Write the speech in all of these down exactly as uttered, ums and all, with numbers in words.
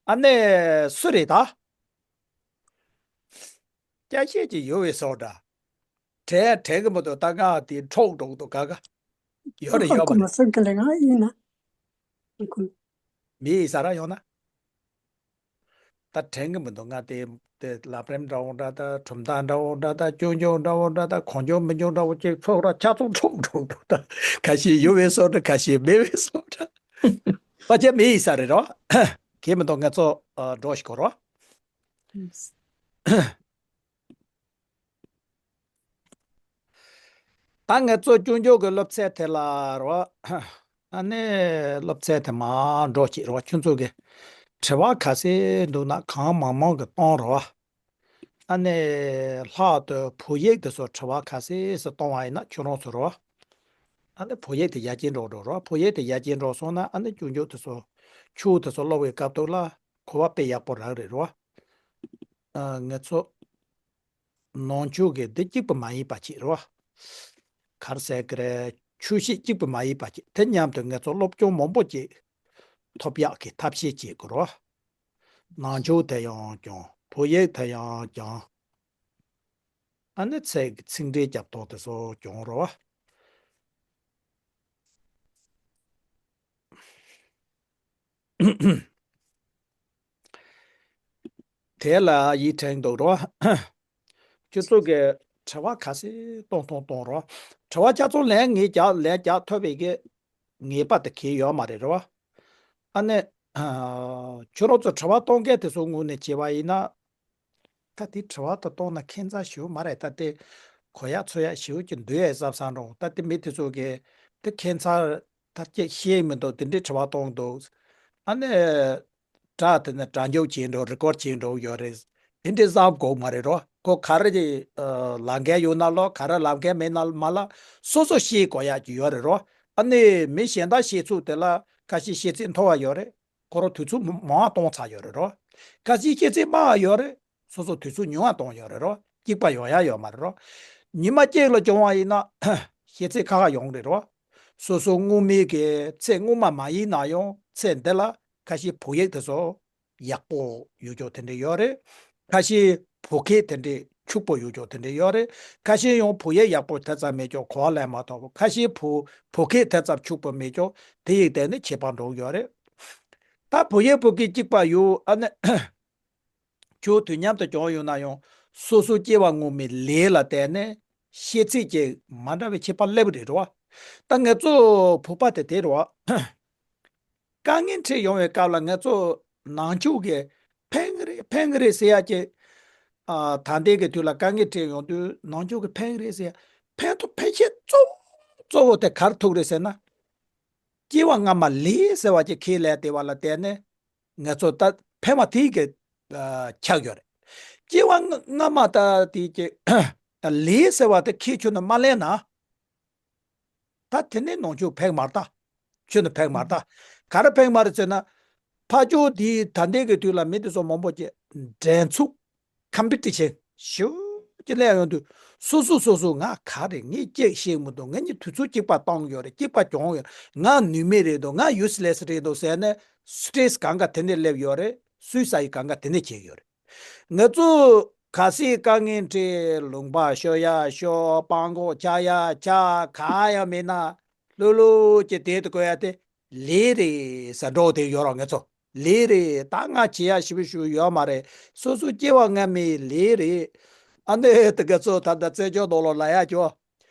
ཨ་ནི་སུ་རེད་ད། སྐྱ་ཤད་ཅིག་ཡོད་པའི་བཟོ་འདྲ། དྲན་དྲན་གི་མི་འདུག་ད་ང་དེ་འཕྲོག་འགྲོ་གི་འདུག་ག་ག་ཡོད་རེད་ཡོད་པ་རེད། མི་ཡི་ས་ར་ཡོང་ན། ད་དྲན་གི་མི་འདུག་ང་དེ་དེ་ལབ་རིམ་འདྲ་བོ་འདྲ་ད་གྲུབ་མཐའ་འདྲ་བོ་འདྲ་ད་སྐྱོན་སྐྱོན་འདྲ་བོ་འདྲ་ད་གང་བྱུང་མི་འགྱུར་འདྲ་བོ་ཅིག་ཚོགས་ར་ཆ་ཚང་འཕྲོག་འགྲོ་གི་འདུག་ད་ཁ་ཤས་ཡོད་པའི་བཟོ་འདྲ་ཁ་ཤས་མེད་པའི་བཟོ་འདྲ། ཕལ་ཆེར་མི་ཡི་ས་རེད་རོ། གལ་མི་འདུག་ང་ཚོ་འགྲོ་ཞིག་གོ་རོ། ད་ངེད་ཚོ་སྐྱོན་བརྗོད་ཀྱི་སློབ་ཚན་དེ་ལ་རོ། ཨ་ནི་སློབ་ཚན་དེ་མར་འགྲོ་ཅིག་རོ། ཁྱོད་ཚོ་གི་དྲི་བ་ག་ཚད་འདུག་ན་གང་མང་མང་གི་གཏོང་རོ། ཨ་ནི་ལྷག་ཏུ་བོད་ཡིག་དེ་ཚོ་དྲི་བ་ག་ཚད་སུ་གཏོང་བ་ཡིན་ན་ཁྱོད་རང་ཚོ་རོ། ཨ་ནི་བོད་ཡིག་དེ་ཡར་རྒྱས་འགྲོ་འགྲོ་རོ། བོད་ཡིག་དེ་ཡར་རྒྱས་འགྲོ་སོང་ན་ཨ་ནི་སྐྱོན་བརྗོད་དེ་ཚོ་ཆོས་དེ་ཚོ་སློབ་པའི་སྐབས་ཐོག་ལ་གོ་བ་དཔེ་ཡག་པོ་རག་རེད་རོ། ཨ་ངེད་ཚོ་ནང་ཆོས་ཀྱི་འདི་གཅིག་པུ་མ་ཡིན་པ་ཅིག་རེད་བ། ག་རེ་ཟེར་གི་རེད། ཆོས་བཤད་གཅིག་པུ་མ་ཡིན་པ་ཅིག་དེ་མཉམ་དུ་ངེད་ཚོ་སློབ་སྦྱོང་མང་པོ་ཅིག་ཐོབ་ཡག་གི་ཐབས་ཤེས་བྱེད་དགོས་རེད་བ། ནང་ཆོས་དེ་ཡང་སྦྱོང་། བོད་ཡིག་དེ་ཡང་སྦྱོང་། ཨ་ནི་ཚིག་ཚིག་འགྲེལ་རྒྱབ་ཐོག་དེ་ཚོ་སྦྱོང་རེད་བ། དེ་ལ་ཡིད་དྲན་འདུག་རོ། སྤྱི་ཚོགས་ཀྱི་དྲི་བ་ག་ཚད་གཏོང་གཏོང་གཏོང་རོ། དྲི་བ་ཆ་ཚང་ལན་ངས་རྒྱག་ལན་རྒྱག་ཐུབ་པའི་གི་ངེས་པ་དེ་གས་ཡོད་མ་རེད་རོ། ཨ་ནི། ཁྱོད་རང་ཚོ་དྲི་བ་གཏོང་མཁན་དེ་ཚོ་ངོས་ནས་བྱས་པ་ཡིན་ན། ད་དེ་དྲི་བ་དེ་གཏོང་ན་ཁྱད་མཚར་ཞེ་པོ་མ་རེད། ད་དེ་གོ་ཡག་ཚོར་ཡག་ཞེ་པོ་ཅིག་འདུག་ཡས་བསམ་བསམ་རུང་ད་དེ་མི་དེ་ཚོ་གིས་དེ་ཁྱད་མཚར་ད་ཅིག་ཤེས་མི་འདུག་དེ་འདྲའི་དྲི་བ་གཏོང་འདུག་ཨ་ནི། སྒྲ་དེ་ནི་སྒྲ་འཇུག་བྱེད་འགྲོ་རི་ཀོར་བྱེད་འགྲོ་ཡོད་རེད། དེ་འདྲའི་བསམ་དགོས་མ་རེད་རོ། ཁོ་ག་རེ་ལབ་མཁན་ཡོད་ན་ལོ་ག་རེ་ལབ་མཁན་མེད་ན་མ་ལ་སོ་སོ་ཤེས་དགོས་ཡག་ཅིག་ཡོད་རེད་རོ། ཨ་ནི་མི་གཞན་དག་ཤེས་ཚུལ་དེ་ལ་ཁ་ཤས་ཤེས་ཚད་མཐོ་བ་ཡོད་རེད། ཁོ་རང་དུས་ཚོད་མང་བ་གཏོང་ཚར་ཡོད་རེད་རོ། ཁ་ཤས་ཤེས་ཚད་དམའ་བ་ཡོད་རེད། སོ་སོ་དུས་ཚོད་ཉུང་བ་གཏོང་ཡོད་རེད་རོ། གཅིག་པ་ཡོང་ཡ་ཡོད་མ་རེད་རོ། ཉི་མ་གཅིག་ལ་སྦྱོང་བ་ཡིན་ན་ཤེས་ཚད་ཁ་ཁ་ཡོང་རེད་རོ། སོ་སོ་སྔོན་མའི་གི་ཚེ་སྔོན་མ་མ་ཡིན་ན་ཡང་ཚེ་འདི་ལ་ཁ་ཤས་བོད་ཡིག་དེ་ཚོ་ཡག་པོ་ཡོད་ཅོག་དེ་འདྲ་ཡོད་རེད། ཁ་ཤས་བོད་སྐད་དེ་འདྲ་ཕྱུག་པོ་ཡོད་ཅོག་དེ་འདྲ་ཡོད་རེད། ཁ་ཤས་ཡང་བོད་ཡིག་ཡག་པོ་དེ་ཙམ་མེད་ཅོག་གོ་བ་ལེན་མ་ཐུབ། ཁ་ཤས་བོད་བོད་སྐད་དེ་ཙམ་ཕྱུག་པོ་མེད་ཅོག་དེ་ཡིག་དེ་ནི་ཁྱད་པར་འགྲོ་གི་ཡོད་རེད། ད་བོད་ཡིག་བོད་སྐད་གཅིག་པ་ཡོད་ཨ་ནི། ཁྱོད་དུས་མཉམ་དུ་སྦྱོང་ཡོང་ན་ཡང་སོ་སོ་སྐྱེ་བ་སྔོན་མའི་ལས་ལ་བརྟེན་ནས་ཤེས་ཚད་ཀྱི་མ་འདྲ་བའི་ཁྱད་པར་སླེབས་རེད་རོ། ད་ང་ཚོ་བོད་པ་དེ་དེ་རོ། དཀའ་ངལ་འཕྲད་ཡོང་བའི་སྐབས་ལ་ང་ཚོ་ནང་ཆོས་ཀྱི་ཕན་གི་རེད་ཕན་གི་རེད་ཟེར་ཡ་ཅིག་ཨ་ད་ལྟའི་གི་དུས་ལ་དཀའ་ངལ་འཕྲད་ཡོང་དུས་ནང་ཆོས་ཀྱི་ཕན་གི་རེད་ཟེར་ཡ་ཕན་ཐོགས་ཕན་ཆད་གཙོ་བོ་གཙོ་བོ་དེ་ག་རེ་ཐུག་རེད་ཟེར་ན། སྐྱེ་བ་སྔ་མ་ལས་ཟེར་བ་ཅིག་ཁས་ལེན་བསྡད་པ་ལ་བརྟེན་ནས། ང་ཚོ་ད་ཕན་པ་དེ་གི་ཨ་ཆགས་ཡོད་རེད། སྐྱེ་བ་སྔ་སྔ་མ་ད་དེ་གི་ལས་ཟེར་བ་དེ་ཁྱེད་ཁྱོད་ནས་མ་ལེན་ན། ད་དེ་ནས་ནང་ཆོས་ཕན་མ་རེད་ད། ཁྱོད་ནས་ཕན་མ་རེད་ད། ག་རེ་ཕན་མ་རེད་ཟེར་ན། ཕར་ཕྱོགས་དེའི་ད་ལྟའི་གི་དུས་ལ་མི་དེ་ཚོ་མང་པོ་ཅིག་འགྲན་ཚུགས། ཀམ་པི་ཊི་ཤན་ཞེ་པོ་ཅིག་སླེབས་ཡོང་དུས་སོ་སོ་སོ་སོ་ང་ག་རེ་ངས་གཅིག་ཤེས་མི་འདུག་ངས་ནི་དུས་ཚོད་གཅིག་པ་བཏང་ཡོད་རེད། གཅིག་པ་གྱོང་ཡོད་རེད། ང་ནུས་མེད་རེད་འདུག་ང་ཡུ་སི་ལེ་སི་རེད་འདུག་ཟེར་ནས་སི་ཊེ་རེ་སི་གང་ག་དེ་ནས་སླེབས་ཡོད་རེད། སུའི་སའི་ཌི་གང་ག་དེ་ནས་བྱེད་ཡོད་རེད། ང་ཚོ་གལ་སྲིད་དཀའ་ངལ་འཕྲད་ལུང་པ་ཤོར་ཡ་ཤོར་སྤང་གོག་ཆགས་ཡ་ཆགས་གང་ཡང་མེད་ན་ལྷོད་ལྷོད་ཀྱི་བསྡད་དུ་དགོས་ཡ་དེ། ལས་རེད་ཟེར་འགྲོ་བསྡད་ཡོད་རེད་ང་ཚོ། ལས་རེད། ད་ང་བྱེད་ཡ་ཞེ་པོ་ཞིག་ཡོད་མ་རེད། སོ་སོ་སྐྱེ་བ་སྔ་མའི་ལས་རེད། ཨ་ནི་དེ་ག་ཚོ་ད་ལྟ་བཙན་བྱོལ་ནང་ལོགས་ལ་ཡ་ཅོ།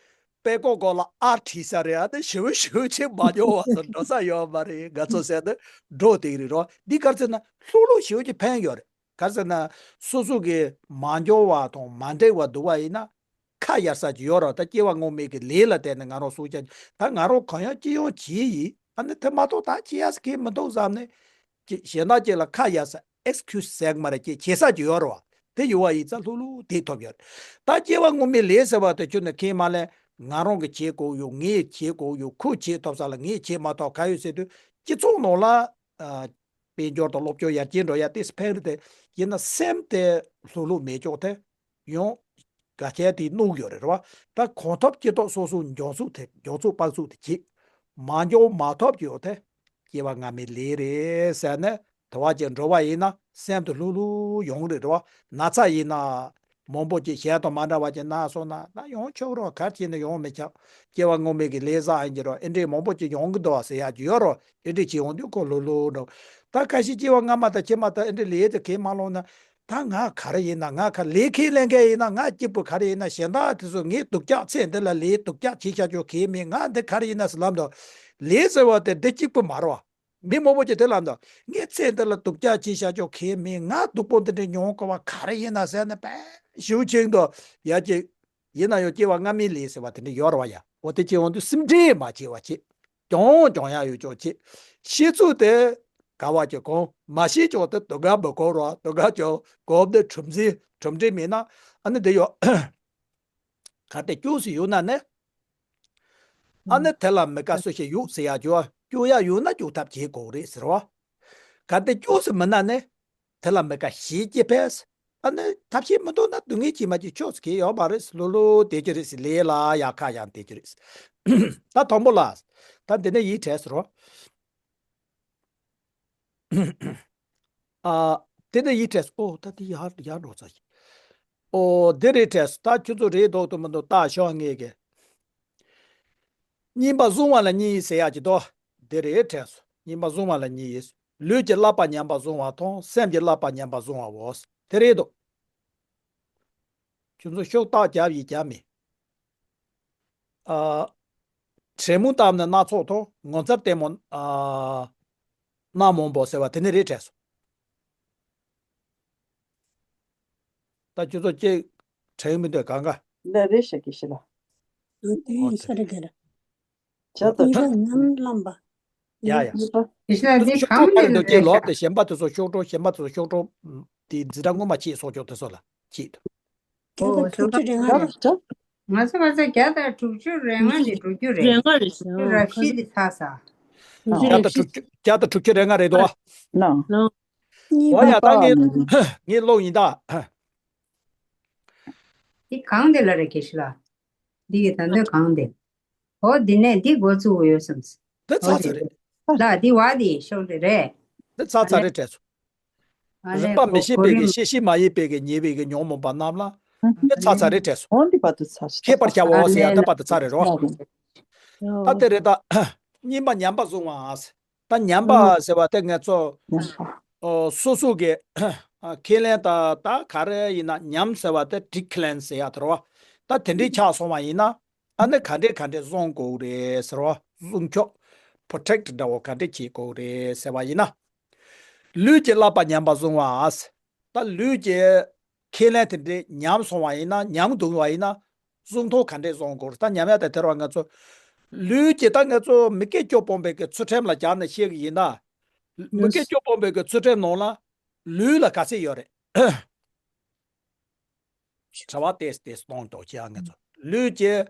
དཔེ་ཀོ་ཀོ་ལ་ཨར་བྲིས་ས་རེད། ཨ་ནི་ཞེ་པོ་ཞེ་པོ་ཅིག་མ་འགྱོ་བ་ཚོ་འགྲོ་ས་ཡོད་མ་རེད། ང་ཚོ་ཟེར་ནི་འགྲོ་བསྡད་རེད་རོ། འདི་ག་རེ་ཟེར་ན་ལྷུག་ལྷུག་ཞེ་པོ་ཅིག་ཕན་ཡོད་རེད། ག་རེ་ཟེར་ན་སོ་སོ་གི་མ་འགྱོ་བ་དང་མ་འགྲིག་པ་འདུག་པ་ཡིན་ན། ཁ་གཡར་ས་ཅིག་ཡོད་རེད། ད་སྐྱེ་བ་སྔོན་མའི་གི་ལས་ལ་བརྟེན་ནས་ང་རང་སྲོག་སྐྱབས་ད་ང་རང་གང་ཡང་ཅི་ཡང་བྱས་ཡིན། ཨ་ནི་དེ་མ་གཏོགས་ད་བྱེད་ཡ་ཟེར་གི་མི་འདུག་བསམ་ནས་ཅི་གཞན་དག་ཅིག་ལ་ཁ་གཡར་ས་ཨེག་སི་ཁིའུ་སི་ཟེར་གི་མ་རེད། ཅི་བྱེད་ས་ཅིག་ཡོད་རེད་བ། དེ་ཡོད་པ་ཡིན་ཙང་ལྷུག་ལྷུག་དེ་ཐོབ་ཡོད་རེད། ད་སྐྱེ་བ་སྔོན་མའི་ལས་ཟེར་བ་དེ་ཁྱོད་ནས་ཁས་མ་ལེན། ང་རང་གི་བྱེད་དགོས་ཡོད། ངས་བྱེད་དགོས་ཡོད། ཁོས་བྱེད་ཐུབ་ས་ལ་ངས་བྱེད་མ་ཐུབ་ག་ཡོད་ཟེར་དུས་སྤྱི་ཚོགས་ནང་ལ་ཨ། དཔལ་འབྱོར་དང་སློབ་སྦྱོང་ཡར་རྒྱས་འགྲོ་ཡ་དེ་ཕན་རེད་དེ། ཡིན་ན་སེམས་དེ་ལྷུག་ལྷུག་མེད་ཅོག་དེ་ཡང་ག་ཁྱད་དེ་གནོད་ཡོད་རེད་རེད་བ། ད་གང་ཐུབ་ཅི་ཐུབ་སོ་སོ་མགྱོགས་ཚུགས་དེ་མགྱོགས་ཚུགས་པགས་ཚུགས་དེ་བྱེད། མ་མགྱོགས་མ་ཐུབ་ཅོག་དེ་སྐྱེ་བ་སྔ་མའི་ལས་རེད་ཟེར་ནས་ དེ་བ་ཅིག་འགྲོ་བ་ཡིན་ན་སེམས་དེ་ལྷུག་ལྷུག་ཡོང་གི་རེད་རོ། ན་ཚ་ཡིན་ན་མང་པོ་ཅིག་གཞན་དང་མ་འདྲ་བ་ཅིག་ན་སོང་ན་ད་ཡོང་ཆོག་རོ། ག་རེ་བྱས་ན་ཡོང་མི་ཆོག་སྐྱེ་བ་སྔོན་མའི་གི་ལས་བསགས་ཡིན་གྱི་རོ། ཨེ་འདྲས་མང་པོ་ཅིག་ཡོང་གི་འདུག་ཟེར་ཡག་ཅིག་ཡོད་རོ། ཨེ་འདྲས་ཅིག་ཡོང་དུས་ཁོ་ལྷུག་ལྷུག་འགྲོ། ད་ཁ་ཤས་སྐྱེ་བ་སྔ་མ་དང་ཕྱི་མ་དང་ཨེ་འདྲས་ལས་དེ་ཁས་མ་ལོངས་ན། ད་ང་ག་རེ་ཡིན་ན། ང་ག་ལས་ཁས་ལེན་མཁན་ཡིན་ན་ང་གཅིག་པུ་ག་རེ་ཡིན་ན། གཞན་དག་དེ་ཚོ་ངའི་སྡུག་ཅག་ཚེ་འདི་ལ་ལས་སྡུག་ཅག་བྱས་བཞག་ཆོག་གི་མེད། ང་འདི་ག་རེ་ཡིན་ན་ཟེར་ལབ་འདུག་ལས་ཟེར་བ་དེ་འདི་གཅིག་པུ་མ་རེད་བ། མི་མང་པོ་ཅིག་དེ་ལབ་འདུག་ངའི་ཚེ་འདི་ལ་སྡུག་ཅག་བྱས་བཞག་ཆོག་གི་མེད། ང་སྡུག་པོ་འདི་འདྲ་མྱོང་དགོས་པ་ག་རེ་ཡིན་ན་ཟེར་ནས་དཔེ་ཞེ་པོ་ཅིག་འདུག་ཡ་ཅིག་ཡིན་ན་ཡང་སྐྱེ་བ་སྔ་མའི་ལས་ཟེར་བ་དེ་འདྲ་ཡོད་རེད་བ་ཡ། འོ་དེ་ཅིག་འོང་དུས་སེམས་ཁྲལ་མ་བྱེད་པ་བྱེད། གྱོང་གྱོང་ཡག་ཡོད་ཅོག་བྱེད། ཤེས་ཚུལ་དེ་ག་བ་ཅིག་གོང་མ་ཤེས་ཅོག་དེ་དུ་ག་མི་གོ་རོ། དུ་ག་ཅོག་གོ་བ་དེ་གྲུབ་འཛིན་གྲུབ་འབྲས་མེད་ན་ཨ་ནི་དེ་ཡོད། གལ་ཏེ་སྐྱོན་ཞིག་ཡོད་ན་ནི། ཨ་ནི་དེ་ལ་མི་དགའ་སུ་ཞིག་ཡོད་ཟེར་ཡག་ཅོག་སྐྱོན་ཡག་ཡོད་ན་སྐྱོན་ཐབས་བྱེད་དགོས་རེད་ཟེར་བ། གལ་ཏེ་སྐྱོན་ཞིག་མིན་ན་ནི། དེ་ལ་མི་དགའ་ཞེ་སྐྱེ་ཕེ། ཨ་ནི་ཐབས་ཤེས་མི་འདུག་ན་སྡུག་བསྔལ་ཅིག་མ་ཅིག་ཆོག་ཟེར་གྱི་ཡོད་མ་རེད། ལོ་ལོ་དེ་ཅི་རེད་ཟེར། ལས་ལ་ཡག་ཁ་ཡང་དེ་ཅི་རེད་ཟེར། ད་དང་པོ་ལ། ད་འདི་ནས་ཡིད་བྲལ་ཟེར་རོ། ཨ། དེ་ནས་ཡིད་བྲལ་ཟེར། ཨོ་ད་དེ་ཡར་ཡར་འགྲོ་ཚར་ཡིན། ཨོ་དེ་རེད་བྲལ་ཟེར། ད་ཁྱོད་ཚོ་རེད་འདུག་འདུག་མི་འདུག་ལྟ་ཤོག་ངེས་ཀྱི། སྙེམས་པ་བཟུང་བ་ལ་གཉིད་ཟེར་ཡག་ཅིག་འདུག་དེ་རེད་བྲལ་ཟེར། སྙེམས་པ་བཟུང་བ་ལ་གཉིད་ཡིན། ལུས་ཀྱི་བསླབ་པ་ཉམས་པ་བཟུང་བ་དང་སེམས་ཀྱི་བསླབ་པ་ཉམས་པ་བཟུང་བའོ། དེ་རེད་དོ། ཁྱོད་ཚོ་ཤུགས་རྟགས་རྒྱབ་ཡིན་རྒྱབ་མིན། ཨ། དྲན་མོ་བཏབ་ནས་སྣ་ཚོགས་དང་ངོ་མཚར་ལྟད་མོ། ཨ། སྣ་མང་པོ་ཟེར་བ་དེ་ནི་རེད་བྲལ་སོང་། ད་ཁྱོད་ཚོ་ཅིག་དྲན་མི་འདོད་གང་ག་འདི་རེད་ཤག་གི་ཤི་ལ། འདི་ཡིན་ས་རེད་དེ་ར། བྱ་དང་གཉིས་པ་ཉམས་བླངས་པ། ཡ་ཡ། ཡིན་པ། ཡིན་ས་འདི་གང་ནས་ལ་འདུག་ཅེས་ལོག་སྟེ་གཞན་པ་དེ་ཚོ་ཤོག་གྲོགས། གཞན་པ་དེ་ཚོ་ཤོག་གྲོགས། དེ་འཛིན་གྲྭ་སྔོན་མ་ཆེད་སོགས་ཀྱོག་དེ་ཚོ་ལ་ཆེད་དུ། བརྒྱ་དང་དྲུག་ཅུ་རེ་ལྔ་རེད། ང་ཚོ་ང་ཚོ་བརྒྱ་དང་དྲུག་ཅུ་རེ་ལྔ་ནས་དྲུག་ཅུ་རེད། རེ་ལྔ་རེད། དྲུག་ཅུ་རེ་བཞི་དེ་ཚར་ས། བརྒྱ་དང་དྲུག་ཅུ། བརྒྱ་དང་དྲུག་ཅུ་རེ་ལྔ་རེད་དོ། ལོ། འོ་ཡ། ད་ངས་ངས་ཀློག་ཡིན་ད། འདི་གང་དེ་ལ་རེད་གེ་ཤི་ལ། འདི་གི་ད་འདོད་གང་དེ། འོ་འདི་ནས་འདི་འགོ་བཙུགས་ཡོད་བསམ། འདི་ཚར་ཚར་རེད། ལ་འདི་བ་འདི་ཤོག་དེ་རེད། འདི་ཚར་ཚར་རེད་དྲན་སོང་། ཨ་ལས་རིག་པ་མི་ཤེས་པའི་གི་ཤེས་ཤེས་མ་ཡིན་པའི་གི་ཉེས་པའི་གི་ཉོན་མོངས་པ་རྣམས་ལ། འདི་ཚར་ཚར་རེད་དྲན་སོང་། འོ་འདི་བར་དུ་ཚར་སོང་། ཁྱད་པར་བྱ་བའོ་ཟེར་ཡ་ད་བར་དུ་ཚར་རེད་རོ། ད་དེ་རེད་ད། སྙེམས་པ་ཉམས་པ་བཟུང་བ། ད་ཉམས་པ་ཟེར་བ་དེ་ང་ཚོ། ཨོ་སོ་སོ་གི་ཁས་ལེན་ད་ད་ག་རེ་ཡིན་ན་ཉམས་ཟེར་བ་དེ་ཌི་ཁི་ལེན་ཟེར་ཡ་དེ་རེད་བ། ད་དེ་འདྲའི་ཆགས་སོང་བ་ཡིན་ན། ཨ་ནི་ག་འདྲས་ག་འདྲས་བཟུང་དགོས་རེད་ཟེར་བ། བཟུང་ཆོག་པོ་རོ་ཊེག་འདྲ་བོ་ག་འདྲས་བྱེད་དགོས་རེད་ཟེར་བ་ཡིན་ན། ལུས་ཀྱི་བསླབ་པ་ཉམས་པ་བཟུང་བ། ད་ལུས་ཀྱི་ཁས་ལེན་དེ་འདྲས་ཉམས་སོང་བ་ཡིན་ན། ཉམས་འདུག་བ་ཡིན་ན། བཟུང་ཐོག་ག་འདྲས་བཟུང་དགོས་རེད། ད་ཉམས་ཡ་དེ་དེར་བ་ང་ཚོ། ལུས་ཀྱི་ད་ང་ཚོ་མི་དགེ་བཅུ་སྤོང་བའི་གི་ཚུལ་ཁྲིམས་ལ་སྦྱར་ནས་བཤད་གི་ཡིན་ན། མི་དགེ་བཅུ་སྤོང་བའི་གི་ཚུལ་ཁྲིམས་ནང་ལ། ལུས་ལ་ག་ཚད་ཡོད་རེད། བྱ་བ་ཏེས་ཏེས་གཏོང་ཐོག་ཅེས་ང་ཚོ་ལུས་ཀྱི།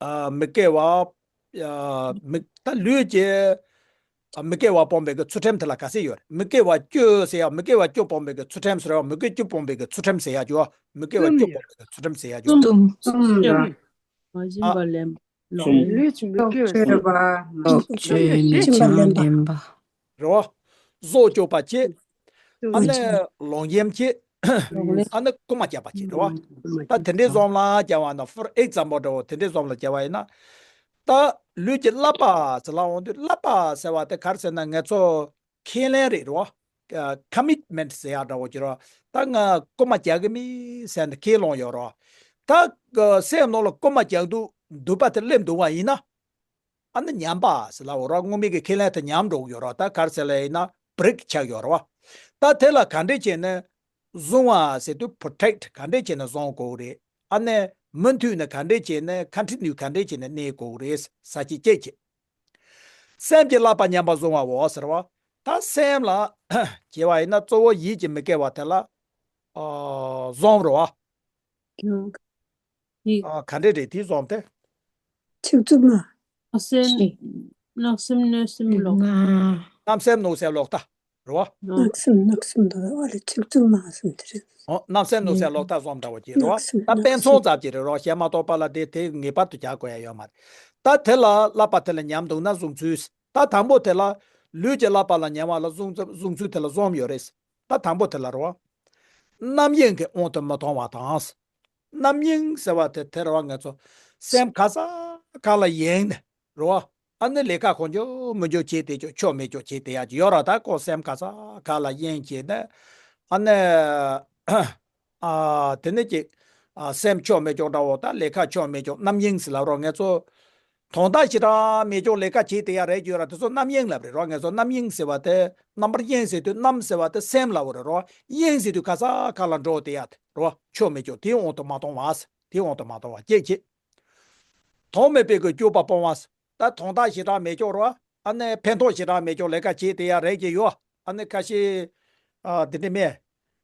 ཨ། མི་དགེ་བ། ཨ། མི་ད་ལུས་ཀྱི། ཨ། མི་དགེ་བ་སྤོང་བའི་གི་ཚུལ་ཁྲིམས་དེ་ལ་ག་ཚད་ཡོད་རེད། མི་དགེ་བ་བཅུ་ཟེར་ཡ། མི་དགེ་བ་བཅུ་སྤོང་བའི་གི་ཚུལ་ཁྲིམས་ཟེར་ཡ། མི་དགེ་བཅུ་སྤོང་བའི་གི་ཚུལ་ཁྲིམས་ཟེར་ཡ་ཅོ། མི་དགེ་བ་བཅུ་སྤོང་བའི་གི་ཚུལ་ཁྲིམས་ཟེར་ཡ་ཅོ། གསུམ་རེད། མ་བྱིན་པ་ལེན། ལུས་ཀྱི་མི་དགེ་བ་ལྡོག་ཕྱོགས་མི་བྱང་ལེན་པ། རེད་བ། བཟོ་བཅོས་པ་བྱེད། ཨ་ནི་ལོག་གཡེམ་བྱེད། ཨ་ནི་རྐུན་མ་རྒྱག་པ་བྱེད་རེད་བ། ད་དེ་འདྲའི་བཟོ་ལ་རྒྱག་པ་ན། ཕོར་ཨེག་ཛམ་པལ་འདྲ་བོ་དེ་འདྲའི་བཟོ་ལ་རྒྱག་པ་ཡིན་ན། ད་ལུས་ཀྱི་བསླབ་པ་ཟེར་ལ་འོང་དུས། བསླབ་པ་ཟེར་བ་དེ་ག་རེ་ཟེར་ན་ང་ཚོ་ཁས་ལེན་རེད་རེད་བ། ཁ་མིཊ་མེན་ཊི་ཟེར་ཡག་འདྲ་བོ་ཅིག་རེད་བ། ད་ང་རྐུན་མ་རྒྱག་གི་མིན་ཟེར་ནས་ཁས་བླངས་ཡོད་རེད་བ། ད་སེམས་ནང་ལ་རྐུན་མ་རྒྱག་འདུག་འདུག་པ་དེ་སླེབས་འདུག་བ་ཡིན་ན། ཨ་ནི་ཉམས་པ་ཟེར་ལ་འོ་ར། སྔོན་མའི་གི་ཁས་ལེན་དེ་ཉམས་འགྲོ་གི་ཡོད་ར། ད་ག་རེ་ཟེར་ལ་ཡིན་ན་བྷི་རེག་ཆགས་ཡོད་ར་བ། ད་དེ་ལ་ག་འདྲས་བྱས་ནས་བཟུང་བ་ཟེར་དུས། པོ་རོ་ཊེག་ག་འདྲས་བྱས་ནས་བཟུང་དགོས་རེད། ཨ་ནི་མུ་མཐུད་ནས་ག་འདྲས་བྱས་ནས། ཀོན་ཊི་ནིའུ་ག་འདྲས་བྱས་ནས་གནས་དགོས་རེད་ཟེར་ཅིག་སྐྱེས་ཀྱི། སེམས་ཀྱི་བསླབ་པ་ཉམས་པ་བཟུང་བའོ་ཟེར་བ། ད་སེམས་ལ་བྱས་པ་ཡིན་ན་གཙོ་བོ་ཡིད་ཀྱི་མི་དགེ་བ་དེ་ལ། ཨ། བཟུང་ར་བ། ཡིད། ཨ། ག་འདྲས་རེད་དེ་བཟུང་དེ། ཚིག་རྩུབ་མ། བརྣབ་སེམས། བརྣབ་སེམས་གནོད་སེམས་ལོག་བརྣབ་སེམས་གནོད་སེམས་ལོག་ལྟ་རེད་བ། བརྣབ་སེམས་གནོད་སེམས་ལོག་ལྟ་ཨ་ལས་ཚིག་རྩུབ་མ་ཟེར་དེ་རེད། ཨོ། བརྣབ་སེམས་གནོད་སེམས་ལོག་ལྟ་བཟུང་འདྲ་བོ་ཅིག་རེད་བ། བརྣབ་སེམས་ད་དཔེ་མཚོན་ཙམ་ཅིག་རེད་རོ། བཤད་མ་གཏོགས་པ་ལ་དེ་དེ་ངེས་པར་དུ་རྒྱག་དགོས་ཡ་ཡོད་མ་རེད། ད་དེ་ལ་བསླབ་པ་དེ་ལ་ཉམས་འདུག་ན་བཟུང་ཚུལ། ད་དང་པོ་དེ་ལ། ལུས་ཀྱི་བསླབ་པ་ལ་ཉལ་བ་ལ་གཟུང་ཚུལ་གཟུང་ཚུལ་དེ་ལ་གཟུངས་ཡོད་རེད། ད་དང་པོ་དེ་ལ་རེད་བ། རྣམ་གཡེང་གི་དབང་དུ་མི་གཏོང་བ་དང་། རྣམ་གཡེང་ཟེར་བ་དེ་དེ་རེད་བ། ང་ཚོ་སེམས་ག་ས་ག་ལ་གཡེང་ནས་རེད་བ། ཨ་ནི་ལས་ཀ་གང་བྱུང་མང་བྱུང་བྱས་བསྡད་ཀྱང་ཆོ་མེད་ཀྱང་བྱས་བསྡད་ཡག་ཅིག་ཡོད་རེད། ད་ཁོ་སེམས་ག་ས་ག་ལ་གཡེང་བྱས་ནས་ཨ་ནི། ཨ། དེ་ནས་ཅིག་ཨ། སེམས་ཆོ་མེད་ཀྱང་འདྲ་བོ། ད་ལས་ཀ་ཆོ་མེད་ཀྱང་རྣམ་གཡེང་ཟེར་ལབ་རོགས། ང་ཚོ་དོན་དག་ཞེ་དྲག་མེད་ཀྱང་ལས་ཀ་བྱས་བསྡད་ཡག་རེད་ཀྱི་ཡོད་ར། དེ་ཚོ་རྣམ་གཡེང་ལབ་རེད་རོ། ང་ཚོ་རྣམ་གཡེང་ཟེར་བ་དེ་རྣམ་པར་གཡེང་ཟེར་དུས་རྣམ་ཟེར་བ་དེ་སེམས་ལབ་རེད་རོ། གཡེང་ཟེར་དུས་ག་ས་ག་ལ་འགྲོ་བསྡད་ཡག་དེ་རོ། ཆོ་མེད་ཀྱང་དེའི་དབང་དུ་མ་གཏོང་བ། དེའི་དབང་དུ་མ་གཏོང་བ་གཅིག་བྱས། དོན་མེད་པའི་གི་སྤྱོད་པ་སྤོང་བ། ད་དོན་དག་ཞེ་དྲག་མེད་ཀྱང་རོ། ཨ་ནི་ཕན་ཐོགས་ཞེ་དྲག་མེད་ཀྱང་ལས་ཀ་བྱས་བསྡད་ཡག་རེད་ཀྱི་ཡོད། ཨ་ནི་ཁ་ཤས། ཨ། དེ་འདྲ་མེད།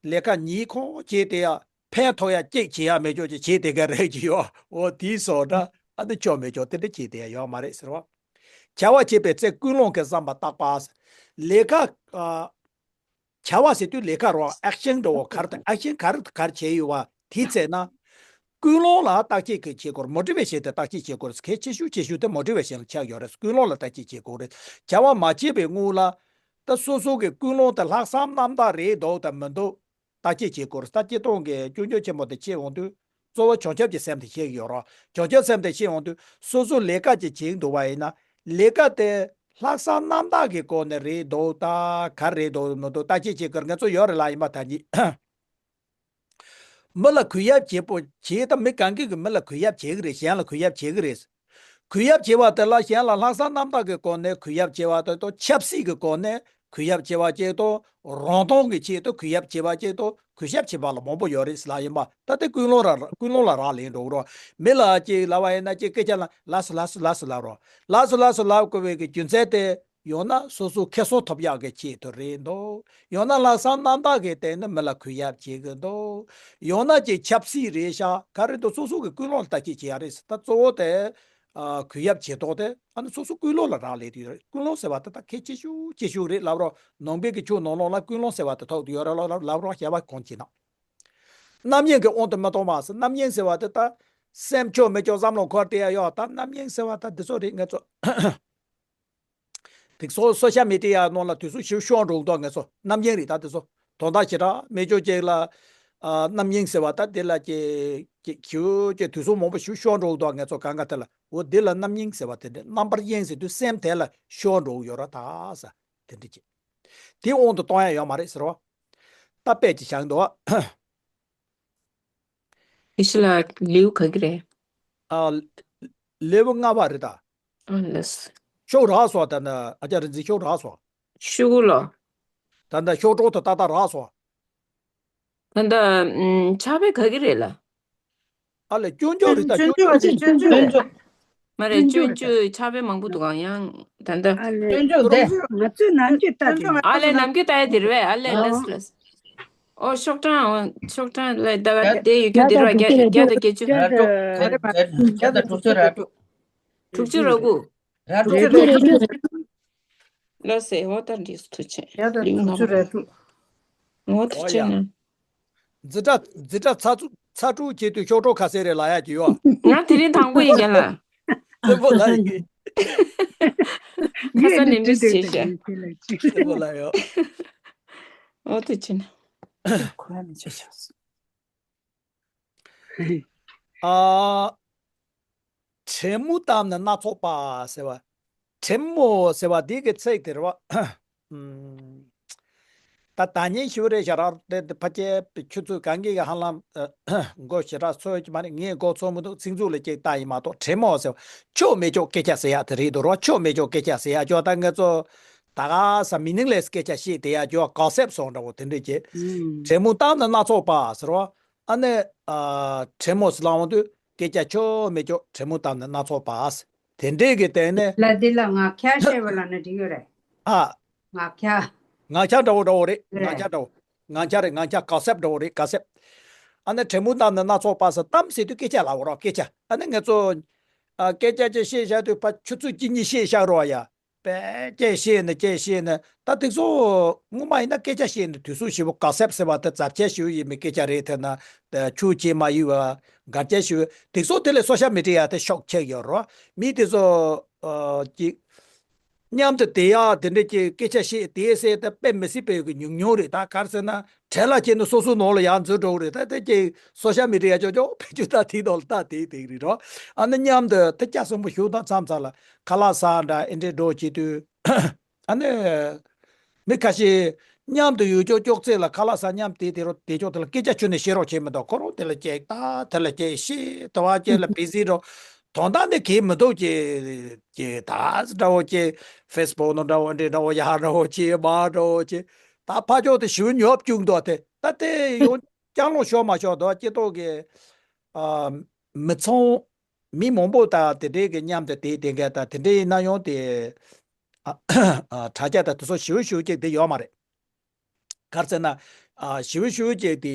ལས་ཀ་ཉིད་ཁོང་བྱས་བསྡད་ཡག་ཕན་ཐོགས་ཡག་གཅིག་བྱེད་ཡག་མེད་ཀྱང་ཅིག་བྱས་བསྡད་མཁན་རེད་ཀྱི་ཡོད། འོ་དེའི་སོགས་འདྲ། ཨ་ནི་ཆོ་མེད་ཀྱང་དེ་འདྲ་བྱས་བསྡད་ཡག་ཡོད་མ་རེད་ཟེར་བ། བྱ་བ་བྱེད་པའི་ཚེ་ཀུན་སློང་གི་བསམ་པ་བརྟག་པ། ལས་ཀ་ཨ། བྱ་བ་ཟེར་དུས་ལས་ཀ་རོ། ཨེག་ཤན་འདྲ་བོ་ག་རེ་དང་ཨེག་ཤན་ག་རེ་ག་རེ་བྱས་ཡོད་བ་དེའི་ཚེ་ན། ཀུན་སློང་ལ་བརྟག་དཔྱད་གི་བྱེད་དགོས་རེད། མོ་ཊི་ཝེ་ཤན་དེ་བརྟག་དཔྱད་བྱེད་དགོས་རེད། གལ་ཆེ་ཤོས་ཆེ་ཤོས་དེ་མོ་ཊི་ཝེ་ཤན་ལ་ཆགས་ཡོད་རེད། ཀུན་སློང་ལ་བརྟག་དཔྱད་བྱེད་དགོས་རེད། བྱ་བ་མ་བྱས་པའི་སྔོན་ལ། ད་སོ་སོ་གི་ཀུན་སློང་དེ་ལྷག་བསམ་རྣམ་དག་རེད་འདུག་དང་མི་འདུག་བརྟག་དཔྱད་བྱེད་དགོས་རེད། ད་སྤྱིར་བཏང་གི་སྐྱོན་བརྗོད་ཆེན་པོ་དེ་བཤད་འོང་དུས། གཙོ་བོ་བྱང་ཆུབ་ཀྱི་སེམས་དེ་བཤད་ཀྱི་ཡོད་རེད། བྱང་ཆུབ་སེམས་དེ་བཤད་འོང་དུས་སོ་སོ་ལས་ཀ་ཅིག་བྱེད་འདུག་པ་ཡིན་ན། ལས་ཀ་དེ་ལྷག་བསམ་རྣམ་དག་གི་སྒོ་ནས་རེད་འདུག་ད་ག་རེ་རེད་འདུག་མི་འདུག་བརྟག་དཔྱད་བྱེད་དགོས་རེད། ང་ཚོ་ཡོད་རེད་ལ། ཡིན་པ་ད་གཉིས། མི་ལ་གུས་ཞབས་བྱེད་པོ་བྱེད། ད་མི་གང་གིས་གི་མི་ལ་གུས་ཞབས་བྱེད་གི་རེད། གཞན་ལ་གུས་ཞབས་བྱེད་གི་རེད། གུས་ཞབས་བྱེད་པ་དེ་ལ་གཞན་ལ་ལྷག་བསམ་རྣམ་དག་གི་སྒོ་ནས་གུས་ཞབས་བྱེད་པ་དེ་དང་། ཆབ་སྲིད་ཀྱི་སྒོ་ནས་གུས་ཞབས་བྱེད་པ་གཅིག་དང་། རང་སྟོང་གི་ཆེད་དུ་གུས་ཞབས་བྱེད་པ་གཅིག་དང་། གུས་ཞབས་བྱེད་པ་ལ་མང་པོ་ཡོད་རེད་ཟེར་ལབ་ཡིན་པ། ད་དེ་ཀུན་སློང་ར་ཀུན་སློང་ལ་རག་ལས་འགྲོ་གི་རེད། མི་ལ་ཅིག་ལབ་པ་ཡིན་ན་ཅིག་སྐད་ཆ་ལ་ལགས་སོ་ལགས་སོ་ལགས་སོ་ལབ་རོགས། ལགས་སོ་ལགས་སོ་ལབ་དགོས་པའི་གི་རྒྱུ་མཚན་དེ། ཡང་ན་སོ་སོ་ཁེ་བཟང་ཐོབ་ཡག་གི་ཆེད་དུ་རེད་འདུག་ཡང་ན་ལྷག་བསམ་རྣམ་དག་གི་སྟེང་ནས་མི་ལ་གུས་ཞབས་བྱེད་གི་འདུག་ཡང་ན་ཅིག་ཆབ་སྲིད་རེད་ཤག་ག་རེ་འདུག་སོ་སོ་གི་ཀུན་སློང་ལ་བརྟག་དཔྱད་བྱེད་ཡག་རེད། ད་གཙོ་བོ་དེ། ཨ། གུས་ཞབས་བྱེད་སྟངས་དེ་ཨ་ནི་སོ་སོ་ཀུན་སློང་ལ་རག་ལས་དུས་རེད། ཀུན་སློང་ཟེར་བ་དེ་ད་གལ་ཆེ་ཤོས་ཆེ་ཤོས་རེད་ལབ་རོགས། ནང་པའི་གི་ཆོས་ནང་ལོགས་ལ་ཀུན་སློང་ཟེར་བ་དེ་ཐོགས་ཏུ་ཡོད་རེད་ལབ་ལབ་རོགས། བཤད་པ་གང་བྱེད་ན། རྣམ་གཡེང་གི་དབང་དུ་མི་གཏོང་བ་ཟེར། རྣམ་གཡེང་ཟེར་བ་དེ་ད་སེམས་ཆོ་མེད་ཀྱང་བསམ་བློ་འཁོར་བསྡད་ཡག་ཡོད། ད་རྣམ་གཡེང་ཟེར་བ་ད་འདི་ཚོ་རེད། ང་ཚོ། དེ་སོ་སོ་ཤལ་མི་ཌི་ཡ་ནང་ལ་དུས་ཚོད་ཞེ་པོ་ཤོར་འགྲོ་གི་འདུག་ང་ཚོ་རྣམ་གཡེང་རེད། ད་དེ་ཚོ་དོན་དག་ཞེ་དྲག་མེད་ཅོག་ཅིག་ལ། ཨ། རྣམ་གཡེང་ཟེར་བ་ད་དེ་ལ་ཅིག་ཅིག་ཞེ་པོ་ཅིག་དུས་ཚོད་མང་པོ་ཞེ་པོ་ཤོར་འགྲོ་གི་འདུག་ང་ཚོ་གང་ག་དེ་ལ། འོ་དེ་ལ་རྣམ་གཡེང་ཟེར་བ་དེ་འདྲ། རྣམ་པར་གཡེང་ཟེར་དུས་སེམས་དེ་ལ་ཤོར་འགྲོ་གི་ཡོད་ར། ད་ས་དེ་འདྲ་ཅིག་དེ་དབང་དུ་གཏོང་ཡག་ཡོད་མ་རེད་ཟེར་བ། ད་དཔེ་ཅིག་བཞག་འདུག་ཨེ་ཤི་ལ་ལེའུ་ག་གི་རེད། ཨ། ལེའུ་ལྔ་པ་རེད་ད། ཨ་ལས། ཤོག་རག་སོང་། ད་ནི་ཨ་ཅག་རིག་འཛིན་ཤོག་རག་སོང་། ཤུ་གུ་ལོ། ད་ལྟ་ཤོག་གྲོགས་དེ་ཏག་ཏག་རག་སོང་། ད་ལྟ་ཕྱག་དཔེ་ག་གི་རེད་ལ། ཨ་ལས། སྐྱོན་བརྗོད་རེད་ད། སྐྱོན་བརྗོད་རེད། སྐྱོན་བརྗོད་རེད། མ་རེད། སྐྱོན་བརྗོད་ཕྱག་དཔེ་མང་པོ་འདུག་གང་ཡང་། ད་ལྟ་སྐྱོན་བརྗོད་དེ་ང་ཚོས་ནམ་རྒྱུན་ལྟ་དེ། ཨ་ལས། ནམ་རྒྱུན་ལྟ་ཡ་དེ་རེད་པས། ཨ་ལས། ལས་ལས། ཨོ་ཤོག་གྲངས། ཨོ་ཤོག་གྲངས་ལ་ད་ག་དེ་ཡོད་རྒྱུ་དེ་ར། བརྒྱ་དང་དྲུག་ཅུ། བརྒྱ་དང་དྲུག་ཅུ། ར་དྲུག་བརྒྱ་དང་དྲུག་ཅུ་ར་དྲུག་དྲུག་ཅུ་ར་དགུ། ར་དྲུག་ཅུ་ར་དྲུག་ལགས་སེ། འོ་ད་འགྲིག་སོང་། ཐུགས་རྗེ་ཆེ། བརྒྱ་དང་ལེའུ་དྲུག་ཅུ་ར་དྲུག་འོ་ཐུགས་རྗེ་ཆེ་ན། འཛི་སྒྲ་འཛི་སྒྲ་ཚ་ཚུ་ཚ་དྲུག་བྱེད་དུས་ཤོག་གྲོགས་ཁ་གསལ་རེད་ལབ་ཡག་ཅིག་ཡོད། ང་དེ་རིང་དང་པོ་ཡིན་རྒན་ལགས། བཙན་པོ་ལགས་ཡིན། ཁ་སང་ནས་མི་བྱེད་ཤག་བཙན་པོ་ལགས་ཡོད། འོ་ཐུགས་རྗེ་ཆེ་ན། ཁོ་རང་ནས་བྱེད་ཤག་ཨ། བྲན་མོ་བཏབ་ནས་སྣ་ཚོགས་པ་ཟེར་བ། བྲན་མོ་ཟེར་བ་འདི་གི་ཚིག་དེ་རེད་པ། ཨམ། ད་ད་ཉིན་ཞུ་རེད་ཤག་ར། དེ་དེ་ཕལ་ཆེར་ཆུ་ཚོད་གང་གི་གི་ཧ་ལམ་མགོ་ཞེ་དྲག་ཚོད་ཀྱི་མ་རེད། ངས་མགོ་ཚོད་མི་འདུག་ཚིག་མཛོད་ལ་ཅིག་ལྟ་ཡིན་མ་གཏོགས། བྲན་མོ་ཟེར་བ་ཆོ་མེད་ཅོག་སྐད་ཆ་ཟེར་ཡག་དེ་རེད་འདུག་ར། ཆོ་མེད་ཅོག་སྐད་ཆ་ཟེར་ཡག་ཅོག་ད་ང་ཚོ་ད་ག་ས་མི་ནིང་ལེ་སི་སྐད་ཆ་བཤད་བསྡད་ཡག་ཅོག་ག་སེབ་སོང་འདྲ་བོ་དེ་འདྲ་ཅིག་ཨུམ། བྲན་མོ་བཏབ་ནས་སྣ་ཚོགས་པ་ཟེར་བ། ཨ་ནི། ཨ། བྲན་མོ་ཟེར་ལབ་འོང་དུས་སྐད་ཆ་ཆོ་མེད་ཅོག་བྲན་མོ་བཏབ་ནས་སྣ་ཚོགས་པ། དེ་འདྲས་ཀྱི་སྟེང་ནས། ལ་འདི་ལ་ངག་འཁྱལ་བཤད་པ་ལབ་ན་འགྲིག་ཡོད་རེད། ཨ། ངག་འཁྱལ། ངག་འཁྱལ་འདྲ་བོ་འདྲ་བོ་རེད། རེད། ངག་འཁྱལ་འདྲ་བོ། ངག་འཁྱལ་རེད། ངག་འཁྱལ་ག་སེབ་འདྲ་བོ་རེད། ག་སེབ། ཨ་ནི་བྲན་མོ་བཏབ་ནས་སྣ་ཚོགས་པ་ཟེར། གཏམ་ཟེར་དུས་སྐད་ཆ་ལབ་རོགས། སྐད་ཆ། ཨ་ནི་ང་ཚོ། ཨ། སྐད་ཆ་ཅིག་བཤད་བཞག་དུས་ཕར་ཆུ་ཚོད་གཅིག་གཉིས་བཤད་བཞག་རོགས་ཡ། པས་ཅེས་བཤད་ནས་ཅེས་བཤད་ནས། ད་དེ་ཚོ་སྔོན་མ་ཡིན་ན་སྐད་ཆ་བཤད་ནས་དུས་ཚོད་ཞེ་པོ། ག་སེབ་ཟེར་བ་དེ་ཛར་ཅེས་ཞེ་པོ་ཡིན་པའི་སྐད་ཆ་རེད། དེ་ན་ཆུ་ཅེས་མ་ཡིན་པ་གར་ཅེས་ཞེ་པོ། དེ་ཚོ་དེ་ལས་སོ་ཤལ་མི་ཌི་ཡ་དེ་ཤོག་ཆགས་ཡོད་རོ། མི་དེ་ཚོ་ཨ་ཅིག་ མཉམ་དུ་བསྡད་ཡག་དེ་འདྲ་ཀྱི་སྐད་ཆ་བཤད་དེ་ཟེར་ད་དཔེ་མི་སྲིད་པའི་གི་ཉུང་ཉུང་རེད། ད་ག་རེ་ཟེར་ན་བྲེལ་ལ་ཁྱེར་ནས་སོ་སོའི་ནང་ལ་ཡར་འཛུལ་འགྲོ་གི་རེད། ད་དེ་ཀྱི་སོ་ཤལ་མི་ཌི་ཡ་ཅོག་ཅོག་བེད་སྤྱོད་ད་དེའི་ཐོག་ལ་ད་དེའི་དེ་རེད་རོ། ཨ་ནི་མཉམ་དུ་ད་སྐྱ་སོང་པོ་ཞུ་ད་མཚམས་མཚམས་ལ་ཁ་ལག་ཟ་འདྲ་ཨེ་འདྲའི་འགྲོ་བྱེད་དུས། ཨ་ནི། མི་ཁ་ཤས་མཉམ་དུ་ཡོད་ཅོག་ཅོག་ཚེ་ལ་ཁ་ལག་ཟ་མཉམ་དེ་དེ་རོ་དེ་ཅོག་དེ་ལ་སྐད་ཆ་ཁྱོན་ནས་བཤད་རོགས་བྱེད་མི་འདུག་ཁོ་རང་དེ་ལ་སྐད་ད་དེ་ལ་སྐད་བཤད་དེ་བ་སྐད་ལ་བི་ཟི་རོ། དོན་དག་འདི་གས་མི་འདུག་ཅེས་ཅེས་ད་འདྲ་བོ་ཅེས་ཕེ་སི་བུག་ནང་འདྲ་བོ་འདི་འདྲ་བོ་ཡ་འདྲ་བོ་ཅེས་མ་འདྲ་བོ་ཅེས་ད་ཕ་ཅོག་དེ་ཞིབ་ཉོབ་བཅུག་འདུག་དེ་ད་དེ་ཡོང་ཀྱང་ལོ་ཤོར་མ་ཤོར་འདུག་སྐྱེ་ཐོག་གི་ཨ་མི་ཚང་མི་མང་པོ་དང་དེ་འདྲའི་གི་མཉམ་དུ་དེ་དེ་འགའ་དང་དེ་འདྲའི་ཡིན་ན་ཡང་དེ་ཨ་ཨ་དྲ་རྒྱ་དང་དེ་ཚོ་ཞིབ་ཞིབ་ཅིག་དེ་ཡོད་མ་རེད། ག་རེ་ཟེར་ན། ཨ་ཞིབ་ཞིབ་ཅིག་དེ་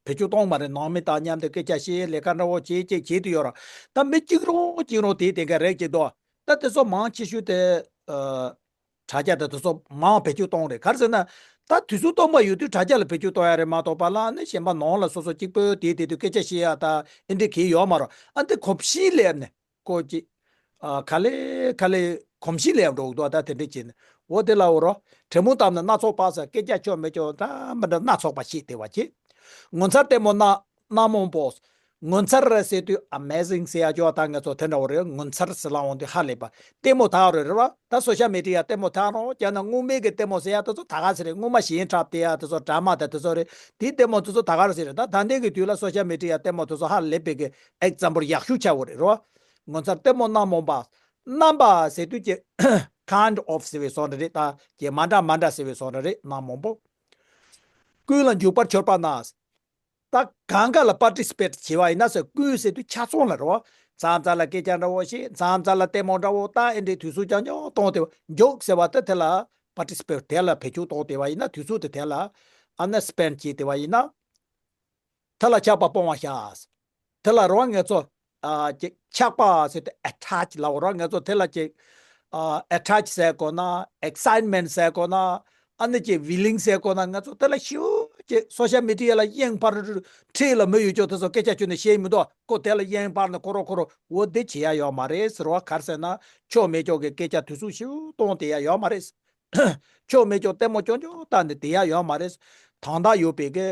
བེད་སྤྱོད་གཏོང་མ་རེད། ནང་མི་དང་མཉམ་དུ་སྐད་ཆ་བཤད་ལས་ཀ་འདྲ་བོ་བྱེད་ཅིག་བྱེད་དུ་ཡོད་ར། ད་མི་གཅིག་རུང་གཅིག་རུང་དེ་དེ་འགའ་རེད་ཅེས་འདུག་ད་དེ་ཚོ་མང་ཆེ་ཤོས་དེ་ཨ་དྲ་རྒྱ་དང་དེ་ཚོ་མང་བེད་སྤྱོད་གཏོང་རེད། ག་རེ་ཟེར་ན། ད་དུས་ཚོད་སྟོང་པ་ཡོད་དུས་དྲ་རྒྱ་ལ་བེད་སྤྱོད་གཏོང་ཡ་རེད་མ་གཏོགས་པ་ལ་ནི་གཞན་པ་ནང་ལ་སོ་སོ་གཅིག་པོས་དེ་དེ་དུས་སྐད་ཆ་བཤད་ཡ་ད་ཨེ་འདྲི་གི་ཡོད་མ་རེད། ཨ་འདི་གོམས་གཤིས་སླེབས་ནས་ཀོ་ཅི། ཨ་ག་ལེ་ག་ལེ་གོམས་གཤིས་སླེབས་འགྲོ་འདུག་ད་དེ་འདྲ་བྱས་ནས་འོ་དེ་ལ་འོ་རོ། དྲན་མོ་བཏབ་ན་སྣ་ཚོགས་པ་ཟེར་སྐད་ཆ་ཆོ་མེ་ཆོ་ད་མི་འདྲ་སྣ་ཚོགས་པ་ཤེས་དེ་བ་ཅི། ངོ་མཚར་ལྟད་མོ་སྣ་སྣ་མང་པོ། ངོ་མཚར་རེད་ཟེར་དུས་ཨ་མེ་ཟིང་ཟེར་ཡ་ཅོག་ད་ང་ཚོ་དེ་འདྲ་བོ་རེད། ངོ་མཚར་ཟེར་ལ་འོང་དུས་ཧ་ལས་པ་ལྟད་མོ་དག་རེད་རེད་བ། ད་སོ་ཤལ་མི་ཌི་ཡ་ལྟད་མོ་དག་རོང་རྒྱ་ནག་སྔོན་མའི་གི་ལྟད་མོ་ཟེར་ཡ་དེ་ཚོ་ད་ག་ཟེར་རེད། སྔོན་མ་གཞན་འཁྲབ་དེ་ཡ་དེ་ཚོ་ཌ་ར་མ་དང་དེ་ཚོ་རེད། དེའི་ལྟད་མོ་དེ་ཚོ་ད་ག་རེད་ཟེར་རེད། ད་ད་ལྟའི་གི་དུས་ལ་སོ་ཤལ་མི་ཌི་ཡ་ལྟད་མོ་དེ་ཚོ་ཧ་ལས་པའི་གི་ཨེག་ཛམ་པལ་ཡག་ཤོས་ཆགས་ཡོད་རེད་རེད་བ། ངོ་མཚར་ལྟད་མོ་སྣ་མང་པ། རྣམ་པ་ཟེར་དུས་ཀྱི་kind of ཟེར་བའི་བཟོ་འདྲ་རེད། ད་ཀྱི་མ་འདྲ་མ་འདྲ་ཟེར་བའི་བཟོ་འདྲ་རེད། སྣ་མང་པོ། ཀུན་ལ་འཇུག་པར་གྱུར་པ་ན། ད་གང་ག་ལ་པར་ཊི་སི་པེ་ཊི་བྱེད་པ་ཡིན་ན་ཟེར། ཀུན་ཟེར་དུས་ཆ་ཚང་ལ་རོ། མཚམས་མཚམས་ལ་སྐད་ཆ་འདྲ་བོ་བཤད། མཚམས་མཚམས་ལ་ལྟད་མོ་འདྲ་བོ་ལྟ། ཨེ་འདྲའི་དུས་ཚོད་རྐྱང་རྐྱང་གཏོང་དེ་འཇུག་ཟེར་བ་ད་དེ་ལ་པར་ཊི་སི་པེ་ཊི་དེ་ལ་བེད་སྤྱོད་གཏོང་དེ་བ་ཡིན་ན། དུས་ཚོད་དེ་དེ་ལ་ཨ་ནི་སི་པེན་ཌི་བྱེད་དེ་བ་ཡིན་ན། དེ་ལ་ཆགས་པ་སྤོང་བ་བྱ། དེ་ལ་རོ་ང་ཚོ་ཨ་ཅིག་ཆགས་པ་ཟེར་ཏེ་ཨེ་ཊེཆ་ལབ་རོ། ང་ཚོ་དེ་ལ་ཅིག་ཨ་ཨེ་ཊེཆ་ཟེར་དགོས་ན། ཨེག་སའིཊ་མེནཊ་ཟེར་དགོས་ན། ཨ་ནི་ཅིག་ཕི་ལིང་ཟེར་དགོས་ན། ང་ཚོ་དེ་ལ་ཞེ་པོ་ཅིག་སོ་ཤལ་མི་ཌི་ཡ་ལ་གཡེང་བར་འཁྲིས་ལ་མི་ཡོད་ཅོག་དེ་ཚོ་སྐད་ཆ་ཁྱོན་ནས་བཤད་མི་འདུག་ཁོ་དེ་ལ་གཡེང་བར་ནས་ཁོ་རོ་ཁོ་རོ་འོ་དེ་བྱེད་ཡ་ཡོད་མ་རེད་ཟེར་བ། ག་རེ་ཟེར་ན་ཆོ་མེད་ཅོག་གི་སྐད་ཆ་དུས་ཚོད་ཞེ་པོ་གཏོང་དེ་ཡ་ཡོད་མ་རེད། ཆོ་མེད་ཅོག་ལྟད་མོ་རྐྱང་རྐྱང་ལྟ་ནས་བསྡད་ཡ་ཡོད་མ་རེད། དོན་དག་ཡོད་པའི་གི་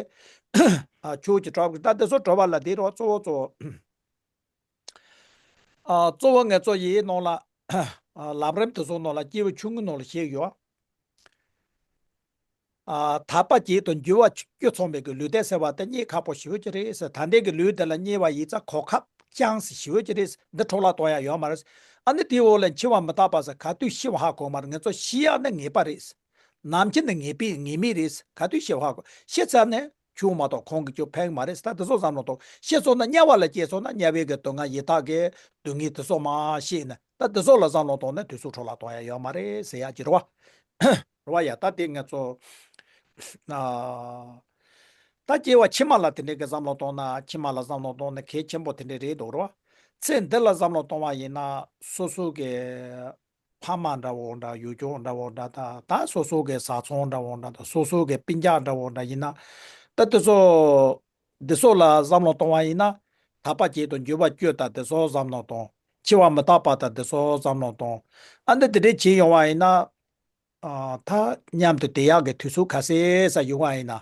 ཨ་ཆོས་ཀྱི་གྲོགས་ཀྱི་ད་དེ་ཚོ་གྲོགས་པ་ལ་དེ་རོ་གཙོ་བོ་གཙོ་བོ། ཨ་གཙོ་བོ་ངེད་ཚོ་ཡི་ནང་ལ་ཨ་ལམ་རིམ་དེ་ཚོ་ནང་ལ་སྐྱེས་བུ་ཆུང་ངུའི་ནང་ལ་བཤད་ཡོད། ཨ་ཐར་པ་བརྒྱད་དང་འབྱོར་བ་བཅུ་ཚང་བའི་གི་ལུས་རྟེན་ཟེར་བ་དེ་རྙེད་ཁག་པོ་ཞེ་པོ་ཅིག་རེད་ཟེར། ད་ལྟའི་གི་ལུས་དེ་ལ་རྙེད་པ་ཡིན་ཙང་གོ་སྐབས་ཅན་ཞེ་པོ་ཅིག་རེད་ཟེར། འདི་འཕྲོ་བརླག་གཏོང་ཡ་ཡོད་མ་རེད། ཨ་ནི་དེའི་འོག་ལ་འཆི་བ་མི་རྟག་པ་ཟེར་ག་དུས་ཤི་བ་ཧ་གོ་མ་རེད། ང་ཚོ་ཤི་ཡ་ནི་ངེས་པ་རེད། ནམ་འཆི་ནི་ངེས་པའི་ངེས་མེད་རེད། ག་དུས་ཤི་བ་ཧ་གོ། ཤི་ཚར་ནས་ཆུང་མ་གཏོགས་ཁོང་གི་ཅུང་ཕན་གི་མ་རེད། ད་དེ་ཚོ་བསམ་བློ་གཏོང་། ཤི་སོང་ན་དམྱལ་བ་ལ་སྐྱེས་སོང་ན་དམྱལ་བའི་གི་སྡུག་བསྔལ་ཡི་དྭགས་ཀྱི་སྡུག་བསྔལ་དེ་ཚོ་མ་ཤེས་ན། ད་དེ་ཚོ་ལ་བསམ་བློ་གཏོང་ན་དུས་ཚོད་འཕྲོ་བརླག་གཏོང་ཡ་ཡོད་མ་རེད་ཟེར་ཡ་ཅིག་རེད་བ། རེད་བ། ཡ་ད་དེ་ང་ཚོ་ཨ་ད་སྐྱེ་བ་ཕྱི་མ་ལ་དེ་འདྲའི་གི་བསམ་བློ་གཏོང་ན། ཕྱི་མ་ལ་བསམ་བློ་གཏོང་ན་གལ་ཆེན་པོ་དེ་འདྲའི་རེད་འདུག་རེད་བ། ཚེ་འདི་ལ་བསམ་བློ་གཏོང་བ་ཡིན་ན་སོ་སོ་གི་ཕ་མ་འདྲ་བོ་འདྲ། ཡུལ་ལྗོངས་འདྲ་བོ་འདྲ། ད་ད་སོ་སོ་གི་བཟའ་ཚང་འདྲ་བོ་འདྲ་དང་། སོ་སོ་གི་སྤུན་ཀྱག་འདྲ་བོ་འདྲ་ཡིན་ན། ད་དེ་ཚོ་འདི་ཚོ་ལ་བསམ་བློ་གཏོང་བ་ཡིན་ན། ཐར་པ་བརྒྱད་དང་འབྱོར་བ་བཅུ་དང་དེ་ཚོ་བསམ་བློ་གཏོང་། འཆི་བ་མི་རྟག་པ་དང་དེ་ཚོ་བསམ་བློ་གཏོང་། ཨ་འདི་དེ་འདྲའི་བྱེད་ཡོང་བ་ཡིན་ན། ཨ་ད་མཉམ་དུ་བསྡད་ཡག་གི་དུས་ཚོད་ག་ཚོད་ཙམ་ཡོང་བ་ཡིན་ན།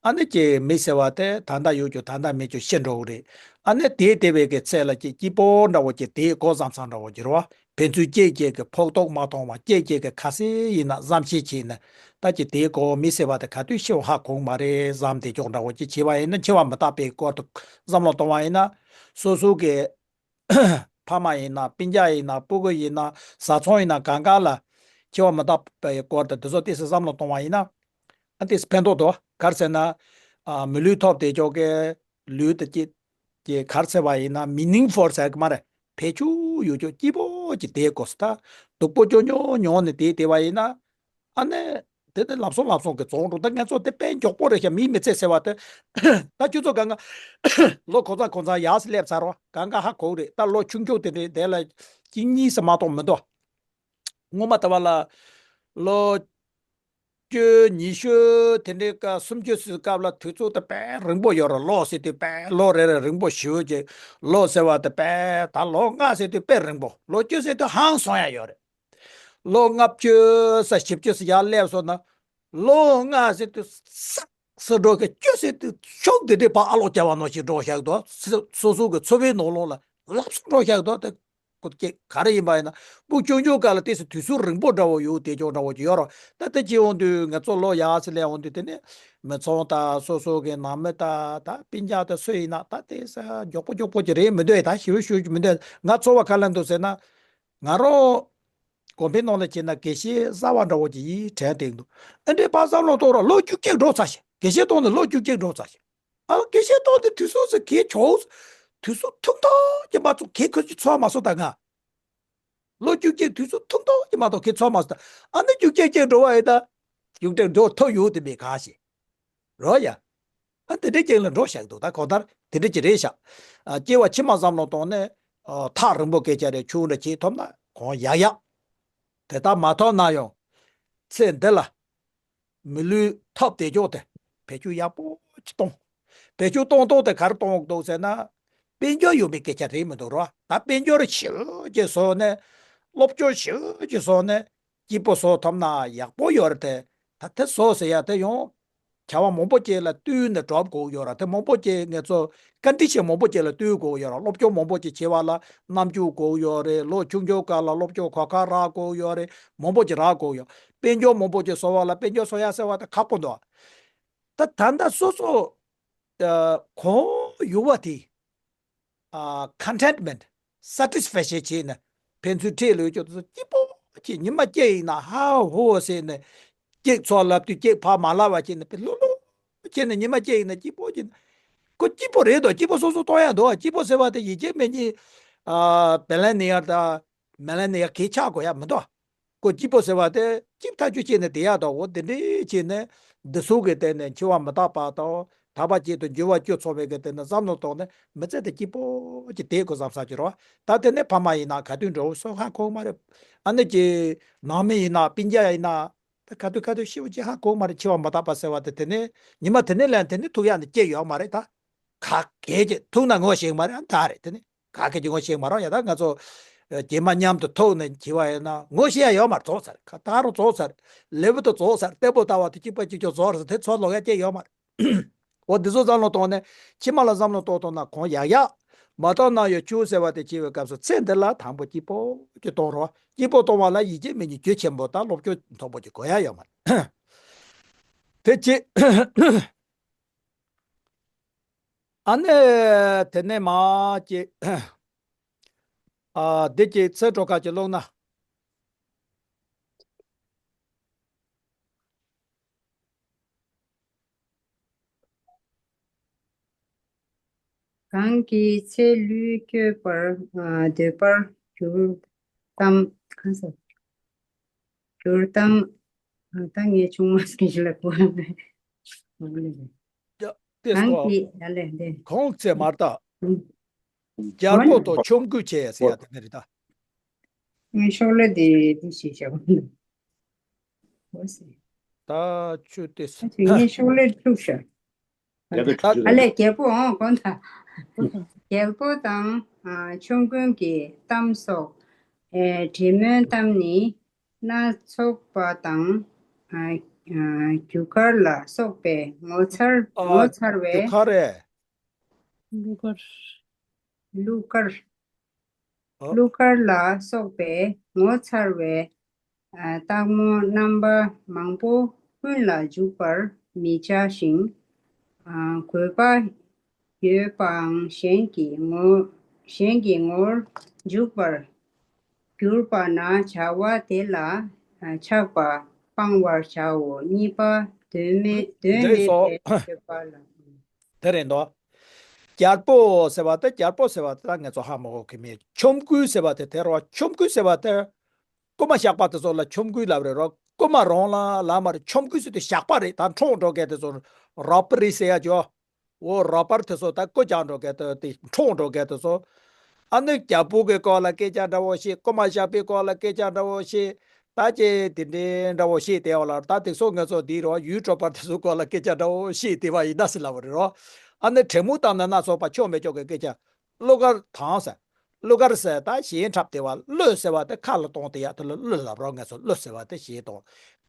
ཨ་ནི་ཀྱི་མི་ཟེར་བ་དེ་ད་ལྟ་ཡོད་ཀྱང་ད་ལྟ་མེད་ཀྱང་ཤི་འགྲོ་གི་རེད། ཨ་ནི་དེ་བསྡད་པའི་གི་ཚེ་ལ་ཀྱི་སྐྱིད་པོ་འདྲ་བོ་ཀྱི་དེའི་གོ་བཟང་ཚང་འདྲ་བོ་ཀྱི་རེད་བ། ཕན་ཚུན་གཅིག་གཅིག་གི་ཕོག་ཐུག་མ་མཐོང་བ། གཅིག་གཅིག་གི་ཁ་ཟས་ཡིན་ན་བསམ་ཤེས་བྱས་ན། ད་ཀྱི་དེའི་གོ་མི་ཟེར་བ་དེ་ག་དུས་ཤི་བ་ཧ་གོ་གི་མ་རེད་བསམ་བསྡད་ཀྱོག་འདྲ་བོ་ཀྱི་བྱས་པ་ཡིན་ན། འཆི་བ་མི་རྟག་པའི་སྐོར་དུ་བསམ་བློ་གཏོང་བ་ཡིན་ན། སོ་སོ་གི་ཕ་མ་ཡིན་ན། སྤུན་ཀྱག་ཡིན་ན། སྤུ་གུ་ཡིན་ན། བཟའ་ཚང་ཡིན་ན། གང་ག་ལ་འཆི་བ་མི་རྟག་པའི་སྐོར་དུ་དེ་ཚོ་ཏོག་ཙམ་བསམ་བློ་གཏོང་བ་ཡིན་ན། ཨ་ཏོག་ཙམ་ཕན་ཐོགས་འདུག་ག་རེ་ཟེར་ན། ཨ་མི་ལུས་ཐོབ་བསྡད་ཀྱོག་གི་ལུས་དེ་ཀྱི་ཀྱི་ག་རེ་ཟེར་བ་ཡིན་ན། མི་ནིང་ཕུལ་ཟེར་གི་མ་རེད། ཕལ་ཆེར་ཡོད་ཀྱོག་སྐྱིད་པོ་ཅིག་བསྡད་དགོས་ས། ད་སྡུག་པོ་ཅོ་ཉོ་ཉོ་ནས་བསྡད་བསྡད་པ་ཡིན་ན། ཨ་ནི། དེ་ནི་ལམ་སང་ལམ་སང་གི་རྫོགས་འགྲོ། ད་ང་ཚོ་དེ་དཔེ་མགྱོགས་པོ་རེད་ཤག་མིའི་མི་ཚེ་ཟེར་བ་དེ། ད་ཁྱོད་ཚོ་གང་ག་ལོ་གང་ཚང་གང་ཚང་ཡར་སླེབས་ཚར་བ། གང་ག་ཧ་གོ་གི་རེད། ད་ལོ་ཆུང་ཆུང་དེ་འདྲའི་དེ་ལ་གཅིག་གཉིས་སུ་མ་གཏོགས་མི་འདུག་སྔོན་མ་ད་བར་ལ་ལོ་བཅུ་ཉི་ཤུ་དེ་འདྲའི་ཀ་སུམ་ཅུ་ཙམ་སྐབས་ལ་དུས་ཚོད་དེ་དཔེ་རིང་པོ་ཡོད་རེད། ལོ་ཟེར་དུས་དཔེ་ལོ་རེ་རེ་རིང་པོ་ཞེ་པོ་ཅིག་ལོ་ཟེར་བ་དེ་དཔེ། ད་ལོ་ལྔ་ཟེར་དུས་དཔེ་རིང་པོ། ལོ་བཅུ་ཟེར་དུས་ཧང་སང་ཡ་ཡོད་རེད། ལོ་ལྔ་བཅུ་ས་བཞི་བཅུ་ས་ཡར་སླེབས་སོང་ན། ལོ་ལྔ་ཟེར་དུས་ས་ས་འགྲོ་གི་བཅུ་ཟེར་དུས་ཤོག་འདི་འདྲའི་ཕར་ཨ་ལོག་བྱ་བ་ནང་བཞིན་འགྲོ་བཞག་འདུག་སོ་སོ་གི་འཚོ་བའི་ནང་ལོགས་ལ་ལབ་སུ་འགྲོ་བཞག་འདུག་དེ་ཁོ་སྐད་ག་རེ་ཡིན་པ་ཡིན་ན། སྤུ་ཆུང་ཆུང་སྐབས་ལ་ཏོག་ཙམ་དུས་ཚོད་རིང་པོ་འདྲ་བོ་ཡོད་དེ་ཅོག་འདྲ་བོ་ཅིག་ཡོད་རོགས། ད་ལྟ་ཅི་འོང་དུས་ང་ཚོ་ལོ་ཡག་ཟེར་ལས་འོང་དུས་དེ་ནས་མི་ཚང་དང་སོ་སོ་གི་ནང་མི་དང་ད་སྤུན་ཀྱག་དང་སུ་ཡིན་ན་ད་དེ་ས་མགྱོགས་པོ་མགྱོགས་པོ་ཅིག་རེད་མི་འདུག་ད་ཞིབ་ཞིབ་ཅིག་མི་འདུག་ང་ཚོ་བ་ག་ལ་འདུག་ཟེར་ན། ང་རང་དགོན་པའི་ནང་ལ་ཕྱིན་ན་དགེ་བཤེས་གསར་བ་འདྲ་བོ་ཅིག་ཡིན་དྲན་བསྡད་འདུག་ཨ་འདྲའི་ཕར་བསམ་བློ་གཏོང་རོགས། ལོ་བཅུ་གཅིག་འགྲོ་ཚར་ཞིང་དགེ་བཤེས་གཏོང་ནས་ལོ་བཅུ་གཅིག་འགྲོ་ཚར་ཞིང་། ཨ་དགེ་བཤེས་གཏོང་དེ་དུས་ཚོད་ཟེར་གས་ཆོག་དུས་ཚོད་ཐུང་ཐུང་ཅིག་མ་གཏོགས་གས་ཁོ་ཚོས་ཚོར་མ་སོང་ད་ང་། ལོ་བཅུ་གཅིག་དུས་ཚོད་ཐུང་ཐུང་ཅིག་མ་གཏོགས་གས་ཚོར་མ་སོང་ད། ཨ་ནི་བཅུ་གཅིག་ཅིག་འགྲོ་བ་ཡིན་ད། བཅུ་གཅིག་འགྲོ་ཐུབ་ཡོད་དེ་མེད་ག་ཞེས། རོ་ཡ། ཨ་དེ་འདྲའི་རྐྱེན་ལ་འགྲོ་བཞག་འདུག་ད་གང་ལྟར་དེ་འདྲ་ཅིག་རེད་ཤག་ཨ་སྐྱེ་བ་ཕྱི་མ་བསམ་བློ་གཏོང་ནས། ཨ་ཐག་རིང་པོ་སྐད་ཆ་རེད་ཆུང་འདྲ་བྱེད་ཐུབ་ན་གང་ཡག་ཡག་དེ་ལྟར་མ་ཐུབ་ན་ཡང་། ཚེ་འདི་ལ་མི་ལུས་ཐོབ་བདེ་འཇོག་དེ་བེད་སྤྱོད་ཡག་པོ་ཅིག་གཏོང་། བེད་སྤྱོད་གཏོང་སྟངས་དེ་ག་རེ་གཏོང་འདུག་ཟེར་ན། དཔལ་འབྱོར་ཡོད་མེད་སྐད་ཆ་རེད་མི་འདུག་རོ། ད་དཔལ་འབྱོར་ཞེ་པོ་ཅིག་བཟོས་ནས་སློབ་སྦྱོང་ཞེ་པོ་ཅིག་བཟོས་ནས་སྐྱིད་པོ་བཟོ་ཐུབ་ན་ཡག་པོ་ཡོད་རེད་དེ། ད་དེ་བཟོ་ཟེར་ཡ་དེ་ཡང་བྱ་བ་མང་པོ་ཅིག་ལ་བསྟུན་ནས་སྒྲུབ་དགོས་ཡོད་ར། དེ་མང་པོ་ཅིག་ངེད་ཚོ་ཀོན་ཌི་ཤན་མང་པོ་ཅིག་ལ་བསྟུན་དགོས་ཡོད་ར། སློབ་སྦྱོང་མང་པོ་ཅིག་བྱེད་པ་ལ་རྣམ་འགྱུར་དགོས་ཡོད་རེད། ལོ་ཆུང་ཆུང་སྐབས་ལ་སློབ་སྦྱོང་གོ་སྐབས་རག་དགོས་ཡོད་རེད། མང་པོ་ཅིག་རག་དགོས་ཡོད། དཔལ་འབྱོར་མང་པོ་ཅིག་བཟོ་བ་ལ་དཔལ་འབྱོར་བཟོ་ཡ་ཟེར་བ་དེ་ཁག་པོ་འདུག་ད་ད་ལྟ་སོ་སོ་ཨ་གང་ཡོད་པ་དེ། ཨ་ཁོན་ཊེན་མེན་ཊི། སེ་ཊིས་ཕེག་ཤན་བྱས་ནས་ཕན་ཚུན་འཕྲད་ལོས་ཀྱང་དུ་སྐྱིད་པོ་ཅིག་ཉི་མ་སྐྱེ་ཡིན་ན་ཧ་ཧོ་ཟེར་ནས་སྐྱེ་ཚོ་ལབ་དུས་སྐྱེ་ཕར་མ་ལབ་པ་བྱས་ནས་དཔེ་ལྷོད་ལྷོད་བྱས་ནས་ཉི་མ་སྐྱེ་ཡིན་ན་སྐྱིད་པོ་ཅིག་ཁོ་སྐྱིད་པོ་རེད་དོ། སྐྱིད་པོ་སོ་སོ་གཏོང་ཡ་འདུག་སྐྱིད་པོ་ཟེར་བ་དེ་ཡིད་ཆེས་མེད་ཉིད་ཨ་བི་ལི་ཡ་ནེ་ཡར་དང་མི་ལི་ཡ་ནེ་ཡར་གས་ཆགས་དགོས་ཡ་མི་འདུག་ཁོ་སྐྱིད་པོ་ཟེར་བ་དེ་སྐྱིད་ཐག་ཆོད་བྱས་ནས་བསྡད་ཡག་དང་འོ་དེ་འདྲའི་བྱས་ནས་འདི་ཚོ་གི་སྟེང་ནས་འཆི་བ་མི་རྟག་པ་དང་ཐར་པ་ཆེད་དུ་འགྱུར་བ་བཅུ་ཚང་བའི་གི་སྟེང་ནས་བསམ་བློ་བཏང་ནས་མི་ཚེ་དེ་སྐྱིད་པོ་ཅིག་བསྡད་དགོས་བསམ་ས་ཅིག་རོ། ད་དེ་ནས་ཕ་མ་ཡིན་ན་ག་དུས་འགྲོ་སོ་ཧ་གོ་མ་རེད། ཨ་ནི་ཀྱི་ནང་མི་ཡིན་ན་སྤུན་ཀྱག་ཡིན་ན་ད་ག་དུས་ག་དུས་ཤི་བ་ཅིག་ཧ་གོ་མ་རེད། འཆི་བ་མི་རྟག་པ་ཟེར་བ་དེ་དེ་ནས་ཉི་མ་དེ་ནས་ལན་དེ་ནས་ཐུག་ཡག་ནི་སྐྱེ་ཡོད་མ་རེད་ད། ག་གས་ཀྱི་ཐུག་ན་ངོ་ཤེས་མ་རེད་ཨ་ད་རེད་དེ་ནས། ག་གེ་ཅིག་ངོ་ཤེས་མ་རོགས་ཡ། ད་ང་ཚོ་ཨ་རྗེས་མ་མཉམ་དུ་ཐུག་ནས་འཆི་བ་ཡིན་ན་ངོ་ཤེས་ཡ་ཡོད་མ་རེད། རྫོགས་ཚར་ཁ་ད་རུང་རྫོགས་ཚར་ལེ་བུ་དུ་རྫོགས་ཚར་ལྟད་པོ་ལྟ་བ་དེ་གཅིག་པ་གཅིག་ཀྱང་རྫོགས་རེད་དེ་ཚོ་ལོག་ཡ་སྐྱེ་ཡོད་མ་རེད། འོ་འདི་ཚོ་བསམ་བློ་གཏོང་ནས་ཕྱི་མ་ལ་བསམ་བློ་གཏོང་ཐུབ་ན་གང་ཡག་ཡག་མ་གཏོང་ན་ཡོད་ཆུ་ཟེར་བ་དེ་བྱེད་པའི་སྐབས་སུ་ཚེ་འདི་ལ་དང་པོ་སྐྱིད་པོ་ཅིག་གཏོང་རོགས། སྐྱིད་པོ་གཏོང་བ་ལ་ཡིད་ཆེས་མེད་ཉིད་རྒྱུ་ཆེན་པོ་དང་སློབ་སྦྱོང་མཐོན་པོ་ཅིག་དགོས་ཡ་ཡོད་མ་རེད། དེ་ཅི། ཨ་ནི་དེ་ནས་མ་ཅིག་ཨ་འདི་ཅིག་ཚེ་སྒྲོལ་དཀར་གྱི་ཀློག་ན། གང་གི་ཚེ་ལུས་བསྐྱོད་པར་འདོད་པར་གྱུར་ཏམ། གང་ཟག་གྱུར་ཏམ། ད་ངས་ཆུང་མ་སྐད་ལ་གོ་ཡ་ལེ། ཏེ་གང་སྐོ། གི་ཡ་ལེ་འདི། གོང་ཚེ་མར་ད། རྒྱལ་པོ་དང་ཆོམ་རྐུན་བྱས་ཟེར་ཡ་དེ་ནི་རེད་ད། ངས་ཤོག་ལེ་དེ་དེ་ཞེས་བྱ་བ་འདུག་ད་ཆུ་ཏེ། ངས་ཤོག་ལེ་བླུགས་ཤག་ཨ་ལས་རྒྱལ་པོ་འོང་གོང་ད། རྒྱལ་པོ་དང་ཆོམ་རྐུན་གྱི་གཏམ་སོགས། དྲི་མའི་གཏམ་ནི་སྣ་ཚོགས་པ་དང་། རྒྱུ་སྐར་ལ་སོགས་པའི་ངོ་མཚར་ངོ་མཚར་བའི། རྒྱུ་སྐར་རེད། གླུ་གར། གླུ་གར། ཨོ། གླུ་གར་ལ་སོགས་པའི་ངོ་མཚར་བའི་ཨ་སྟག་མོ་རྣམ་པ་མང་པོ་ཀུན་ལ་འཇུག་པར་མི་བྱ་ཞིང་། ཨ་དགོས་པ་ཡོད་པའང་གཞན་གྱི་ངོ་གཞན་གྱི་ངོར་འཇུག་པར་གྱུར་པ་ན་བྱ་བ་དེ་ལ་ཨ་ཆགས་པ་སྤང་བར་བྱའོ། གཉིས་པ་དོན་མེད་དོན་འདི་མེད་སོ་པའི་སྤྱོད་པ་ལ། དེ་རེད་འདུག་རྒྱལ་པོ་ཟེར་བ་དེ་རྒྱལ་པོ་ཟེར་བ་དེ་ད་ངས་ཚོ་ཧ་མ་གོ་གི་མེད། ཆོམ་རྐུན་ཟེར་བ་དེ་དེ་རོ། ཆོམ་རྐུན་ཟེར་བ་དེ་རྐུན་མ་ཞགས་པ་དེ་ཚོ་ལ་ཆོམ་རྐུན་ལབ་རེད་རོ། རྐུན་མ་རང་ལ་ལབ་མ་རེད། ཆོམ་རྐུན་ཟེར་དུས་ཞགས་པ་རེད། ད་འཕྲོག་འགྲོ་མཁན་དེ་ཚོ་རོ་པ་རི་ཟེར་ཡ་ཅོ། འོ་རོ་པར་དེ་ཚོ་ད་རྐུ་རྒྱག་འགྲོ་མཁན་དེ་དེ་འཕྲོག་འགྲོ་མཁན་དེ་ཚོ། ཨ་ནི་རྒྱལ་པོ་གི་སྐོར་ལ་སྐད་ཆ་འདྲ་བོ་བཤད། རྐུན་མ་ཞགས་པའི་སྐོར་ལ་སྐད་ཆ་འདྲ་བོ་བཤད། ད་ཅེ་དེ་འདྲའི་འདྲ་བོ་བཤད་དེ་འོ་ལ་ད་དེ་ཚོ་ངེད་ཚོ་འདི་རོ་ཡུལ་གྲོགས་པ་དེ་ཚོ་སྐོར་ལ་སྐད་ཆ་འདྲ་བོ་བཤད་དེ་བ་ཡིན་ད་ཟེར་ལབ་པ་རེད་རོ། ཨ་ནི་དྲེད་མོང་གཏམ་ན་སྣ་ཚོགས་པ་ཆོ་མེད་ཆོག་གི་སྐད་ཆ། གླུ་གར་དང་ཟེར། གླུ་གར་ཟེར་ད་གཞས་འཁྲབ་དེ་བ་གླུ་ཟེར་བ་དེ་ཁ་ལ་གཏོང་དེ་ཡ་དེ་ལ་གླུ་ལབ་རོགས། ང་ཚོ་གླུ་ཟེར་བ་དེ་གཞས་གཏོང་།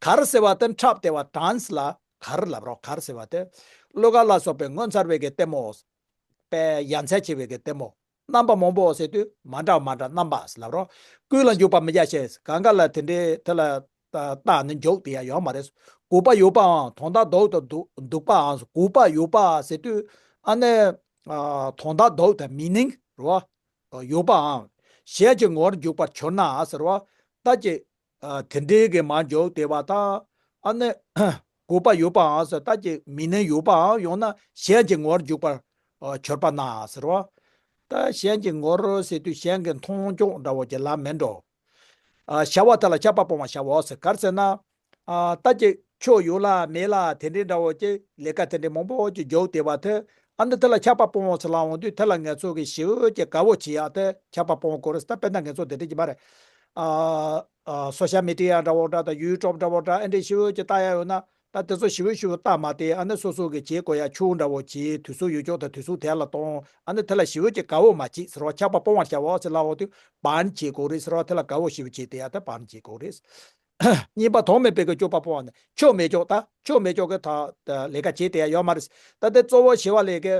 གར་ཟེར་བ་དེ་འཁྲབ་དེ་བ་ཌན་སི་ལ་གར་ལབ་རོགས། གར་ཟེར་བ་དེ་གླུ་གར་ལ་སོགས་པའི་ངོ་མཚར་བའི་གི་ལྟད་མོ། པའི་ཡ་མཚན་ཆེ་བའི་གི་ལྟད་མོ། རྣམ་པ་མང་པོ་ཟེར་དུས་མ་འདྲ་མ་འདྲ་རྣམ་པ་ཟེར་ལབ་རོགས། ཀུན་ལ་འཇུག་པ་མི་རྒྱག་ཞེས་གང་ག་ལ་དེ་འདྲའི་དེ་ལ་ལྟ་ནི་འཇུག་དེ་ཡ་ཡོད་མ་རེད། གུས་པ་ཡོད་པའང་དོན་དག་ལྡོག་ཏུ་འདུག་འདུག་པའང་། གུས་པ་ཡོད་པ་ཟེར་དུས་ཨ་ནི་དོན་དག་ལྡོག་དང་མི་ནིང་རོ། ཡོད་པའང་གཞན་གྱི་ངོར་འཇུག་པར་གྱུར་ན་ཟེར་བ་ལྟ་ཅི། དེ་འདྲའི་གི་མ་འཇོག་དེ་བ་དང་། ཨ་ནི་གུས་པ་ཡོད་པའང་ཟེར་ད་ཀྱི་མི་ནི་ཡོད་པའང་ཡང་ན་གཞན་གྱི་ངོར་འཇུག་པར་གྱུར་པ་ན་ཟེར་བ། ད་གཞན་གྱི་ངོར་ཟེར་དུས་གཞན་གྱི་མཐོང་ཆོས་འདྲ་བོ་ཅིག་ལ་མིན་འགྲོ། བྱ་བ་དེ་ལ་ཆགས་པ་སྤོང་བར་བྱའོ་ཟེར་ག་རེ་ཟེར་ན། ད་ཀྱི་ཆོས་ཡོད་ལ་མེད་ལ་དེ་འདྲའི་འདྲ་བོ་ཅིག་ལས་ཀ་དེ་འདྲའི་མང་པོ་ཅིག་འཇོག་དེ་བ་དེ། ཨ་ནི་དེ་ལ་ཆགས་པ་སྤོང་བ་ཟེར་ལ་འོང་དུས་དེ་ལ་ངེད་ཚོ་གི་ཞི་བའི་ཀྱི་དགའ་བོ་བྱེད་ཡག་དེ་ཆགས་པ་སྤོང་དགོས་རེད། ད་དཔེར་ན་ངེད་ཚོ་དེ་འདྲ་གྱི་མ་རེད། ཨ་ཨ་སོ་ཤལ་མི་ཌི་ཡ་འདྲ་བོ་འདྲ་དང་ཡུ་ཊུབ་འདྲ་བོ་འདྲ་ཨེ་འདྲའི་ཞི་བའི་ཀྱི་ལྟ་ཡག་ཡོད་ན་ད་དེ་ཚོ་ཞི་བའི་ཞི་བའི་ལྟ་མ་དེ་ཨ་ནི་སོ་སོ་གི་བྱེད་དགོས་ཡག་ཆུ་འདྲ་བོ་བྱེད་དུས་ཚོད་ཡོད་ཅོག་དང་དུས་ཚོད་དེ་ལ་གཏོང་། ཨ་ནི་དེ་ལ་ཞི་བའི་ཀྱི་དགའ་བོ་མ་བྱེད་ཟེར་བ་ཆགས་པ་སྤོང་བར་བྱའོ་ཟེར་ལ་འོང་དུས་བན་བྱེད་དགོས་རེད་ཟེར་བ་དེ་ལ་དགའ་བོ་ཞི་བའི་བྱེད་དེ་ཡག་དེ་བན་བྱེད་དགོས་རེད། གཉིས་པ་དོན་མེད་པའི་གི་སྤྱོད་པ་སྤོང་བ་ནི་ཆོས་མེད་ཅོག་ད་ཆོས་མེད་ཅོག་གི་ད་ལས་ཀ་བྱེད་དེ་ཡ་ཡོད་མ་རེད། ད་དེ་གཙོ་བོ་ཞི་བ་ལྷས་གི་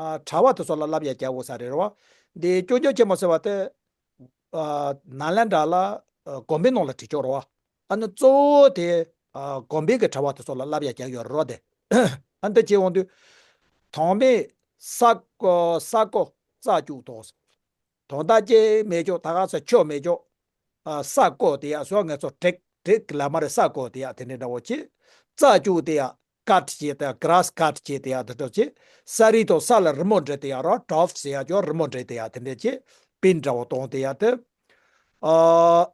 ཨ་གྲྭ་བ་དེ་ཚོ་ལ་བསླབ་ཡ་རྒྱག་དགོས་ས་རེད་རོ། འདི་སྐྱོན་བརྗོད་ཆེན་མོ་ཟེར་བ་དེ་ཨ་ནཱ་ལེནྡྲ་ལ་ཨ་དགོན་པའི་ནང་ལ་བྲིས་ཆོག་རོ། ཨ་ནི་གཙོ་བོ་དེ་ཨ་དགོན་པའི་གི་གྲྭ་བ་དེ་ཚོ་ལ་བསླབ་ཡ་རྒྱག་ཡོད་རོ་དེ། ཨ་འདི་བྱེད་འོང་དུས་དོན་མེད་ས་ཀོ་ས་ཀོ་རྩ་བཅུག་དོ། དོན་དག་ཅིག་མེད་ཅོག་ད་ག་ས་ཆོས་མེད་ཅོག་ཨ་ས་ཀོ་དེ་ཡ་སོ་ངེད་ཚོ་ཊིག་ཊིག་ལ་མ་རེད། ས་ཀོ་དེ་ཡ་དེ་འདྲའི་འདྲ་བོ་ཅིག་རྩ་བཅུག་དེ་ཡ་ཀཊ་བྱེད་དེ་ཡ་གྷ་རཱས་ཀཊ་བྱེད་དེ་ཡ་དེ་འདྲ་ཅིག་ས་རི་དང་ས་ལ་རི་མོ་འབྲི་དེ་ཡ་རོ། ཌོབ་ཟེར་ཡ་ཅོག་རི་མོ་འབྲི་དེ་ཡ་དེ་འདྲ་ཅིག་པིན་འདྲ་བོ་གཏོང་དེ་ཡ་དེ། ཨ་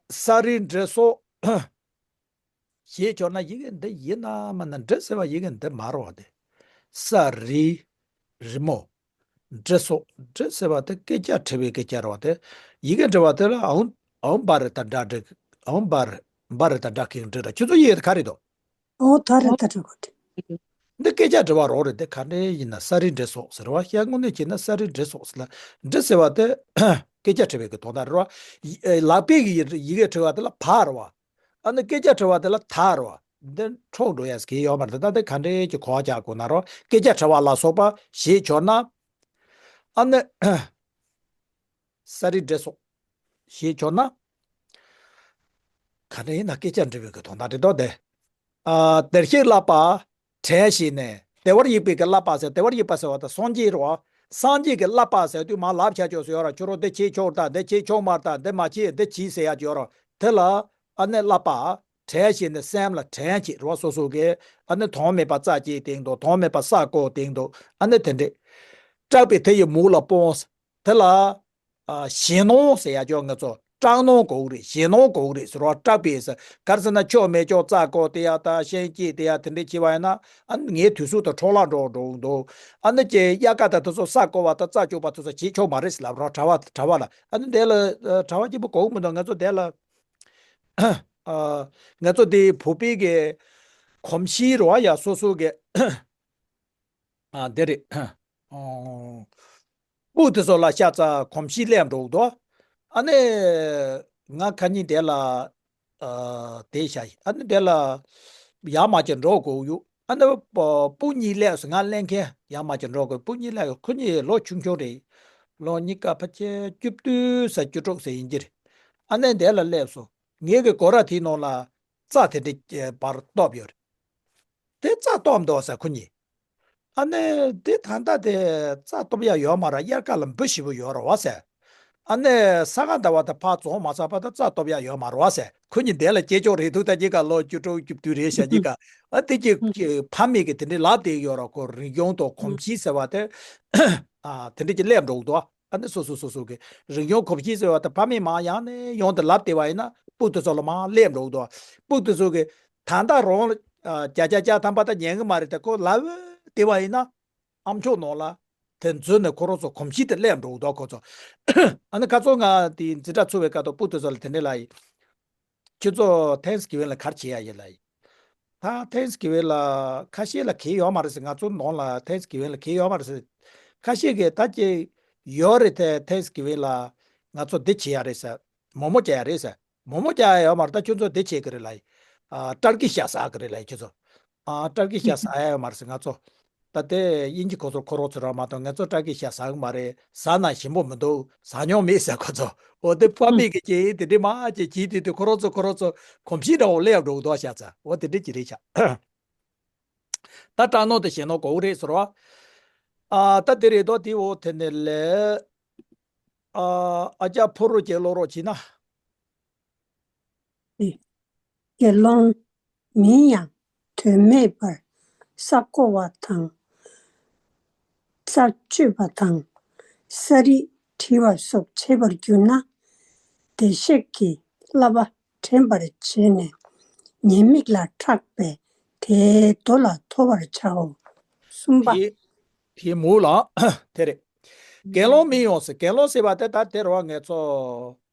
ས་རི་འབྲི་སོགས། ཞེས་བྱུང་ན་ཡི་གེ་འདི་ཡིན་ན་མིན་ན་འབྲི་ཟེར་བ་ཡི་གེ་འདི་མ་རེད་བ་དེ། ས་རི། རི་མོ། འབྲི་སོགས། འབྲི་ཟེར་བ་དེ་སྐད་ཆ་དྲི་བའི་སྐད་ཆ་རེད་བ་དེ། ཡི་གེ་འབྲི་བ་དེ་ལ་ཨའུ་ཨའུ་འབའ་རི་དང་སྦྲགས་འབྲི། ཨའུ་འབའ་རི་འབའ་རི་དང་སྦྲགས་ཀྱི་འབྲི་ར། ཁྱོད་ཚོ་ཡི་གེ་དེ་ག་རེ་འདུག་ཨོ་ད་རེད་ད་རེད་གོ་དེ། འདི་སྐད་ཆ་དྲི་བ་རོགས་རེད་དེ། ག་འདྲའི་ཡིན་ན་ས་རི་འབྲི་སོགས་ཟེར་བ་ཤ་དངོས་གནས་བྱས་ན་ས་རི་འབྲི་སོགས་ཟེར་ལ་འབྲི་ཟེར་བ་དེ་སྐད་ཆ་དྲི་བའི་གི་དོན་དག་རེད་བ། ཡི་ཨེ་ལག་པའི་གི་ཡི་གེ་དྲི་བ་དེ་ལ་བ་རེད་བ། ཨ་ནི་སྐད་ཆ་དྲི་བ་དེ་ལ་ད་རེད་བ། འདི་འཕྲོག་འགྲོ་ཡ་ཟེར་གི་ཡོད་མ་རེད། ད་འདི་ག་འདྲའི་གི་གོ་བ་རྒྱག་དགོས་ན་རོ། སྐད་ཆ་དྲི་བ་ལ་སོགས་པ་ཞེས་བྱུང་ན། ཨ་ནི་ས་རི་འབྲི་སོགས་ཞེས་བྱུང་ན། ག་འདྲ་ཡིན་ན་སྐད་ཆ་འདྲི་བའི་གི་དོན་དག་རེད་དོ་དེ། ཨ་བདེར་གཤེགས་བསླབ་པ་དྲན་བྱས་ནས་བདེ་བར་གཤེགས་པའི་གི་བསླབ་པ་ཟེར། བདེ་བར་གཤེགས་པ་ཟེར་བ་དང་སངས་རྒྱས་རེད་བ། སངས་རྒྱས་ཀྱི་བསླབ་པ་ཟེར་དུས་མ་ལབ་བྱ་ཆོག་ཟེར་ཡོད་ར། ཁྱོད་རང་འདི་བྱེད་ཆོག་ད་འདི་བྱེད་ཆོག་མ་རེད་ད་འདི་མ་བྱེད་འདི་བྱེད་ཟེར་ཡ་ཡོད་ར། དེ་ལ་ཨ་ནི་བསླབ་པ་དྲན་བྱས་ནས་སེམས་ལ་དྲན་བྱེད་རེད་བ། སོ་སོ་གི་ཨ་ནི་དོན་མེད་པ་རྩ་གཅིག་སྟེང་དུ་དོན་མེད་པ་ས་ཀོ་སྟེང་དུ་ཨ་ནི་དེ་འདྲས། སྐྲག་པའི་དེ་ཡི་མུག་ལ་སྤོང་། དེ་ལ། ཨ་ཞེད་སྣང་ཟེར་ཡ་ཅོག་ང་ཚོ་སྐྲག་སྣང་གོ་གི་རེད། ཞེད་སྣང་གོ་གི་རེད་ཟེར་བ་སྐྲག་པའི་ཟེར་ག་རེ་ཟེར་ན་ཆོ་མེད་ཅོག་རྩ་བཀོག་དེ་ཡ་ད་ཤན་སྐྱེས་དེ་ཡ་དེ་འདྲ་བྱས་པ་ཡིན་ན་ཨ་ནི་ངའི་དུས་ཚོད་དང་འཕྲོ་བརླག་འགྲོ་འགྲོ་འདུག་ཨ་ནི་ཀྱེ་དབྱར་ཁ་དང་དེ་ཚོ་ས་བཀོག་པ་དང་རྩ་བཅུག་པ་དེ་ཚོ་བྱེད་ཆོག་མ་རེད་ཟེར་ལབ་རོགས། གྲྭ་བ་གྲྭ་བ་ལ་ཨ་ནི་དེ་ལ་གྲྭ་བ་སྐྱིད་པོ་གོ་གི་མི་འདུག་ང་ཚོ་དེ་ལ་ཨ་ང་ཚོ་དེ་བོད་པའི་གི་གོམས་གཤིས་རེད་བ། ཡ་སོ་སོ་གི་ཨ་དེ་རེད། ཨོ། སྤུ་དེ་ཚོ་ལ་ཤ་ཚ་གོམས་གཤིས་སླེབས་འགྲོ་གི་འདུག་ཨ་ནི་ང་ཁ་ཉིན་དེ་ལ་ཨ་དེ་ཤ་ཡིན། ཨ་ནི་དེ་ལ་ཡར་མར་ཅིག་འགྲོ་དགོས་ཡོད། ཨ་ནི་སྤུ་གཉིས་སླེབས་སོང་། ང་སླེབས་མཁན་ཡར་མར་ཅིག་འགྲོ་དགོས། སྤུ་གཉིས་སླེབས། ཁོ་གཉིས་ལོ་ཆུང་ཆུང་རེད། ལོ་གཉིས་ཀ་ཕལ་ཆེར་བཅུ་བདུན་ས་བཅུ་དྲུག་ས་ཡིན་གྱི་རེད། ཨ་ནི་དེ་ལ་སླེབས་སོང་། ངེད་ཀྱི་སྒོ་ར་དེའི་ནང་ལ་རྩྭ་དེ་འདྲ་བར་གཏོབ་ཡོད་རེད། དེ་རྩྭ་གཏོར་འདུག་ཟེར་ཁོ་གཉིས། ཨ་ནི་དེ་ད་ལྟ་དེ་རྩྭ་གཏོར་ཡ་ཡོད་མ་རེད། དབྱར་ཁ་ལ་འབུ་ཞེ་པོ་ཡོད་རེད་བ་ཟེར། ཨ་ནི་ས་ག་ཟླ་བ་དེ་ཕར་རྫོགས་མ་ཚར་བར་དུ་རྩྭ་གཏོར་ཡ་ཡོད་མ་རེད་བ་ཟེར། ཁོ་གཉིས་དེ་ལ་སྐྱེས་ཆོག་རེད་འདུག་ད་གཉིས་ཀ་ལོ་བཅུ་དྲུག་བཅུ་བདུན་རེད་ཤག་གཉིས་ཀ་ཨ་དེ་གི་ཕ་མེས་ཀྱི་དེ་འདྲའི་ལབ་བསྡད་ཡོད་རེད། ཁོ་རིག་གཞུང་དང་གོམས་གཤིས་ཟེར་བ་དེ་ཨ་དེ་འདྲ་ཅིག་སླེབས་འགྲོ་གི་འདུག་ཨ་ནི་སོ་སོ་སོ་སོ་གི་རིག་གཞུང་གོམས་གཤིས་ཟེར་བ་དེ་ཕ་མས་མར་ཡང་ནས་ཡང་དུ་ལབ་བསྡད་པ་ཡིན་ན་སྤུ་དེ་ཚོ་ལ་མར་སླེབས་འགྲོ་གི་འདུག་སྤུ་དེ་ཚོ་གི་ད་ལྟ་རང་ལ་ཨ་བརྒྱ་ཆ་བརྒྱ་ཐམ་པ་ད་ཉན་གི་མ་རེད་དེ། ཁོ་ལབ་བསྡད་པ་ཡིན་ན་ཨམ་ཅོག་ནང་ལ་དེ་འཛུལ་ནས་ཁོ་རང་ཚོ་གོམས་གཤིས་དེ་སླེབས་འགྲོ་གི་འདུག་ཁོ་ཚོ། ཨ་ནི་ཁ་སང་ང་དེ་འཛིན་གྲྭ་ཚུགས་པའི་སྐབས་དུ་སྤུ་དེ་ཚོ་ལ་དེ་འདྲ་ལབ་ཡིན། ཁྱོད་ཚོ་ཐེངས་གི་ཝིན་ལ་ག་རེ་བྱེད་ཡ་ཡིན་ལབ་ཡིན། ད་ཐེངས་གི་ཝིན་ལ་ཁ་ཤས་ལ་གལ་ཡོད་མ་རེད་ཟེར། ང་ཚོ་ནང་ལ་ཐེངས་གི་ཝིན་ལ་གལ་ཡོད་མ་རེད་ཟེར། ཁ་ཤས་ཀྱིས་ད་ཀྱེ་ཡོད་རེད་དེ། ཐེངས་གི་ཝིན་ལ་ ང་ཚོ་འདི་བྱེད་ཡ་རེད་ཟེར། མོག་མོག་རྒྱག་ཡ་རེད་ཟེར། མོག་མོག་རྒྱག་ཡ་ཡོད་མ་རེད། ད་ཁྱོད་ཚོ་འདི་བྱེད་གི་རེད་ལ། ཨ། སྤྲ་གི་ཤ་ཟ་གི་རེད་ལ་ཁྱོད་ཚོ། ཨ། སྤྲ་གི་ཤ་ཟ་ཡ་ཡོད་མ་རེད་ཟེར། ང་ཚོ། ད་དེ་དབྱིན་ཇི་ཁོ་ཚོ་ཁོ་རང་ཚོ་རང་མ་གཏོགས་ང་ཚོ་སྤྲ་གི་ཤ་ཟ་གི་མ་རེད། ཟ་ན་ཞིམ་པོ་མི་འདུག་ཟ་མྱོང་མེད་ཟེར་ཁོ་ཚོ། འོ་དེ་ཕ་ཨ། མེས་ཀྱི་སྐད་ཡིག་དེ་འདྲ་མ་ཅིག་བྱས་དུས་དེ་ཁོ་རང་ཚོ་ཁོ་རང་ཚོ་གོམས་གཤིས་འདྲ་བོ་སླེབས་འགྲོ་གི་འདུག་ཤག་ཚ། འོ་དེ་འདྲ་ཅིག་རེད་ཤག་ད་སྤྲ་ནོར་དེ་བཞིན་ནོར་གོ་གི་རེད་ཟེར་བ། ཨ། ད་དེ་རེད་དོ། དེ་འོ་དེ་ནས་ལས། ཨ། ཨ་ཅག་ཕོ་རོག་ཅིག་ཀློག་རོགས་བྱས་ན། དགེ་སློང་མིན་ཡང་དོན་མེད་པར་ས་རྐོ་བ་དང་། ས་གཅོད་པ་དང་། ས་རིས་འབྲི་བ་སོགས་བྱེད་པར་གྱུར་ན། བདེ་གཤེགས་ཀྱི་བསླབ་པ་དྲན་པར་བྱས་ནས་ཉེས་དམིགས་ལ་ཕྲག་པས་དེའི་མདོ་ལ་མཐོ་བར་བྱའོ། གསུམ་པ། དེ་དེ་མུ་ལ་དེ་རེད། དགེ་སློང་མིན་ཡང་ཟེར། དགེ་སློང་ཟེར་བ་དེ་ད་དེ་རུ་བ་ངེད་ཚོ།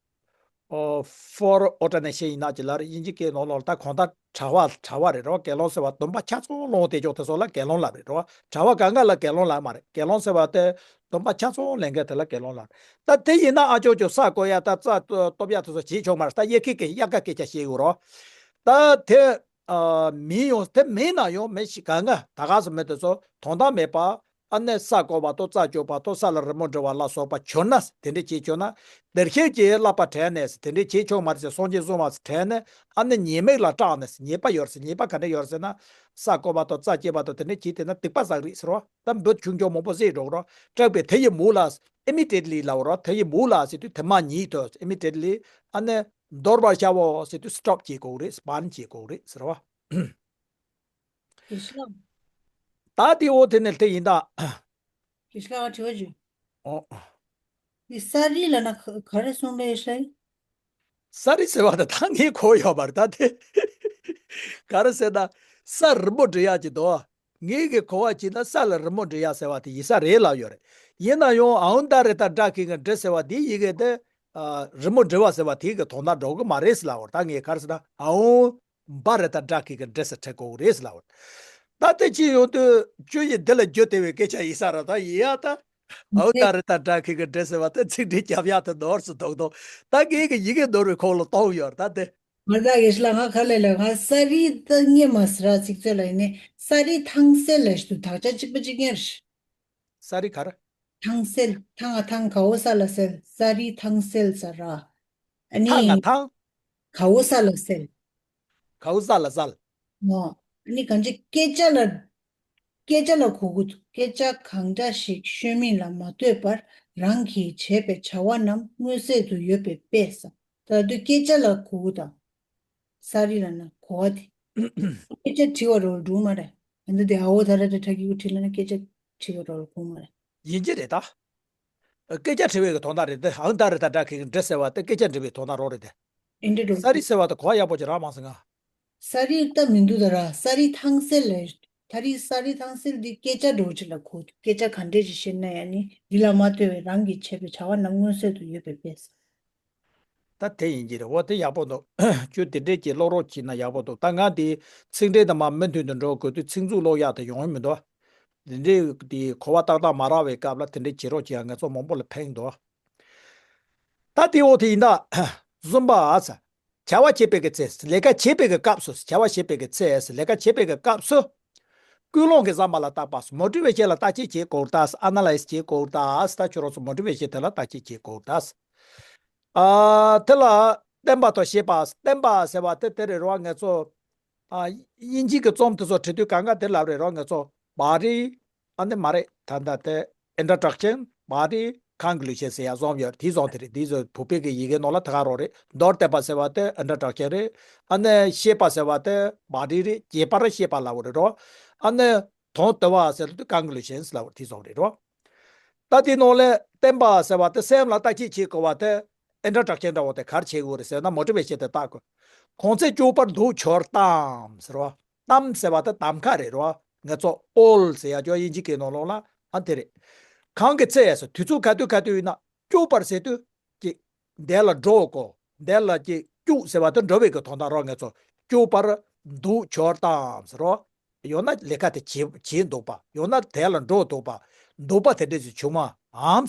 ཨོ། ཕོར་ཨོ་ཊ་ནེ་ཤན་ཡིན་ན་ཅི་ལ་རེད། དབྱིན་ཇི་སྐད་ནང་ལོགས་ལ་ད་གང་ལྟར་གྲྭ་བ་གྲྭ་བ་རེད་རོ། དགེ་སློང་ཟེར་བ་སྡོམ་པ་ཆ་ཚང་ལོངས་དེ་ཅོག་དེ་ཚོ་ལ་དགེ་སློང་ལ་རེད་རོ། གྲྭ་བ་གང་ག་ལ་དགེ་སློང་ལ་མ་རེད། དགེ་སློང་ཟེར་བ་དེ་སྡོམ་པ་ཆ་ཚང་ལེན་མཁན་དེ་ལ་དགེ་སློང་ལ་རེད། ད་དེ་ཡིན་ན་ཨ་ཅོ་ཅོ་ས་རྐོ་ཡ་ད་རྩྭ་གཏོ་གཏོབ་ཡ་དེ་ཚོ་བྱེད་ཆོག་མ་རེད། ད་དབྱར་ཁའི་སྐད་དབྱར་ཁ་སྐད་ཆ་བཤད་ཡོད་རོ། ད་དེ་ཨ་མིན་ཡང་དེ་མིན་ན་ཡང་མི་ཞིག་གང་ག་ད་ག་ཟེ་མི་དེ་ཚོ་དོན་དག་མེད་པ། ཨ་ནི་ས་རྐོ་བ་དང་རྩྭ་གཅོད་པ་དང་ས་ལ་རི་མོ་འབྲི་བ་ལ་སོགས་པ་བྱུང་ན། དེ་འདྲ་བྱེད་བྱུང་ན། བདེ་གཤེགས་ཀྱི་བསླབ་པ་དྲན་ནས། དེ་འདྲ་བྱེད་ཆོག་མ་རེད་ཟེར། སངས་རྒྱས་གསུངས་པ་དྲན་ནས། ཨ་ནི་ཉེས་དམིགས་ལ་སྐྲག་ནས། ཉེས་པ་ཡོད་ཟེར། ཉེས་པ་ག་འདྲ་ཡོད་ཟེར་ན། ས་རྐོ་བ་དང་རྩྭ་གཅོད་པ་དང་དེ་འདྲ་བྱེད་དེ་ན་སྡིག་པ་བསགས་རེད་ཟེར་བ། ད་འབུ་ཆུང་ཆུང་མང་པོ་བསད་འགྲོ་གི་རོ། སྐྲག་པས་དེ་ཡི་མུ་ལ། ཨི་མི་ཌི་ཡེ་ཊི་ལི་ལབ་རོ། དེ་ཡི་མུ་ལ་ཟེར་དུས་དེ་མ་ཉིད་དུ་ཨི་མི་ཌི་ཡེ་ཊི་ལི། ཨ་ནི་འདོར་བར་བྱའོ་ཟེར་དུས་སི་ཊོབ་བྱེད་དགོས་རེད། བཱན་བྱེད་དགོས་རེད་ཟེར་བ། དེ་ཤ། ད་དེ་འོ་དེ་ནས་དེ་ཡིན་ད། དེ་ཤ་ལ་དྲི་བ་བརྗོད། ཨོ། དེ་ས་རིས་ལབ་ན་ག་ག་རེ་གསུངས་པའི་ཤ། ས་རིས་ཟེར་བ་ད་ད་ངས་གོ་ཡོད་པར་ད་དེ། ག་རེ་ཟེར་ན། ས་རི་མོ་འབྲི་ཡག་ཅིག་འདུག་ངས་གི་གོ་བ་བྱས་ན་ས་ལ་རི་མོ་འབྲི་ཡག་ཟེར་བ་དེ་ཡིན་ས་རེད་ལབ་ཡོད་རེད། ཡིན་ན་ཡང་ཨའུ་ད་རེ་ད་ཌ་གི་གི་འབྲི་ཟེར་བ་དེ་ཡི་གེ་དེ། ཨ། རི་མོ་འབྲི་བ་ཟེར་བ་དེ་གི་དོན་དག་འགྲོ་གི་མ་རེད་ཟེར་ལབ་པར། ད་ངས་ག་རེ་ཟེར་ན། ཨའུ་བ་རེ་ད་ཌ་གི་གི་འབྲི་ཟེར་འབྲི་དགོས་རེད་ཟེར་ལབ་པར། ད་དེ་ཅི་ཡོང་དུས་ཅུ་ཡི་འདི་ལ་རྒྱུ་དེ་བའི་སྐད་ཆ་ཡིན་ས་ར། ད་ཡིན་ཡ་ད། ཨའུ་ད་རེ་ད་ཌ་གི་གི་འབྲི་ཟེར་བ་དེ་ཚིག་འབྲི་རྒྱབ་ཡ་དེ་ནོར་སུ་དོག་དོག་ད་ངས་གི་ཡི་གེ་ནོར་བའི་ཁོག་ལ་གཏོང་ཡོད་རེད་ད་དེ། ང་ད་གེ་ཤ་ལ་ང་ཁ་ལས་ལ་ང་ས་རིས་ད་ངས་མ་ཟེར་ར། ཚིག་མཛོད་ལ་ཡིན་ནས་ས་རིས་ཐང་སེལ་ལ་ཞུ་དག་ཆ་གཅིག་པ་གཅིག་རྐྱང་རེད། ས་རིས་ག་རེ། ཐང་སེལ། ཐང་ང་ཐང་ག་འོ་ས་ལ་སེལ། ས་རིས་ཐང་སེལ་ཟེར་ར། ཨ་ནི། ཐང་ང་ཐང་། ག་འོ་ས་ལ་སེལ། ག་འོ་ས་ལ་སེལ། ངོ་། ཨ་ནི་གང་ཅི་སྐད་ཆ་ལ། སྐད་ཆ་ལ་གོ་གི་འདུག་སྐད་ཆ་གང་འདྲ་ཞིག་ཤོད་མིན་ལ་མ་ལྟོས་པར་རང་གིས་བྱས་པའི་བྱ་བ་རྣམས་མངོན་གསལ་དུ་ཡོད་པའི་དཔེ་ཟེར། ད་དུ་སྐད་ཆ་ལ་གོ་གི་དང་། ས་རིས་ལབ་ན་གོ་བ་དེ། སྐད་ཆ་དྲི་བ་རོལ་འགྲོ་མ་རེད། ཨ་ནི་དེ་ཨ་འོ་ད་ར་ད་ཁྲ་ཁི་གུ་ཁྲི་ལབ་ན་སྐད་ཆ་དྲི་བ་རོལ་གོ་མ་རེད། ཡིན་གྱི་རེད་ད། སྐད་ཆ་དྲི་བའི་གི་དོན་དག་རེད་དེ། ཨང་ད་རེད་ད་ད་ཁི་གི་འདྲི་ཟེར་བ་དེ་སྐད་ཆ་འདྲི་བའི་དོན་དག་རོ་རེད་དེ། ཨིན་འདྲི་འགྲོ། ས་རིས་ཟེར་བ་དེ་གོ་བ་ཡག་པོ་ཅིག་རག་མ་སོང་ང་། ས་རིས་ད་མི་འདུག་ད་ར། ས་རིས་ཐང་སེལ་ལ། ད་རིས་ས་རིས་ཐང་སེལ་འདི་སྐད་ཆ་འདྲ་བོ་ཅིག་ལ་གོ། སྐད་ཆ་ག་འདྲས་ཅིག་བཤད་ན་ཡང་ནི་འདི་ལ་མ་ལྟོས་པའི་རང་གིས་བྱས་པའི་བྱ་བ་རྣམས་མངོན་གསལ་དུ་ཡོད་པའི་དཔེ་ཟེར། ད་དེ་ཡིན་གྱི་རེད། འོ་དེ་ཡག་པོ་འདུག་ཁྱོད་དེ་འདྲས་ཀྱི་ཀློག་རོགས་བྱས་ན་ཡག་པོ་འདུག་ད་ང་དེ་ཚིག་འགྲེལ་དང་མ་མུ་མཐུད་དུ་འགྲོ་དགོས་དུས་ཚིག་མཛོད་ཀློག་ཡག་དེ་ཡོང་གི་མི་འདུག་དེ་འདྲས་དེ་གོ་བ་ཏག་ཏག་མ་རག་པའི་སྐབས་ལ་དེ་འདྲས་བྱེད་རོགས་བྱེད་ཡ་ང་ཚོ་མང་པོ་ལ་ཕན་འདུག་ད་དེ་འོ་དེ་ཡིན་ད། གསུམ་པ། བྱ་བ་བྱེད་པའི་གི་ཚེ། ལས་ཀ་བྱེད་པའི་གི་སྐབས་སུ། བྱ་བ་བྱེད་པའི་གི་ཚེ། ལས་ཀ་བྱེད་པའི་གི་སྐབས་སུ། ཀུན་སློང་གི་ཟ་མ་ལ་བརྟག་པ། མོ་ཊི་ཝེ་ཤན་ལ་བརྟག་དཔྱད་བྱེད་དགོས་ད། ཨ་ན་ལའིཛ་བྱེད་དགོས་ད། ད་ཁྱོད་རང་ཚོ་མོ་ཊི་ཝེ་ཤན་དེ་ལ་བརྟག་དཔྱད་བྱེད་དགོས་ད། ཨ། དེ་ལ་བརྟེན་པ་དང་ཞེས་པ། བརྟེན་པ་ཟེར་བ་དེ་དེ་རེད་རོ། ང་ཚོ། ཨ། དབྱིན་ཇི་གི་རྩོམ་དེ་ཚོ་བྲིས་དུས་གང་ག་དེ་ལབ་རེད་རོ། ང་ཚོ་བ་རི། ཨ་ནི་མ་རེད། ད་ལྟ་དེ་ཨིན་ཊྲོ་ཌག་ཤན། བ་རི། ཀོན་ཀུ་ལུ་ཤན་ཟེར་ཡ་བཟོ་ཡོད། དེ་བཟོ་དེ་རེད། དེ་ཚོ་བོད་པའི་གི་ཡི་གེ་ནང་ལ་དེ་ག་རོ་རེད། མདོར་བསྟན་པ་ཟེར་བ་དེ་ཨིན་ཊྲོ་ཌག་ཤན་རེད། ཨ་ནི་ཞེས་པ་ཟེར་བ་དེ་བ་རི་རེད། རྒྱས་པར་བཤད་པ་ལབ་རེད་རོ། ཨ་ནི། དོན་བསྡུ་བ་ཟེར་དུས་ཀོན་ཀུ་ལུ་ཤན་ལབ་དེ་བཟོ་རེད་རོ། ད་དེ་ནང་ལས་བརྟེན་པ་ཟེར་བ་དེ་སེམས་ལ་བརྟག་དཔྱད་བྱེད་དགོས་པ་དེ། ཨིན་ཊྲོ་ཌག་ཤན་འདྲ་བོ་དེ་ག་རེ་བྱེད་དགོས་རེད་ཟེར་ན། མོ་ཊི་ཝེ་ཤན་དེ་བརྟག་དགོས། གང་ཚེ་སྐྱོབ་པར་འདུག་གྱུར་ཏམ་ཟེར་བ། ཏམ་ཟེར་བ་དེ་གདམ་ཁ་རེད་རོ། ང་ཚོ་ཨོལ་ཟེར་ཡ་ཅོ་དབྱིན་ཇི་སྐད་ནང་ལོགས་ལ་ཨ་དེ་རེད། གང་གི་ཚེ་ཟེར་དུས་ཚོད་ག་དུས་ག་དུས་ཡིན་ན་སྐྱོབ་པར་ཟེར་དུས། ཀྱི། འདས་ལ་འགྲོ་དགོས། འདས་ལ་ཀྱི་སྐྱོབ་ཟེར་བ་དེ་འགྲོ་བའི་གི་དོན་དག་རོ། ང་ཚོ་སྐྱོབ་པར་འདུག་གྱུར་ཏམ་ཟེར་རོ། ཡང་ན་ལས་ཀ་དེ་བྱེད་བྱེད་འདུག་པ། ཡང་ན་དེ་ལ་འགྲོ་འདུག་པ། འདུག་པ་དེ་འདྲ་ཞིག་བྱུང་བའམ།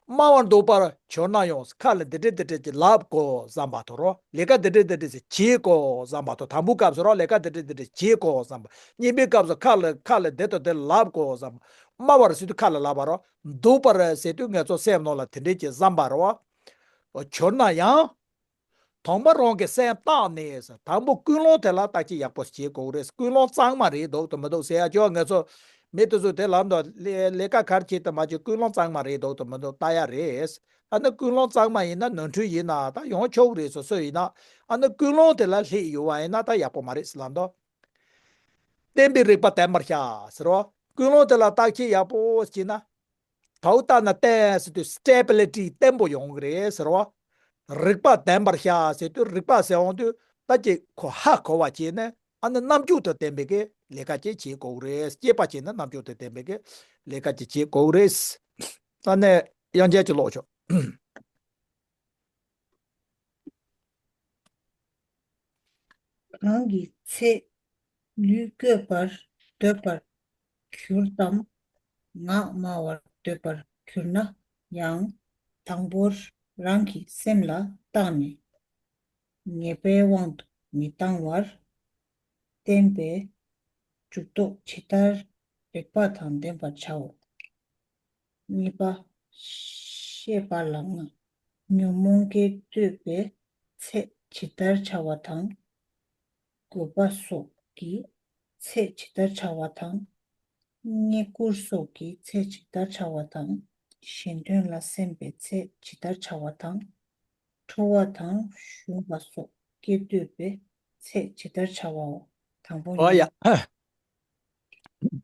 སྨྲ་བར་འདོད་པར་གྱུར་ན་ཡང་། ཁ་ལ་འདི་འདྲས་འདི་འདྲས་ཀྱི་ལབ་དགོས་བསམ་པ་དང་རོ། ལས་ཀ་འདི་འདྲས་འདི་འདྲས་ཀྱི་བྱེད་དགོས་བསམ་པ་དང་། དང་པོའི་སྐབས་སུ་རོ། ལས་ཀ་འདི་འདྲས་འདི་འདྲས་བྱེད་དགོས་བསམ་པ། གཉིས་པའི་སྐབས་སུ་ཁ་ལ་ཁ་ལ་འདི་དང་འདི་ལབ་དགོས་བསམ་པ། སྨྲ་བར་ཟེར་དུས་ཁ་ལ་ལབ་པ་རོ། འདོད་པར་ཟེར་དུས་ང་ཚོ་སེམས་ནང་ལ་དེ་འདྲས་ཀྱི་བསམ་པ་རོ། གྱུར་ན་ཡང་། དང་པོ་རང་གི་སེམས་བརྟགས་ནས། དང་པོ་ཀུན་སློང་དེ་ལ་བརྟག་དཔྱད་ཡག་པོ་བྱེད་དགོས་རེད། ཀུན་སློང་གཙང་མ་རེད་འདུག་དང་མི་འདུག་ཟེར་ཡ་ཅོ། ང་ཚོ་མི་དེ་ཚོ་དེ་ལབ་འདུག་ལས་ལས་ཀ་ག་རེ་བྱེད་དུ་མ་བྱེད་ཀུན་སློང་གཙང་མ་རེད་འདུག་དང་མི་འདུག་ལྟ་ཡ་རེད། ཨ་ནི་ཀུན་སློང་གཙང་མ་ཡིན་ན་ནོར་འཁྲུལ་ཡིན་ན་ད་ཡོང་ཆོག་རེད། སོ་སོ་ཡིན་ན་ཨ་ནི་ཀུན་སློང་དེ་ལ་སླེབས་ཡོད་པ་ཡིན་ན་ད་ཡག་པོ་མ་རེད་ཟེར་ལབ་འདུག་བསྟན་པའི་རིགས་པ་ལྡན་པར་བྱ་ཟེར་བ། ཀུན་སློང་དེ་ལ་བརྟག་དཔྱད་ཡག་པོ་བྱས་ན། དའུ་ཏ་ན་བསྟན་ཟེར་དུས་སི་ཊེ་བི་ལི་ཊི་བརྟན་པོ་ཡོང་གི་རེད་ཟེར་བ། རིགས་པ་ལྡན་པར་བྱ་ཟེར་དུས་རིགས་པ་ཟེར་འོང་དུས་ད་ཅིག་གོ་ཧ་གོ་བ་བྱས་ནས་ཨ་ནི་རྣམ་འགྱུར་དང་ལྡན་པའི་གི་ལས་ཀ་ཅིག་བྱེད་དགོས་རེད། སྐྱེས་པ་བྱས་ན་རྣམ་འགྱུར་དང་ལྡན་པའི་གི་ལས་ཀ་ཅིག་བྱེད་དགོས་རེད། ཨ་ནི་དབྱངས་ཅན་གྱིས་ཀློག་ཤོག་གང་གི་ཚེ་ལུས་བཀོད་པར་འདོད་པར་གྱུར་ཏམ། ངག་སྨྲ་བར་འདོད་པར་གྱུར་ན་ཡང་། དང་པོར་རང་གི་སེམས་ལ་བརྟགས་ནས། ཉེས་པའི་དབང་དུ་མི་བཏང་བར། བསྟན་པའི་འཇུག་ལྡོག་ཇི་ལྟར་རིགས་པ་དང་ལྡན་པར་བྱའོ། གཉིས་པ། ཤེས་པ་ལ་ལྔ། ཉོན་མོངས་སྐྱེས་སྡོད་པའི་ཚེ་ཇི་ལྟར་བྱ་བ་དང་། རྒོད་པ་སོགས་ཀྱི་ཚེ་ཇི་ལྟར་བྱ་བ་དང་། རྙེད་བཀུར་སོགས་ཀྱི་ཚེ་ཇི་ལྟར་བྱ་བ་དང་། གཞན་དོན་ལ་སེམས་པའི་ཚེ་ཇི་ལྟར་བྱ་བ་དང་། ཁྲོ་བ་དང་ཞུམ་པ་སོགས་སྐྱེས་སྡོད་པའི་ཚེ་ཇི་ལྟར་བྱ་བའོ། དང་པོ་ཨོ་ཡ། ཉིད།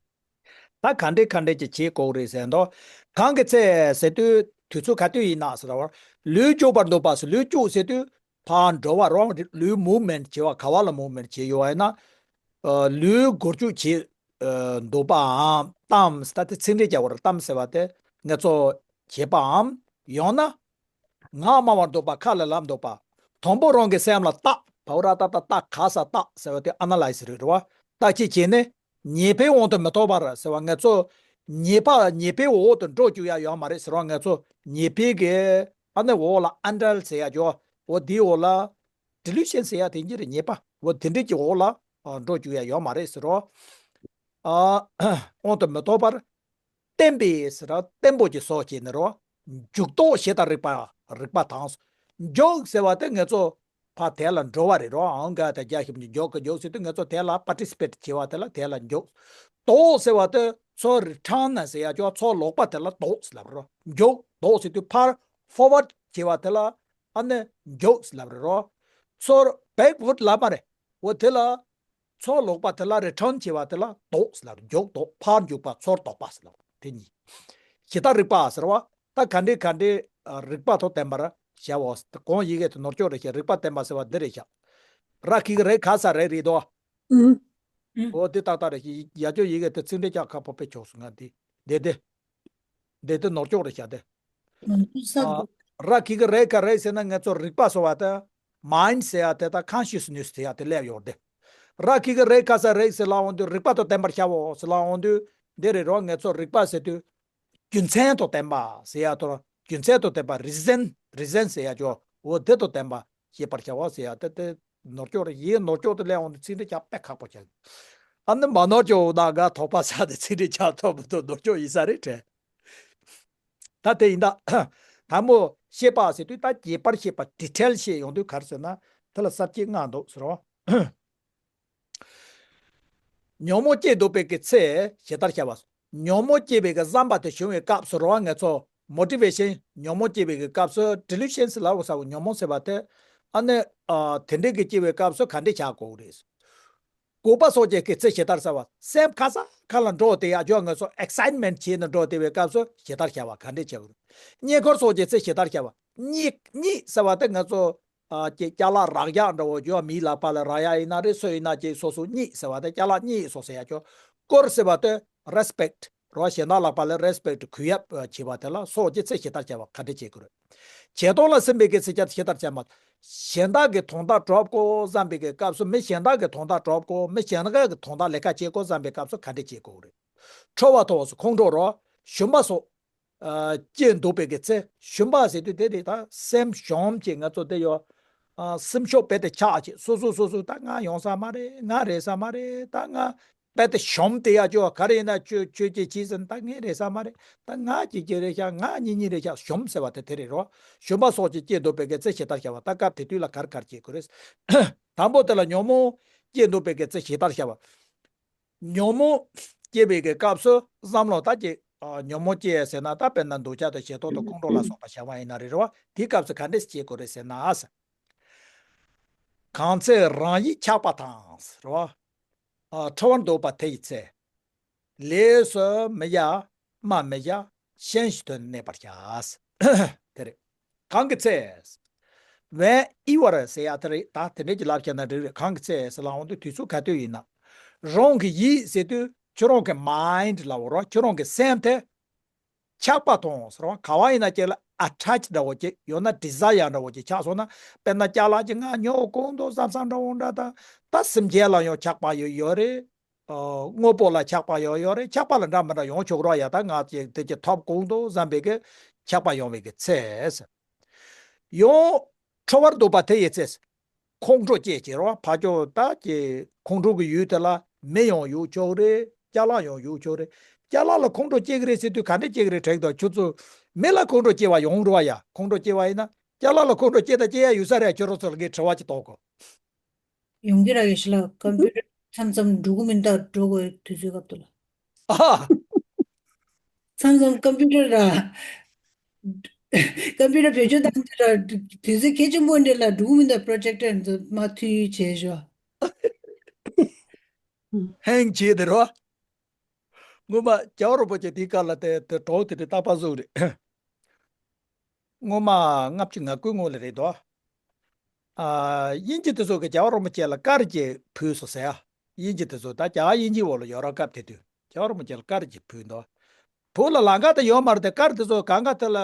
ད་ག་འདྲས་ག་འདྲས་ཀྱི་བྱེད་དགོས་རེད་ཟེར་འདུག་གང་གི་ཚེ་ཟེར་དུས་དུས་ཚོད་ག་དུས་ཡིན་ན་ཟེར་བ། ལུས་སྐྱོག་པར་འདོད་པ་ཟེར། ལུས་སྐྱོག་ཟེར་དུས་ཕར་འགྲོ་བ་རོ། ལུས་མུབ་མེན་ཊི་བྱེད་པ། ག་བ་ལ་མུབ་མེན་ཊི་བྱེད་ཡོད་པ་ཡིན་ན། ཨ། ལུས་སྒོར་སྐྱོག་བྱེད་ཨ་འདོད་པའམ་གཏམ་ཟེར། ད་དེ་ཚིག་འགྲེལ་རྒྱག་པར་གཏམ་ཟེར་བ་དེ་ངེད་ཚོ་བྱེད་པའམ། ཡང་ན། ངག་སྨྲ་བར་འདོད་པ། ཁ་ལ་ལབ་འདོད་པ། དང་པོ་རང་གི་སེམས་ལ་བརྟགས། བྷ་བ་ར་ཏ་བཏགས་བརྟགས། ག་ས་བརྟགས་ཟེར་བ་དེ་ཨ་ན་ལའི་ཛི་རེད་རེད་བ། བརྟག་དཔྱད་བྱས་ནས་ཉེས་པའི་དབང་དུ་མི་ཐོགས་པར་ཟེར་བ། ང་ཚོ་ཉེས་པ་ཉེས་པའི་འོག་ཏུ་འགྲོ་བཅུག་ཡ་ཡོད་མ་རེད་ཟེར་བ། ང་ཚོ་ཉེས་པའི་གི་ཨ་ནི་འོག་ལ་ཨན་ཌར་ཟེར་ཡ་ཅོ། འོ་དེའི་འོག་ལ་ཌི་ལུ་ཤན་ཟེར་ཡ་དེ་གཉིས་རེད། ཉེས་པ་འོ་དེ་འདྲས་ཀྱི་འོག་ལ་ཨ་འགྲོ་བཅུག་ཡ་ཡོད་མ་རེད་ཟེར་རོ། ཨ་དབང་དུ་མི་ཐོགས་པར། བསྟན་པའི་ཟེར་ར་བརྟན་པོ་ཅིག་བཟོ་བྱས་ནས་རོ། འཇུག་ལྡོག་ཇི་ལྟར་རིགས་པ་རིགས་པ་དང་། འཇུག་ཟེར་བ་དེ་ང་ཚོ་ཕར་དེ་ལ་འགྲོ་བ་རེད་རོ། ཨང་ག་དང་རྒྱ་ཞབས་ཀྱུ་འཇུག་གི། འཇུག་ཟེར་དུས་ང་ཚོ་དེ་ལ་པར་ཊི་སི་པེ་ཊི་བྱེད་པ་དེ་ལ་དེ་ལ་འཇུག་ལྡོག་ཟེར་བ་དེ་ཚུར་རི་ཊར་ན་ཟེར་ཡ་ཅོ། ཚུར་ལོག་པ་དེ་ལ་ལྡོག་ཟེར་ལབ་རོ། འཇུག་ལྡོག་ཟེར་དུས་ཕར་ཕོར་ཝར་ཌི་བྱེད་པ་དེ་ལ་ཨ་ནི་འཇུག་ཟེར་ལབ་རེད་རོ། ཚུར་བེག་ཝར་ཌི་ལབ་མ་རེད། འོ་དེ་ལ། ཚུར་ལོག་པ་དེ་ལ་རི་ཊར་ན་བྱེད་པ་དེ་ལ་ལྡོག་ཟེར་ལབ། འཇུག་ལྡོག་ཕར་འཇུག་པ་ཚུར་ལྡོག་པ་ཟེར་ལབ། དེ་གཉིས། ཇི་ལྟར་རིགས་པ་ཟེར་བ། ད་ག་འདྲས་ག་འདྲས་ཨ་རིགས་པ་དང་ལྡན་པར་བྱའོ། གོང་ཡི་གེ་དེ་ནོར་སྐྱོག་རེད་ཤག་རིགས་པ་ལྡན་པ་ཟེར་བ་འདི་རེད་ཤག་ར་གི་གུ་རེ་ག་ས་རེ་རེད་དོ། ཨུ། ཨུ། འོ་དེ་ཏག་ཏག་རེད་ཤག་ཡ་ཅོ་ཡི་གེ་དེ་ཚིག་འགྲེལ་རྒྱག་ཁག་པོ་དཔེ་ཆོག་སོང་ང་། འདི་འདི་དེ། འདི་དེ་ནོར་སྐྱོག་རེད་ཤག་དེ། ཨ། ར་གི་གུ་རེ་ག་རེ་ཟེར་ན་ང་ཚོ་རིག་པ་ཟེར་བ་དེ། མའིན་ཌི་ཟེར་ཡ་དེ་དང་ཀོན་ཤི་ཡས་ནེ་སི་ཟེར་ཡ་དེ་སླེབས་ཡོད་དེ། ར་གི་གུ་རེ་ག་ས་རེ་ཟེར་ལབ་འོང་དུས་རིགས་པ་དང་ལྡན་པར་བྱའོ་ཟེར་ལབ་འོང་དུས། འདི་རེད་རོ། ང་ཚོ་རིགས་པ་ཟེར་དུས། རྒྱུ་མཚན་དང་ལྡན་པ་ཟེར་ཡ་དང་། རྒྱུ་མཚན་དང་ལྡན་པ། རི་ཛན། རི་ཛན་ཟེར་ཡ་ཅོ། འོ་དེ་དང་ལྡན་པ་ཤེས་པར་བྱའོ་ཟེར་ཡ་དེ། དེ་ནོར་སྐྱོག་རེད། ཡི་གེ་ནོར་སྐྱོག་དེ་སླེབས་འོང་དུས་ཚིག་འགྲེལ་རྒྱག་དཔེ་ཁག་པོ་ཆགས། ཨ་ནི་མ་ནོར་སྐྱོག་ད་ག་དོགས་པ་ཟ་དེ་ཚིག་འགྲེལ་རྒྱག་ཐུབ་མི་ཐུབ་ནོར་སྐྱོག་ཡིན་ས་རེད་དྲན། ད་དེ་ཡིན་ད། དང་པོ་ཤེས་པ་ཟེར་དུས་ད་རྒྱས་པར་ཤེས་པ། ཌི་ཊེལ་ཤེས་ཡོང་དུས་ག་རེ་ཟེར་ན། དེ་ལ་ས་བཅད་ལྔ་འདུག་ཟེར་རོ། ཉོན་མོངས་སྐྱེས་སྡོད་པའི་གི་ཚེ་ཇི་ལྟར་བྱ་བ། ཉོན་མོངས་སྐྱེས་པའི་གི་བསམ་པ་དེ་བྱུང་བའི་སྐབས་སུ་རོ། ང་ཚོ་མོ་ཊི་ཝེ་ཤན། ཉོན་མོངས་སྐྱེས་པའི་གི་སྐབས་སུ། ཌི་ལུ་ཤན་ཟེར་ལབ་ས་བོ། ཉོན་མོངས་ཟེར་བ་དེ། ཨ་ནི་ཨ་དེ་འདྲའི་གི་སྐྱེ་བའི་སྐབས་སུ་ག་འདྲས་བྱ་དགོས་རེད། རྒོད་པ་སོགས་ཀྱི་སྐྱེ་ཚེ་ཇི་ལྟར་བྱ་བ། སེམས་ག་ས་ག་ལ་འགྲོ་དེ་ཡ་ཅོ། ང་ཚོ་ཨེག་སའིཊ་མེན་ཊི་བྱས་ནས་འགྲོ་དེ་བའི་སྐབས་སུ་ཇི་ལྟར་བྱ་བ། ག་འདྲས་བྱ་དགོས། བསྙེན་བཀུར་སོགས་ཀྱི་ཚེ་ཇི་ལྟར་བྱ་བ། བསྙེན། བསྙེན་ཟེར་བ་དེ་ང་ཚོ་ཨ་ཅེ་ཅ་ལག་རག་ཡག་འདྲ་བོ་ཅོ། མིའི་ལག་པ་ལ་རག་ཡག་ཡིན་ན་རེད། སུ་ཡིན་ན་ཅེ་སོ་སོ་བསྙེན་ཟེར་བ་དེ་ཅ་ལག་བསྙེན་སོགས་ཟེར་ཡ་ཅོ། བཀུར་ཟེར་བ་དེ་རེ་སི་པེག་ཊི་རོ། གཞན་དག་ལག་པ་ལ་རེ་སི་པེག་ཊི་གུས་ཡབ་བྱེད་པ་དེ་ལ་སོགས་ཀྱི་ཚེ་ཇི་ལྟར་བྱ་བ། ག་འདྲ་བྱེད་དགོས་རེད། བྱེད་སྟངས་ལ་སེམས་པའི་གི་ཚེ་ཇི་ལྟར་བྱ་བ། གཞན་དག་གི་དོན་དག་སྒྲུབ་དགོས་བསམ་པའི་གི་སྐབས་སུ། མི་གཞན་དག་གི་དོན་དག་སྒྲུབ་དགོས། མི་གཞན་དག་གི་དོན་དག་ལས་ཀ་བྱེད་དགོས་བསམ་པའི་སྐབས་སུ་ག་འདྲ་བྱེད་དགོས་རེད། ཁྲོ་བ་དང་ཁོང་ཁྲོ་རོ། ཞུམ་པ་སོགས། ཨ་སྐྱེས་འདུག་པའི་གི་ཚེ། ཞུམ་པ་ཟེར་དུས་དེ་རེད། ད་སེམས་ཞུམ་བྱས་ང་ཚོ་དེ་ཡོད། ཨ་སེམས་ཤོག་རྦད་དེ་ཆག་བྱས། སོ་སོ་སོ་སོ་ད་ང་ཡོང་ས་མ་རེད། ང་རེད་ས་མ་རེད། ད་ང་རྦད་དེ་ཞུམ་དེ་ཡ་ཅོ། ག་རེ་ཡིན་ན་ཆོས་ཆོས་ཀྱི་ཆི་ཟིན། ད་ངས་རེད་ས་མ་རེད། ད་ང་ཅིག་ཅིག་རེད་ཤག་ང་གཉིས་གཉིས་རེད་ཤག་ཞུམ་ཟེར་བ་དེ་དེ་རེད་རོ། ཞུམ་པ་སོགས་ཀྱིས་སྐྱེས་འདུག་པའི་གི་ཚེ་ཞེས་བཏགས་བྱ་བ། ད་སྐབས་དེ་དུས་ལ་ག་རེ་ག་རེ་བྱེད་དགོས་རེད། དང་པོ་དེ་ལ་ཉོན་མོངས་སྐྱེས་འདུག་པའི་གི་ཚེ་ཞེས་བཏགས་བྱ་བ། ཉོན་མོངས་སྐྱེས་པའི་གི་སྐབས་སུ་བསམ་བློ་ད་ཅིག་ཨ་ཉོན་མོངས་སྐྱེས་ཟེར་ན། ད་དཔེར་ན་འདོད་ཆགས་དང་ཞེ་སྡང་དང་ཁོང་ཁྲོ་ལ་སོགས་པ་བྱ་བ་ཡིན་ན་རེད་རོ། དེའི་སྐབས་སུ་ག་འདྲས་བྱེད་དགོས་རེད་ཟེར་ན། གང་ཚེ་རང་ཡིད་ཆགས་པ་དང་རོ། ཨ་ཁྲོ་བར་འདུག་པ་དེ་ཡི་ཚེ། ལས་སུ་མི་གཡེལ། སྨྲ་མི་གཡེལ། ཞེན་ཞིག་ཏུ་གནས་པར་བྱ། དེ་རེད། གང་གི་ཚེ། Whenever ཟེར་ཡ་དེ་རེད། ད་དེ་འདྲས་ཀྱི་ལབ་བྱས་ན་འགྲིག་རེད། གང་གི་ཚེ་ཟེར་ལབ་འོང་དུས་དུས་ཚོད་ག་དུས་ཡིན་ན། རང་གི་ཡིད་ཟེར་དུས་ཁྱོད་རང་གི་mind ལབ་འོ་རོ། ཁྱོད་རང་གི་སེམས་དེ་ཆགས་པ་དང་ཟེར་བ། ག་བ་ཡིན་ན་ཅིག་ལ་attach འདྲ་བོ་ཅིག་ཡང་ན་desire འདྲ་བོ་ཅིག་ཆགས་སོང་ན། དཔེར་ན་ཅ་ལག་ཅིག་ང་ཉོ་དགོས་འདུག་བསམ་བསམ་འདྲ་བོ་འདྲ། ད་ད་སེམས་ཅན་ལ་ཡང་ཆགས་པ་ཡོད་ཡོད་རེད། ཨ་དངོས་པོ་ལ་ཆགས་པ་ཡོད་ཡོད་རེད། ཆགས་པ་ལ་འདྲ་མི་འདྲ་ཡོང་ཆོག་རོགས་ཡ། ད་ང་ཅིག་དེ་ཅིག་ཐོབ་དགོས་འདུག་བསམ་པའི་གི་ཆགས་པ་ཡོང་བའི་གི་ཚེ། ཡང་ཁྲོ་བར་འདུག་པ་དེ་ཡི་ཚེ། ཁོང་ཁྲོ་སྐྱེས་བྱས་རོ། ཕ་ཅོ་ད་ཀྱི་ཁོང་ཁྲོ་གི་ཡུལ་དེ་ལ་མི་ཡང་ཡོད་ཆོག་རེད། ཅ་ལག་ཡང་ཡོད་ཆོག་རེད། ཅ་ལག་ལ་ཁོང་ཁྲོ་སྐྱེ་གི་རེད་ཟེར་དུས་ག་འདྲས་སྐྱེ་གི་རེད་དྲན་གི་འདུག་ཁྱོད་ཚོ། མི་ལ་ཁོང་ཁྲོ་སྐྱེ་བ་ཡོང་རོགས་ཡ། ཁོང་ཁྲོ་སྐྱེ་བ་ཡིན་ན་ཅ་ལག་ལ་ཁོང་ཁྲོ་སྐྱེ་ད་སྐྱེ་ཡ་ཡོད་ས་རེད། ཁྱོད་རང་ཚོ་ལ་ངས་དྲི་བ་ཅིག་གཏོང་གོ། ཡོང་གི་ར་གི་ཤི་ལ་ཀམ་པུ་ཊར་མཚམས་མཚམས་འགྲོ་གི་མིན་ད་འགྲོ་དགོས་དུས་ཚོད་སྐབས་དུ་ལ། ཨ། མཚམས་མཚམས་ཀམ་པུ་ཊར་ར། ཀམ་པུ་ཊར་བེད་སྤྱོད་བཏང་དུས་ར་དུས་ཚོད་གལ་ཆེན་པོ་འདྲ་ལ་འགྲོ་གི་མིན་ད་པྲོ་ཇེག་ཊར་འདི་མ་མཐུད་བྱས་ཞོ། ཧེང་བྱས་དེ་རོ། སྔོན་མ་རྒྱལ་བ་རིན་པོ་ཆེ་དེའི་སྐབས་ལ་དེ་དེ་གྲོགས་དེ་དེ་རྟག་པར་བཟོས་རེད། སྔོན་མ་ལྔ་བཅུ་ང་དགུའི་སྔོན་ལ་རེད་དོ། ཨ་དབྱིན་ཇི་དེ་ཚོ་གི་རྒྱལ་བ་རིན་པོ་ཆེ་ལ་ཀར་ཅིག་ཕུལ་སོང་ཟེར་ཡ། དབྱིན་ཇི་དེ་ཚོ་ད་རྒྱ་དབྱིན་ཇི་འོག་ལ་ཡོད་ར། སྐབས་དེ་དུས་རྒྱལ་བ་རིན་པོ་ཆེ་ལ་ཀར་ཅིག་ཕུལ་འདུག་བོད་ལ་ལམ་ཁ་དེ་ཡོད་མ་རེད་དེ། ཀར་དེ་ཚོ་གང་ག་དེ་ལ་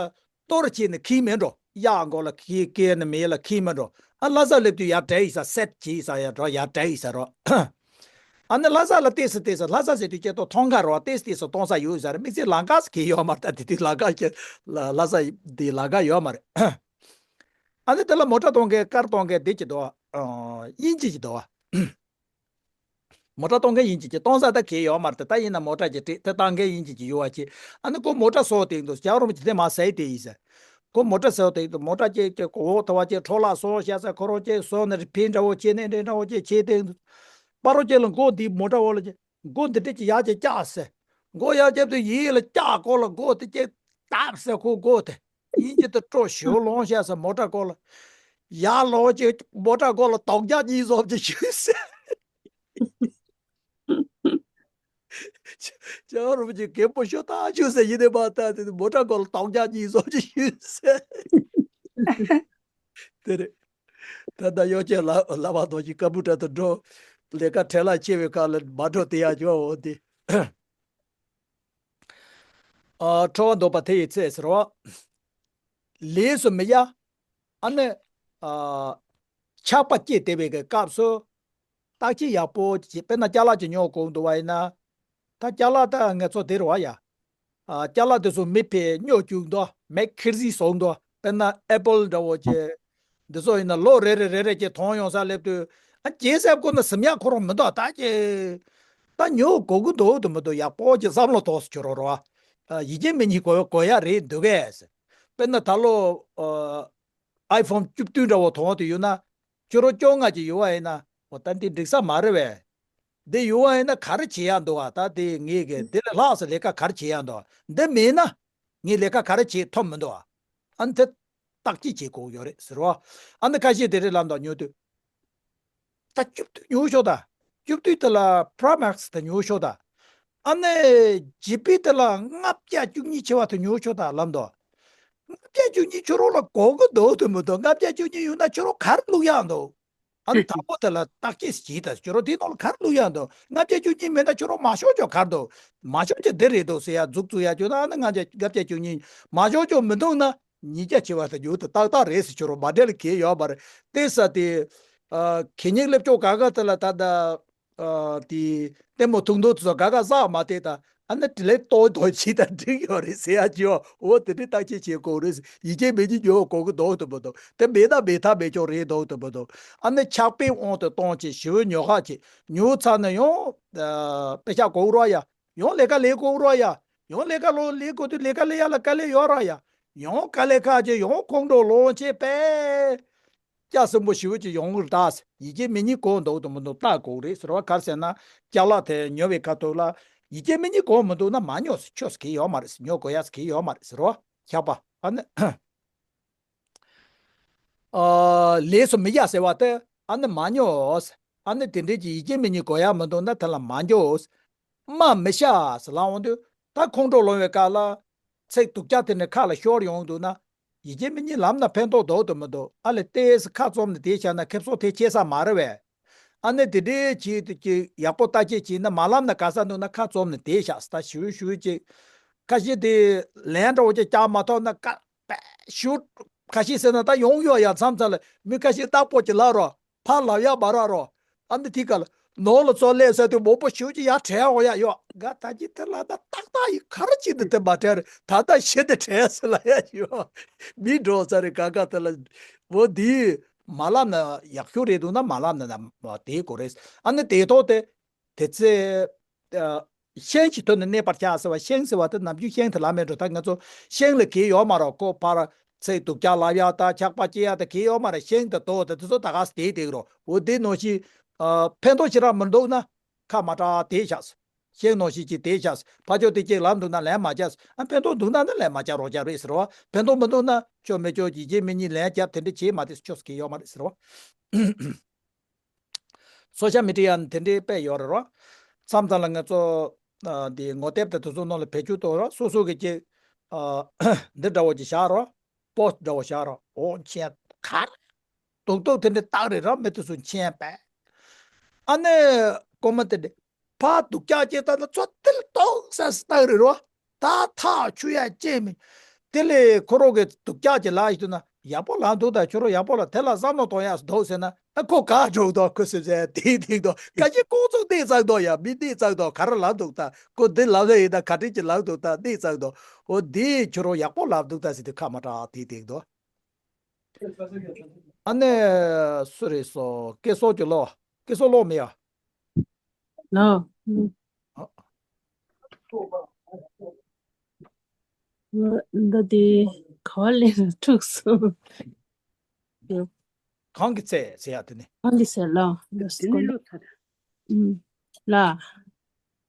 གཏོར་བྱས་ནས་འཁྱེར་མེད་འགྲོ། གཡག་མགོ་ལ་འཁྱེར་བཀལ་ནས་མེ་ལ་འཁྱེར་མེད་འགྲོ། ཨ་ལྷ་ས་སླེབས་དུས་ཡར་བྲལ་ཡིན་ས། སེཊ་བྱས་ཡིན་ས། ཡར་འགྲོ་ཡར་བྲལ་ཡིན་ས་རོ། ཨ་ནི་ལྷ་ས་ལ་ཏོག་ཙམ་ཏོག་ཙམ། ལྷ་ས་ཟེར་དུས་སྐྱེ་ཏོག་མཐོང་ག་རོ། ཏོག་ཙམ་ཏོག་ཙམ་གཏོང་ས་ཡོད་ས་རེད། དམིགས་བསལ་ལམ་ཁ་ཟེར་གྱི་ཡོད་མ་རེད། ད་དེ་དུས་ལམ་ཁ་ཀྱི་ལ་ལྷ་ས་དེ་ལམ་ཁ་ཡོད་མ་རེད། ཨ་ནི་དེ་ལ་མོ་ཊ་གཏོང་མཁན་ཀར་གཏོང་མཁན་དེ་གྱི་འདུག་ཨ་དབྱིན་ཇི་གྱི་འདུག་མོ་ཊ་གཏོང་མཁན་དབྱིན་ཇི་གྱི་གཏོང་ས་ད་གས་ཡོད་མ་རེད། ད་ཡིན་ན་མོ་ཊ་གྱི་སྤྲད་དེ་བཏང་མཁན་དབྱིན་ཇི་གྱི་ཡོད་པ་ཅིག་ཨ་ནི་ཁོ་མོ་ཊ་བཟོ་བསྡད་འདུག་རྒྱལ་བ་རིན་པོ་ཆེ་དེ་མར་ཟེར་དེ་ཡིན་ཟེར། ཁོ་མོ་ཊ་བཟོ་བསྡད་འདུག་མོ་ཊ་ཅིག་ཅིག་གོ་འོག་ཐུ་བ་ཅིག་འཕྲོ་བརླག་སོང་བྱས་ས། ཁོ་རང་ཅིག་བཟོ་ནས་རི་ཕེ་འདྲ་བོ་བྱས་ནས་འདྲ་འདྲ་བོ་ཅིག་བྱས་བསྡད་འདུག་པ་རོ་ཅིག་ལ་མགོ་འདི་མོ་ཊ་འོག་ལ་ཅིག་མགོ་འདི་འདྲས་ཀྱི་ཡར་ཅིག་བཀྱག་ཟེར། མགོ་ཡར་བརྒྱབ་དུས་ཡིད་ལ་བཀྱག་གོ་ལ་མགོ་དེ་ཅིག་བཏབ་ཟེར། ཁོ་མགོ་དེ་དབྱིན་ཇི་དེ་སྤྲོ་ཞོ་ལོང་བྱས་ས། མོ་ཊ་སྐོར་ལ་ཡར་ལོང་ཅིག་མོ་ཊ་སྐོར་ལ་དོག་རྒྱག་གཉིས་བཟོ་ཅིག་ཞུས་ཟེར། ཅང་རུབ་ཀྱི་རྒན་པོ་ཤོ་ཐག་ཆོད་ཟེར། ཡིན་ནའི་མ་ལྟ་དེ་མོ་ཊ་སྐོར་ལ་དོག་རྒྱག་གཉིས་བཟོ་ཅིག་ཞུས་ཟེར། དེ་རེད། ད་ལྟ་ཡོ་ཅན་ལ་ལ་བ་དོ་ཞིག་ཀམ་པུ་ཊར་དུ་འགྲོ། ལས་ཀ་བྲེལ་བ་ཆེ་བའི་ཁ་ལ་མ་འགྲོ་དེ་ཡག་ཅོ་འོ་དེ། ཨ་ཁྲོ་བ་འདོགས་པ་དེ་ཡི་ཚེ་ཟེར་བ། ལས་སུ་མི་གཡེལ། ཨ་ནི་ཨ་ཆགས་པ་སྐྱེས་བསྡད་པའི་གི་སྐབས་སུ། བརྟག་དཔྱད་ཡག་པོ་བྱེད། དཔེར་ན་ཅ་ལག་ཅིག་ཉོ་དགོས་འདུག་པ་ཡིན་ན། ད་ཅ་ལག་ད་ང་ཚོ་དེ་རེད་པ་ཡ། ཨ་ཅ་ལག་དེ་ཚོ་མི་ཕར་ཉོ་བཅུག་འདུག་མེག་ཁེར་སི་བཟོ་འདུག་དཔེར་ན་ཨེ་པལ་འདྲ་བོ་ཅིག་འདི་ཚོ་ཡིན་ན་ལོ་རེ་རེ་རེ་རེ་ཅིག་མཐོང་ཡོང་ས་སླེབས་དུས། ཨ་ཇེ་སེབ་ཁོ་ན་ཟིན་ཡག་ཁོ་རང་མི་འདུག་ད་ཅི་ད་ཉོ་དགོས་ཀྱི་འདུག་དུ་མི་འདུག་ཡག་པོ་ཅིག་བསམ་བློ་ཐོངས་སུ་གྱུར་རོ་རོ། ཨ་ཡིད་ཆེས་མི་ཉིད་དགོས་དགོས་ཡག་རེད་འདུག་གས། དཔེར་ན་ད་ལོ་ཨ་ཨའི་ཕོན་བཅུ་བདུན་འདྲ་བོ་མཐོང་དུ་ཡོད་ན། ཁྱོད་རང་བཅོ་ལྔ་ཅིག་ཡོད་པ་ཡིན་ན། འོ་ད་འདི་འགྲིག་ས་མ་རེད་པས། འདི་ཡོད་པ་ཡིན་ན་ག་རེ་བྱེད་ཡག་འདུག་ག་ད་འདི་ངས་གི་འདི་ལས་ལྷག་ཙམ་ལས་ཀ་ག་རེ་བྱེད་ཡག་འདུག་འདི་མེད་ན་ངས་ལས་ཀ་ག་རེ་བྱེད་ཐུབ་མི་འདུག་ཨ་ནི་དེ་བརྟག་དཔྱད་བྱེད་དགོས་ཡོད་རེད་ཟེར་བ། ཨ་ནི་ཁ་ཤས་དེ་རེད་ལབ་འདུག་ཉོ་དུས། ད་བཅུ་བདུན་ཉོ་ཤོག་ད། བཅུ་བདུན་དེ་ལ་པྲོ་མེག་སི་དེ་ཉོ་ཤོག་ད། ཨ་ནི་ཇི་པི་དེ་ལ་ལྔ་བརྒྱ་བཅུ་གཉིས་ཆེ་བ་དེ་ཉོ་ཤོག་ད་ལབ་འདུག་ལྔ་བརྒྱ་བཅུ་གཉིས་ཁྱོད་རང་ལ་དགོས་ཀྱི་འདུག་དུ་མི་འདུག་ལྔ་བརྒྱ་བཅུ་གཉིས་ཡོད་ན་ཁྱོད་རང་ག་རེ་བླུག་ཡག་འདུག་ཨ་ནི་དང་པོ་དེ་ལ་བརྟག་དཔྱད་བྱས་ད། ཁྱོད་རང་དེའི་ནང་ལ་ག་རེ་བླུག་ཡག་འདུག་ལྔ་བརྒྱ་བཅུ་གཉིས་མེད་ན་ཁྱོད་རང་མ་ཤོར་ཅོག་ག་རེ་འདུག་མ་ཤོར་ཅོག་འདི་རེད་འདུག་ཟེར་ཡག་འཛུགས་བཙུགས་ཡག་ཁྱོད་ན། ཨ་ནི་ལྔ་བརྒྱ་ལྔ་བརྒྱ་བཅུ་གཉིས་མ་ཤོར་ཅོག་མི་འདུག་ན། ཉིས་བརྒྱ་ཆེ་བ་དེ་ཉོ་དེ་ཏག་ཏག་རེད་ཟེར། ཁྱོད་རང་མ་འགྲིག་ལ་གལ་ཡོད་མ་རེད། དེ་ས་དེ། ཨ་གད་སྙིགས་སླེབས་ཅོག་ག་ག་དེ་ལ་ད་ད། ཨ་དེ་ལྟད་མོ་ཐུང་ཐུང་དེ་ཚོ་ག་ག་བསགས་མ་དེ་ད། ཨ་ནི་དེ་ལས་ཏོག་ཏོག་ཅིག་དང་འགྲིག་ཡོད་རེད་ཟེར་ཡ་ཅིག་ཡོད། འོ་དེ་འདྲའི་བརྟག་དཔྱད་བྱེད་དགོས་རེད། ཡིད་ཆེས་མེད་ཀྱི་ཉོ་དགོས་ཀྱི་འདུག་ཏུ་མི་འདུག་དེ་མེད་ན་མེད་ཐབས་མེད་ཆོག་རེད་འདུག་ཏུ་མི་འདུག་ཨ་ནི་ཆགས་པའི་དབང་དུ་གཏོང་བྱེད་ཞི་བའི་ཉོ་ཁ་བྱེད། ཉོ་ཚར་ནས་ཡང་དཔེ་ཆ་གོ་རོགས་ཡ། ཡང་ལས་ཀ་ལས་དགོས་རོགས་ཡ། ཡང་ལས་ཀ་ལོ་ལས་དགོས་དུས་ལས་ཀ་ལས་ཡ་ལ་དཀའ་ལས་ཡོད་རོགས་ཡ། ཡང་དཀའ་ལས་ཁག་ཅིག་ཡང་ཁོང་ཁྲོ་ལངས་བྱེད་པས། སྐྱ་སྲིན་པོ་ཞི་བོ་ཅིག་ཡོང་གི་རེད་ད། ཡིད་ཆེས་མེད་ཉིད་གོ་འདུག་ཏུ་མི་འདུག་བལྟ་དགོས་རེད་ཟེར་བ། ག་རེ་ཟེར་ན་ཅ་ལག་དེ་ཉོ་བའི་ཁ་ཐུག་ལ་ཡིད་ཆེས་མེད་ཉིད་གོ་མི་འདུག་ན་མ་ཉོ་ཟེར། ཆོག་ཟེར་གི་ཡོད་མ་རེད་ཟེར། ཉོ་དགོས་ཡ་ཟེར་གི་ཡོད་མ་རེད་ཟེར་བ། ཆགས་པ་ཨ་ནི། ཨ། ལས་སུ་མི་བྱ་ཟེར་བ་དེ་ཨ་ནི་མ་ཉོ་ཟེར། ཨ་ནི་དེ་འདྲའི་ཅིག་ཡིད་ཆེས་མེད་ཉིད་གོ་ཡ་མི་འདུག་ན་དེ་ལ་མ་ཉོ་ཟེར། སྨྲ་མི་བྱ་ཟེར་ལབ་འོང་དུས་ད་ཁོང་ཁྲོ་ལངས་བའི་སྐབས་ལ་ཚིག་སྡུག་ཅག་དེ་འདྲ་ཁ་ལ་ཤོར་ཡོང་འདུག་ན། ཡིད་ཆེས་མེད་ཉིད་ལབ་ན་ཕན་ཐོགས་འདུག་ཏུ་མི་འདུག་ཨ་ལས་ཏོག་ཙམ་ཁ་བཙུམ་ནས་བསྡད་བཞག་ན་ཁེ་བཟང་དེ་སྐྱེ་ས་མ་རེད་བས། ཨ་ནི་དེ་འདྲའི་ཅིག་ཅིག་ཡག་པོ་བརྟག་དཔྱད་བྱས་ན་མ་ལབ་ན་ག་ས་འདུག་ན་ཁ་བཙུམ་ནས་བསྡད་བཞག་ཟེར། ད་ཞུ་ཞུ་ཅིག་ཁ་ཤས་དེ་ལན་འདྲ་བོ་ཅིག་རྒྱག་མ་ཐུབ་ན་ཀ་པད་ཞུ། ཁ་ཤས་ཟེར་ན་ད་ཡོང་ཡོད་ཡ། མཚམས་མཚམས་ལ་མི་ཁ་ཤས་རྟག་པོ་ཅིག་ལབ་རོགས། ཕར་ལབ་ཡ་མ་རག་རོགས། ཨ་ནི་དེ་ག་ལ་ནོར་ལ་ཚོ་ལས་ཟེར་དུས་མང་པོ་ཞུ་ཅིག་ཡ་དྲན་འོང་ཡ་ཡོད། ག་ད་ཅི་དེ་ལ་ད་ཏག་ཏག་ཡི་ག་རེ་ཅིག་ནི་དེ་མ་དྲན་རེད། ད་ལྟ་ཤི་དེ་དྲན་ཟེར་ལ་ཡ་ཡོད། མི་འགྲོ་ས་རེད། ག་ག་དེ་ལ་འོ་འདི་མ་ལབ་ན་ཡག་ཤོས་རེད་འདུག་ན་མ་ལབ་ན་ན་དེ་གོ་རེད། ཨ་ནི་དེ་ཐོག་དེ་དེ་ཚེ། ཨ། ཤིང་ཞིག་ཐོག་ནས་གནས་པར་བྱ་ཟེར་བ། ཤིང་ཟེར་བ་དེ་ནམ་རྒྱུན་ཤིང་དེ་ལ་མེད་འགྲོ། ད་ང་ཚོ་ཤིང་ལ་གལ་ཡོད་མ་རེད། ཁོ་ཕར་ཚིག་སྡུག་ཅག་ལབ་ཡ་ད་ཆགས་པ་སྐྱེ་ཡ་ད་གལ་ཡོད་མ་རེད། ཤིང་དེ་དོ་དེ་དེ་ཚོ་ད་ག་སེ་དེ་དེ་རོ། འོ་དེ་ནང་བཞིན། ཨ། ཕན་ཐོགས་ཞེ་དྲག་མི་འདུག་ན་ཁ་མ་གྲག་དེ་བཞག་ཟེར། ཤིང་ནང་བཞིན་གྱི་དེ་བཞག་ཟེར། ཕར་ཕྱོགས་དེ་གཅིག་ལབ་འདུག་ན་ལན་མ་རྒྱག་ཟེར། ཨ། ཕན་ཐོགས་འདུག་ན་ནི་ལན་མ་རྒྱག་རོགས་རྒྱག་རེད་ཟེར་བ། ཕན་ཐོགས་མི་འདུག་ན་ཆོ་མི་ཆོ་ཡིད་ཆེས་མེད་ཉིད་ལན་རྒྱབ་དེ་འདྲ་བྱེད་མ་དེ་ཆོ་ཟེར་གྱི་ཡོད་མ་རེད་ཟེར་བ། སོ་ཤལ་མི་ཌི་ཡ་ནི་དེ་འདྲའི་དཔེ་ཡོད་རེད་རོ། མཚམས་མཚམས་ལ་ང་ཚོ་ཨ། འདི་ངོ་དེབ་དང་དེ་ཚོ་ནང་ལ་བེད་སྤྱོད་གཏོང་རོ། སོ་སོ་གི་ཅིག་ཨ། འདི་འདྲ་བོ་ཅིག་བཞག་རོ། པོ་སི་ཊི་འདྲ་བོ་བཞག་རོ། འོ་མཆན་ག་རེ་རྡོག་རྡོག་དེ་འདྲ་བཏགས་རེད་རོ། མི་དེ་ཚོ་མཆན་པས། ཨ་ནི་ཀོ་མེན་ཊི་དེ་འདྲ་ཕར་སྡུག་ཅག་ཅིག་བཏགས་ན་ཚོ་དེ་ལ་ཏོག་ཙམ་བཏགས་རེད་རོ། ད་ཐག་ཆོད་ཡ་ཅན་མིན། དེ་ལས་ཁོ་རང་གི་སྡུག་ཅག་ཅིག་ལབ་ཡོད་ན་ཡག་པོ་ལབ་འདུག་ད་ཁྱོད་རང་ཡག་པོ་ལབ། དེ་ལ་བསམ་བློ་གཏོང་ཡ་འདུག་ཟེར་ན་ཨ་ཁོ་དགའ་འགྲོ་འདུག་ཁོ་སེམས་ཅན་དེ་དེ་འདུག་ཁ་ཅིག་ཁོང་ཚོ་གནས་ཚང་འདུག་ཡ། མི་གནས་ཚང་འདུག་ག་རེ་ལབ་འདུག་ད་ཁོ་འདི་ལབ་ཡ་ཡིན་ན་ག་འདྲ་ཅིག་ལབ་འདུག་ད་གནས་ཚང་འདུག་འོ་འདི་ཁྱོད་རང་ཡག་པོ་ལབ་འདུག་ད་ཟེར་དུས་ཁ་མ་གྲག་དེ་དེ་འདུག་ཨ་ནི་སུ་རེད་སོ། སྐལ་བཟང་གྱི་ལོ། སྐལ་བཟང་ལོ་མི་ཡ། ལོ། ཨ། འདི་དེ་ག་བ་ལེན་འཁྲུགས་སོང་། གང་གི་ཚེ་ཟེར་ཡ་དེ་ནི། གང་གི་ཚེ་ལ། འདི་ནི་ལོ་ཐ། ལ།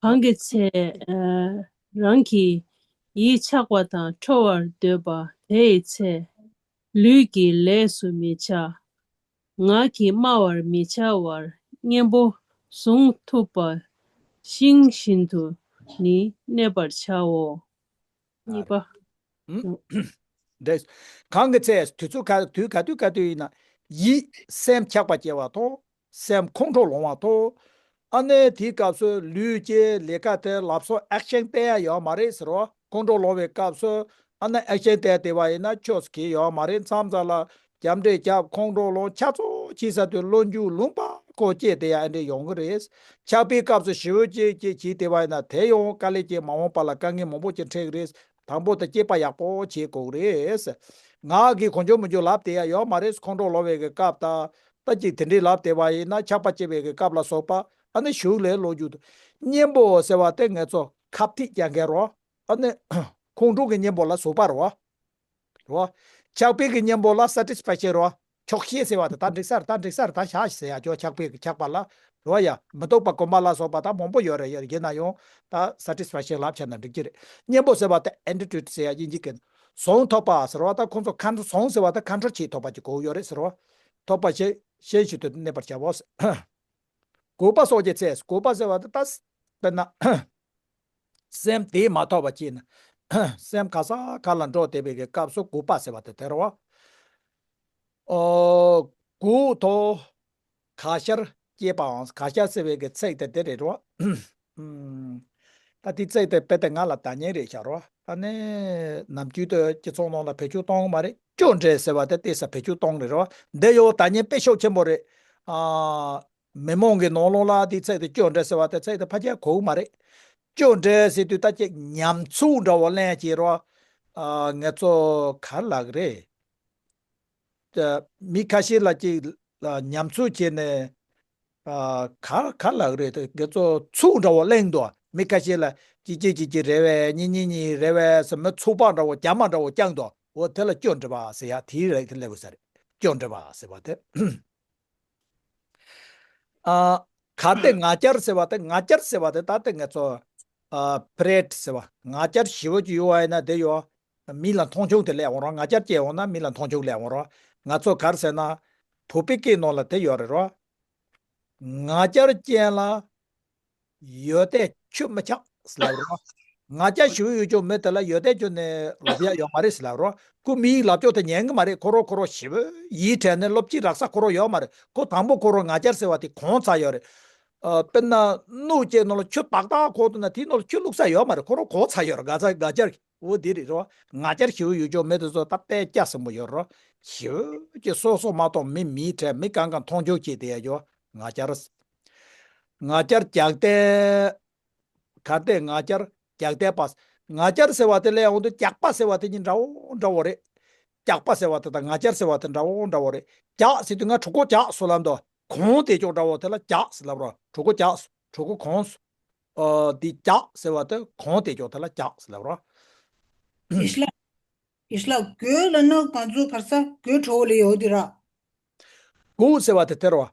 གང་གི་ཚེ། ཨ། རང་གི་ཡིད་ཆགས་པ་དང་ཁྲོ་བར་འདོད་པ་དེའི་ཚེ། ལུས་ཀྱི་ལས་སུ་མི་བྱ། ངག་གིས་སྨྲ་བར་མི་བྱ་བར་གཉེན་པོ་བཟུང་ཐུབ་པ་ཤིང་བཞིན་དུ་ནི་གནས་པར་བྱའོ། གཉིས་པ། འདྲེས། གང་གི་ཚེ་དུས་ཚོད་ག་དུས་ག་དུས་ག་དུས་ཡིན་ན་ཡིད་སེམས་ཆགས་པ་སྐྱེ་བ་དང་། སེམས་ཁོང་ཁྲོ་ལངས་པ་དང་། ཨ་ནི་དེའི་སྐབས་སུ་ལུས་ཀྱི་ལས་ཀ་དེ་ལབ་སོ་ཨེག་ཤན་སྟེར་ཡ་ཡོད་མ་རེད་ཟེར་རོ། ཁོང་ཁྲོ་ལངས་པའི་སྐབས་སུ་ཨ་ནི་ཨེག་ཤན་སྟེར་བསྡད་པ་ཡིན་ན་ཆོག་ཟེར་གྱི་ཡོད་མ་རེད། མཚམས་མཚམས་ལ་རྒྱབ་འདྲེ་རྒྱབ། ཁོང་ཁྲོ་ལངས། ཆ་ཚང་བྱེད་ས་དུས་བློ་འགྱུར་ལུང་པ་ཁོ་སྐྱེས་བསྡད་ཡ་ཨེ་འདྲ་ཡོང་གི་རེད། ཆགས་པའི་སྐབས་སུ་ཞེ་པོ་ཅིག་ཅིག་བྱེད་བསྡད་པ་ཡིན་ན་དེ་ཡང་དཀའ་ལས་ཀྱིས་མ་འོངས་པ་ལ་དཀའ་ངལ་མང་པོ་ཅིག་འཕྲད་ཀྱི་རེད། དང་པོ་དེ་སྐྱེས་པ་ཡག་པོ་བྱེད་དགོས་ཀྱི་རེད། ངག་གིས་གང་བྱུང་མང་བྱུང་ལབ་བསྡད་ཡ་ཡོད་མ་རེད། ཁོང་ཁྲོ་ལངས་པའི་གི་སྐབས་དང་། ད་ཅིག་དེ་འདྲའི་ལབ་བསྡད་པ་ཡིན་ན་ཆགས་པ་སྐྱེ་བའི་གི་སྐབས་ལ་སོགས་པ། ཨ་ནི་གཞུག་ལས་བློ་འགྱུར་དུ། གཉེན་པོ་ཟེར་བ་དེ་ངེད་ཚོ་ཁ་ཐིག་རྒྱག་མཁན་རོ། ཨ་ནི་ཁོང་ཁྲོ་གི་གཉེན་པོ་ལ་ཟུག་པ་རོ། རོ། ཆགས་པའི་གི་གཉེན་པོ་ལ་སེ་ཊི་སི་ཕེག་ཤན་རོ། ཆོག་ཤེས་ཟེར་བ་དེ་ད་འགྲིག་ས་རེད། ད་འགྲིག་ས་རེད། ད་བཞག་ཟེར་ཡ་ཅོ། ཆགས་པའི་གི་ཆགས་པ་ལ་རོ་ཡ། མི་རྟག་པ་སྒོམ་པ་ལ་སོགས་པ་ད་མང་པོ་ཡོད་རེད། ཡོད་རེད། ཡིན་ན་ཡང་ད་སེ་ཊི་སི་ཕེག་ཤན་ལབ་བྱས་ན་འགྲིག་གི་རེད། གཉེན་པོ་ཟེར་བ་དེ་ཨེ་ཊི་ཊུཌ་ཟེར་ཡ་དབྱིན་ཇི་གི་བཟང་ཐོབ་པ་ཟེར་བ། ད་ཁོང་ཚོ་ཁོང་ཚོ་བཟང་ཟེར་བ་ད་ཁོང་ཁྲོ་བྱེད་ཐུབ་པ་ཅིག་དགོས་ཡོད་རེད་ཟེར་བ། ཐོབ་པ་ཤེས་ཤེས་བཞིན་དུ་གནས་པར་བྱའོ། གུས་པ་སོགས་ཀྱི་ཚེ། གུས་པ་ཟེར་བ་དེ་ད་དཔེར་ན། སེམས་བདེ་མ་ཐོབ་པ་ཅིག་ན། སེམས་ག་ས་ག་ལ་འགྲོ་བསྡད་པའི་གི་སྐབས་སུ་གུས་པ་ཟེར་བ་དེ་དེ་རེད་བ། ཨོ། གུས་དང་གུས་ཕྱིར་བསྐྱེད་པའང་། གུས་ཕྱིར་ཟེར་བའི་གི་ཚིག་དེ་དེ་རེད་བ། ཨུམ། ད་དེ་ཚིག་དེ་དཔེ་དེ་ང་ལ་བརྡ་རྙིང་རེད་ཤག་རོ། ད་ནི་ནམ་རྒྱུན་དུ་སྤྱི་ཚོགས་ནང་ལ་བེད་སྤྱོད་གཏོང་གི་མ་རེད། སྐྱོན་བྲལ་ཟེར་བ་དེ་ཏོག་ཙམ་བེད་སྤྱོད་གཏོང་གི་རེད་རོ། འདི་ཡང་བརྡ་རྙིང་དཔེ་ཤུགས་ཆེན་པོ་རེད། ཨ། མི་མང་གི་ནང་ལོགས་ལ་དེ་ཚིག་དེ་སྐྱོན་བྲལ་ཟེར་བ་དེ་ཚིག་དེ་ཕལ་ཆེར་གོ་གི་མ་རེད། སྐྱོན་འདྲ་ཟེར་དུས་ད་ཅིག་ཉམས་ཚོད་འདྲ་བོ་ལེན་བྱེད་རོགས། ཨ། ང་ཚོ་ག་ལབ་རེད། ཨ། མི་ཁ་ཤས་ལ་ཅིག་ཨ། ཉམས་ཚོད་བྱས་ནས། ཨ། ག་ག་ལབ་རེད། དེ་ང་ཚོ་ཚུགས་འདྲ་བོ་གླེང་འདུག་མི་ཁ་ཤས་ལ་གཅིག་གཅིག་གཅིག་གཅིག་རེད་བས། གཉིས་གཉིས་གཉིས་རེད་བས་ཟེར། མི་ཚུགས་པ་འདྲ་བོ། རྒྱ་མ་འདྲ་བོ་བརྐྱངས་འདུག་འོ་དེ་ལ་སྐྱོན་འདྲ་བ་ཟེར་ཡ་དེའི་རིགས་དེ་སླེབས་ཡོད་ས་རེད། སྐྱོན་འདྲ་བ་ཟེར་བ་དེ། ཨ། གལ་ཏེ་ང་རྒྱལ་ཟེར་བ་དེ། ང་རྒྱལ་ཟེར་བ་དེ་ད་ལྟ་ང་ཚོ། ཨ། པྲེད་ཟེར་བ། ང་རྒྱལ་ཞེ་པོ་ཅིག་ཡོད་པ་ཡིན་ན་དེ་ཡོད། མི་ལ་མཐོང་ཆུང་དེ་སླེབས་འོང་རོགས། ང་རྒྱལ་སྐྱེས་འོང་ན་མི་ལ་མཐོང་ཆུང་སླེབས་འོང་རོགས། ང་ཚོ་ག་རེ་ཟེར་ན། བོད་པའི་སྐད་ནང་ལ་དེ་ཡོད་རེད་རོགས། ང་རྒྱལ་ཅན་ལ་ཡོན་ཏན་ཆུ་མི་ཆགས་ཟེར་ལབ་རོགས། ང་རྒྱལ་ཞེ་པོ་ཡོད་ཀྱོག་མི་དེ་ལ་ཡོན་ཏན་ཁྱོན་ནས་ལོབས་ཡ་ཡོད་མ་རེད་ཟེར་ལབ་རོགས། ཁོ་མི་ཡིག་ལབ་ཀྱོག་དེ་ཉན་གི་མ་རེད། ཁོ་རང་ཁོ་རང་ཞེ་པོ་ཡིད་བྲལ་ནས་སློབ་སྤྱི་རག་ས་ཁོ་རང་ཡོད་མ་རེད། ཁོ་དང་པོ་ཁོ་རང་ང་རྒྱལ་ཟེར་བ་དེ་གོང་ཚར་ཡོད་རེད། ཨ། དཔེར་ན་སྣོད་ཅིག་ནང་ལ་ཆུ་ཏག་ཏག་གོ་འདུག་ན་དེའི་ནང་ལ་ཆུ་བླུགས་ས་ཡོད་མ་རེད། ཁོ་རང་གོ་ཚར་ཡོད་རེད། ང་ཚ་ང་རྒྱལ། འོ་དེ་རེད་རོ། ང་རྒྱལ་ཞེ་པོ་ཡོད་ཀྱོག་མི་དེ་ཚོ་ད་དཔེ་སྐྱ་སེན་པོ་ཡོད་རོ། ཞེ་པོ་ཅིག་སོ་སོ་མ་གཏོགས་མི་མི་བྲལ། མི་གང་གང་མཐོང་ཆུང་བྱེད་དེ་ཡ་ཀྱོག་ང་རྒྱལ། ང་རྒྱལ་རྒྱག་ལྡན། གལ་ཏེ་ང་རྒྱལ་རྒྱག་ལྡན་པ། ང་རྒྱལ་ཟེར་བ་དེ་ལ་ཡང་འོང་དུས་རྒྱག་པ་ཟེར་བ་དེ་གཉིས་འདྲ་བོ་འདྲ་བོ་རེད། རྒྱག་པ་ཟེར་བ་དེ་དང་ང་རྒྱལ་ཟེར་བ་དེ་འདྲ་བོ་འདྲ་བོ་རེད། རྒྱག་ཟེར་དུས་ང་གྲོད་ཁོག་རྒྱགས་སོང་ལབ་འདུག་གོང་དེ་ཀྱོག་འདྲ་བོ་དེ་ལ་རྒྱགས་ཟེར་ལབ་རོ། གྲོད་ཁོག་རྒྱགས། གྲོད་ཁོག་གོང་། ཨ། འདི་རྒྱགས་ཟེར་བ་དེ་གོང་དེ་ཀྱོག་དེ་ལ་རྒྱགས་ཟེར་ལབ་རོ། ཡེ་ཤེས་ལགས། ཡེ་ཤེས་ལགས། དགོད་ལབ་ན་ང་ཚོ་ག་རེ་ཟ། དགོད་བྲོ་བོ་ལ་ཡོད་དེ་ར། དགོད་ཟེར་བ་དེ་དེ་རེད་བ།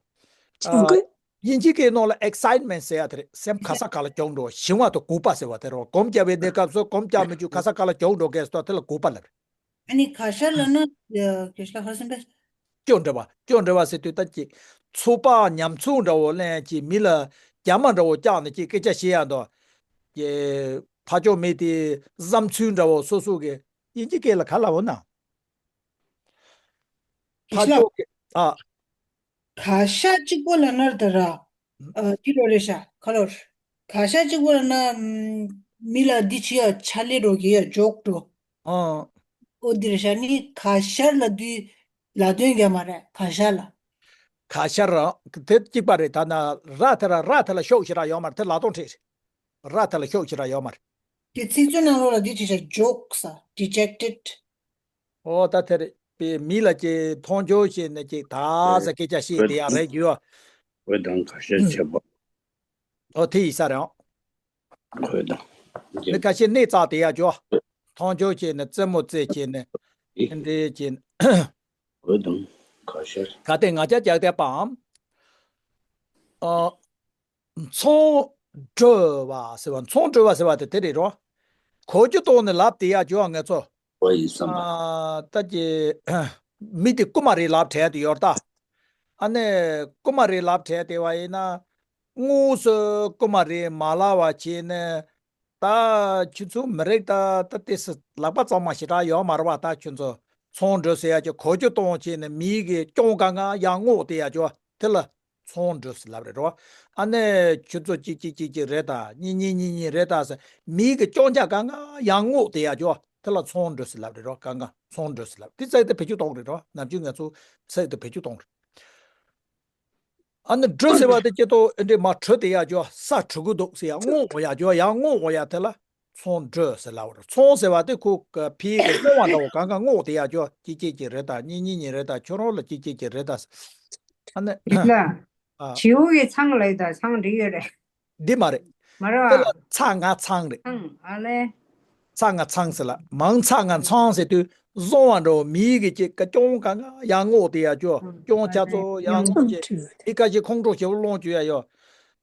ཨ། དགོད། དབྱིན་ཇི་སྐད་ནང་ལ་ཨེག་སའིཊ་མེན་ཊི་ཟེར་ཡ་དེ་རེད། སེམས་ག་ས་ག་ལ་ཀྱོག་འགྲོ། ཞི་བ་དང་སྒུག་པ་ཟེར་བ་དེ་རེད་བ། སྒོམ་རྒྱག་པའི་གནས་སྐབས་སུ་སྒོམ་རྒྱག་མི་འཇུག་ག་ས་ག་ལ་ཀྱོག་འགྲོ་མཁན་ཟེར་དེ་ལ་སྒུག་པ་ལབ་རེད། ཨ་ནི་ག་ཤར་ལབ་ན། ཡ། ག་ཤར་ཧ་སེམས་པས། སྐྱོན་འདྲ་བ། སྐྱོན་འདྲ་བ་ཟེར་དུས་ད་ཅིག་ཚོད་དཔག་ཉམས་ཚོད་འདྲ་བོ་ལེན་ཅིག་མི་ལ་རྒྱ་མ་འདྲ་བོ་བཀྱགས་ནས་ཅིག་སྐད་ཆ་བཤད་ཡ་འདུག་ཀྱེ། ཕ་ཅོག་མི་དེ་བསམ་ཚུལ་འདྲ་བོ་སོ་སོ་གི། དབྱིན་ཇི་སྐད་ལ་ག་ལབ་འོ་ན། ཕ་ཅོག་གི། ཨ། ག་ཤ་གཅིག་པོ་ལབ་ན་ད་ར། ཨ། དེ་རོ་རེད་ཤག་ཁ་ལོར། ག་ཤ་གཅིག་པོ་ལབ་ན། མི་ལ་འདི་བྱེད་ཡ་ཆ་ལེ་འགྲོ་གི་ཡ་ཇོག་འགྲོ། ཨ། ཨོ་འདི་རེད་ཤག་ནི་ག་ཤར་ལབ་དུས་ལ་དོན་རྒྱག་མ་རེད། ག་ཤར་ལ། ག་ཤར་ར་དེ་གཅིག་པ་རེད། ད་ན་ར་དེ་ལ་ར་དེ་ལ་ཤོག་ཞེ་དྲག་ཡོད་མ་རེད། དེ་ལ་དོན་ཁྲིད་རེད། ར་དེ་ལ་ཤོག་ཞེ་དྲག་ཡོད་མ་རེད། དེ་ཚིག་མཛོད་ནང་ལོགས་ལ་འདི་བྱེད་ཤག་ཇོག་ས་ཌི་ཇེག་ཊེཌ། ཨོ་ད་དེ་རེད་པས། མི་ལ་ཅིག་མཐོང་ཆུང་བྱས་ནས་ཅིག་ད་ཟ་སྐད་ཆ་བཤད་དེ་ཡང་རེད་རྒྱུ། འོད་དང་ག་ཤར་བྱེད་པ། ཨོ་དེ་ཡིན་ས་རེད། འོད་དང་། མི་ཁ་ཤས་གནས་བཙལ་དེ་ཡང་རྒྱུ། མཐོང་ཆུང་བྱས་ནས་རྩེད་མོ་རྩེ་བྱས་ནས། ཨེ། དེ་འདྲའི་བྱས་ནས། འོད་དང་ག་ཤར། གལ་ཏེ་ང་རྒྱལ་རྒྱག་ལྡན་པའམ། ཨོ། མཚང་འབྲུ་བ་ཟེར་བ། མཚང་འབྲུ་བ་ཟེར་བ་དེ་དེ་རེད་རོ། གོ་རྒྱུ་གཏོང་ནས་ལབ་དེ་ཡ་ཇོ་ང་ཚོ། བ་ཡི་བསམ་པ། ཨ། ད་ཀྱི་མི་དེ་རྐུ་མ་རེད་ལབ་བྲལ་དུ་ཡོད་ད། ཨ་ནི་རྐུ་མ་རེད་ལབ་བྲལ་དེ་བ་ཡིན་ན། དངོས་སུ་རྐུ་མ་རེད་མ་ལབ་པ་བྱས་ནས། ད་ཁྱོད་ཚོ་མི་རིགས་ད་ད་དེ་སི་ལག་པ་གཙང་མ་ཞེ་དྲག་ཡོད་མ་རེད་བ། ད་ཁྱོད་ཚོ་མཚང་འབྲུ་ཟེར་ཡ་ཀྱི་གོ་རྒྱུ་གཏོང་བྱས་ནས་མི་གི་རྐྱང་གང་གང་ཡར་སྔོག་དེ་ཡ་ཅོ་དེ་ལ། མཚང་འབྲུ་ཟེར་ལབ་རེད་རོ། ཨ་ནི་ཁྱོད་ཚོ་གཅིག་གཅིག་གཅིག་གཅིག་རེད་ད། གཉིས་གཉིས་གཉིས་གཉིས་རེད་ད་ཟེར། མི་གི་རྐྱང་ཆ་གང་གང་ཡར་སྔོག་དེ་ཡ་ཅོ་དེ་ལ་མཚང་འབྲུ་ཟེར་ལབ་རེད་རོ། གང་གང་མཚང་འབྲུ་ཟེར་ལབ། དེ་ཚིག་དེ་བེད་སྤྱོད་གཏོང་རེད་རོ། ནམ་རྒྱུན་ང་ཚོ་ཚིག་དེ་བེད་སྤྱོད་གཏོང་རེད། ཨ་ནི་འབྲུ་ཟེར་བ་དེ་སྐྱེ་ཏོ་ཨེ་འདྲེ་མ་འབྲུ་དེ་ཡ་ཅོ་ས་འབྲུ་གུ་འདུག་ཟེར་ཡ་སྔོག་འོ་ཡ་ཅོ་ཡ་སྔོག་འོ་ཡ་དེ་ལ། མཚང་འབྲུ་ཟེར་ལབ་རེད། མཚང་ཟེར་བ་དེ་ཁོ་གི་ཕི་གི་སྔོ་བ་འདྲ་བོ་གང་གང་སྔོག་དེ་ཡ་ཅོ་གཅིག་གཅིག་གཅིག་རེད་ད། གཉིས་གཉིས་གཉིས་རེད་ད། ཁྱོད་རང་ལ་གཅིག་གཅིག་གཅིག་རེད་ད། ཨ་ནི། ཡིན་ལ། ཨ། བྱིའུ་གི་ཚང་ལ་ཡི་ད་ཚང་འགྲིག་ཡོད་རེད། འདི་མ་རེད། མ་རེད་དེ་བ། ལ་ཚ་ང་ཚང་རེད། ཚང་ཨ་ལེ། ཚ་ང་ཚང་ཟེར་ལ། མང་ཚ་ང་ཚང་ཟེར་དུས་བཟང་བ་འདྲ་བོ་མིའི་གི་ཅིག་ག་རྐྱང་གང་གང་ཡར་སྔོག་དེ་ཡ་ཅོ། ཨ། རྐྱང་ཆ་ཚོ་ཡར་སྔོག་ཅེ། དེ་ཁ་ཅིག་ཁོང་ཁྲོ་ཞེ་པོ་སློང་བཅུག་ཡ་ཡོད།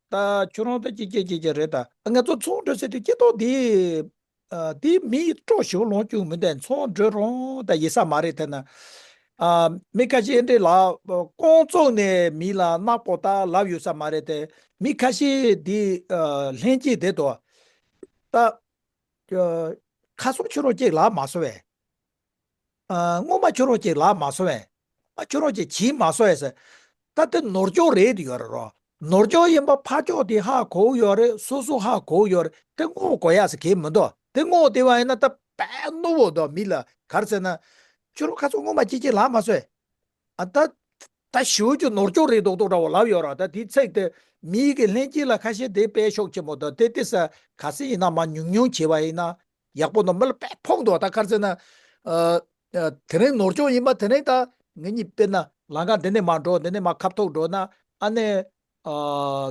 ད་ཁྱོད་རང་ད་ཅིག་ཅིག་ཅིག་ཅིག་རེད་ད། ང་ཚོ་མཚང་འབྲུ་ཟེར་དུས་སྐྱེ་ཏོ་དེ། ཨ། དེ་མི་སྤྲོ་ཞེ་པོ་ལོང་བཅུག་མི་འདུག་མཚང་འབྲུ་རང་ད་ཡིན་ས་མ་རེད་དེ་ན། ཨ། མི་ཁ་ཤས་འདྲེ་ལ་རྐང་བཙུགས་ནས་མི་ལ་ནག་པོ་ད་ལབ་ཡོད་ས་མ་རེད་དེ། མི་ཁ་ཤས་དེ། ཨ། ལྷན་སྐྱེས་དེ་དོ། ད། ཨ། ཁ་སང་ཁྱོད་རང་ཅིག་ལབ་མ་སོང་བས། ཨ། སྔོན་མ་ཁྱོད་རང་ཅིག་ལབ་མ་སོང་བས། ཨ། ཁྱོད་རང་ཅིག་བྱས་མ་སོང་བས་ཟེར། ད་དེ་ནོར་འཁྱོག་རེད་ཡོད་རེད་རོ། ནོར་འཁྱོག་ཡིན་པ་ཕར་ཕྱོགས་དེ་ཧ་གོ་ཡོད་རེད། སོ་སོ་ཧ་གོ་ཡོད་རེད། དེ་སྔོག་དགོས་ཡ་ཟེར་གི་མི་འདུག་དེ་སྔོག་བསྡད་པ་ཡིན་ན་ད་དཔེ་རྣོ་བོ་འདུག་མི་ལ་ག་རེ་ཟེར་ན། ཁྱོད་རང་ཁ་སང་སྔོན་མ་ཅིག་ཅིག་ལབ་མ་སོང་བས། ཨ། ད། ད་ཞེ་པོ་ཅིག་ནོར་འཁྱོག་རེད་མདོག་མདོག་འདྲ་བོ་ལབ་ཡོད་ར། ད་དེ་ཚིག་དེ་ མིའི་གི་ལྷན་སྐྱེས་ལ་ཁ་ཤས་དེ་དཔེ་ཤུགས་ཆེན་པོ་དང་དེ་དེ་ས་ག་སྲིད་ཡིན་ན་མ་ཉུང་ཉུང་བྱས་པ་ཡིན་ན་ཡག་པོ་འདུག་མི་ལ་དཔེ་ཕོག་འདུག་ད་ག་རེ་ཟེར་ན། ཨ་ཨ་དེ་རིང་ནོར་སྐྱོན་ཡིན་པ་དེ་རིང་ད་ངེད་གཉིས་དཔེར་ན་ལམ་ཁ་འདི་ནས་མར་འགྲོ་འདི་ནས་མར་ཁ་ཐུག་འགྲོ་ན་ཨ་ནི། ཨ་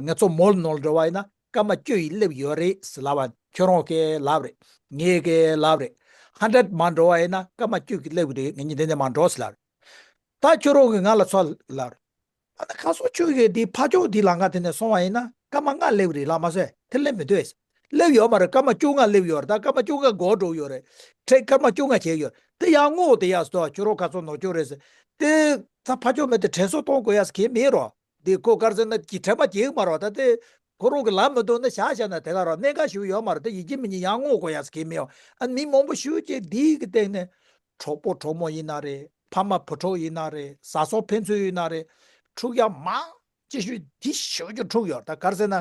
ངེད་ཚོ་མོལ་ནོར་འགྲོ་བ་ཡིན་ན་སྐར་མ་བཅུ་ཡིས་སླེབས་ཡོད་རེད་ཟེར་ལབ་པ་ཁྱོད་རང་གིས་ལབ་རེད། ངས་གིས་ལབ་རེད། ཧན་ཌེ་རེད་མར་འགྲོ་བ་ཡིན་ན་སྐར་མ་བཅུ་གིས་སླེབས་རེད། ངེད་གཉིས་འདི་ནས་མར་འགྲོ་ཟེར་ལབ་རེད། ད་ཁྱོད་རང་གིས་ང་ལ་ཚོད་ལབ་རེད། ཨ་ན་ཁ་སང་ཁྱོད་ཀྱིས་འདི་ཕ་ཇོ་འདི་ལམ་ཁ་དེ་ནས་སོང་བ་ཡིན་ན་སྐར་མ་ལྔ་སླེབས་རེད་ལབ་མ་སོང་། དེ་སླེབས་མི་འདུག་སླེབས་ཡོད་མ་རེད། སྐར་མ་བཅོ་ལྔ་སླེབས་ཡོད་རེད། ད་སྐར་མ་བཅོ་ལྔ་འགོར་འགྲོ་ཡོད་རེད། ཁྲེ་སྐར་མ་བཅོ་ལྔ་བྱས་ཡོད་རེད། དེ་ཡང་བསྔོག་དེ་ཡག་སོ་ཁྱོད་རང་ཁ་སང་ནོར་སྐྱོན་རེད་ཟེར། དེ་ད་ཕ་ཇོ་མེད་དེ་དྲན་གསོ་གཏོང་དགོས་ཡག་གི་མེད་རོ། འདི་ཁོ་ག་རེ་ཟེར་ན་གི་དྲན་པ་བརྗེད་མ་རོ། ད་དེ་ཁོ་རང་གི་ལབ་མི་འདུག་ན་བཞག་བཞག་ན་དེ་ག་རོ། གནད་འགག་ཞིག་ཡོད་མ་རེད། དེ་ཡིན་གཅིག་མིན་གཉིས་ཡང་བསྔོག་དགོས་ཡག་གི་མེད། ཨ་མི་མང་པོ་ཞིག་ཅིག་འདི་གི་སྟེང་ནས་གྲོགས་པོ་གྲོགས་མོ་ཡིན་ན་རེད། ཕ་མ་བུ་ཕྲུག་ཡིན་ན་རེད། བཟའ་ཚང་ཕན་ཚུན་ཡིན་ན་རེད། འཁྲུག་ཡག་མང་ཅི་ཞིག་འདི་ཞིག་ཅིག་འཁྲུག་ཡོད། ད་ག་རེ་ཟེར་ན།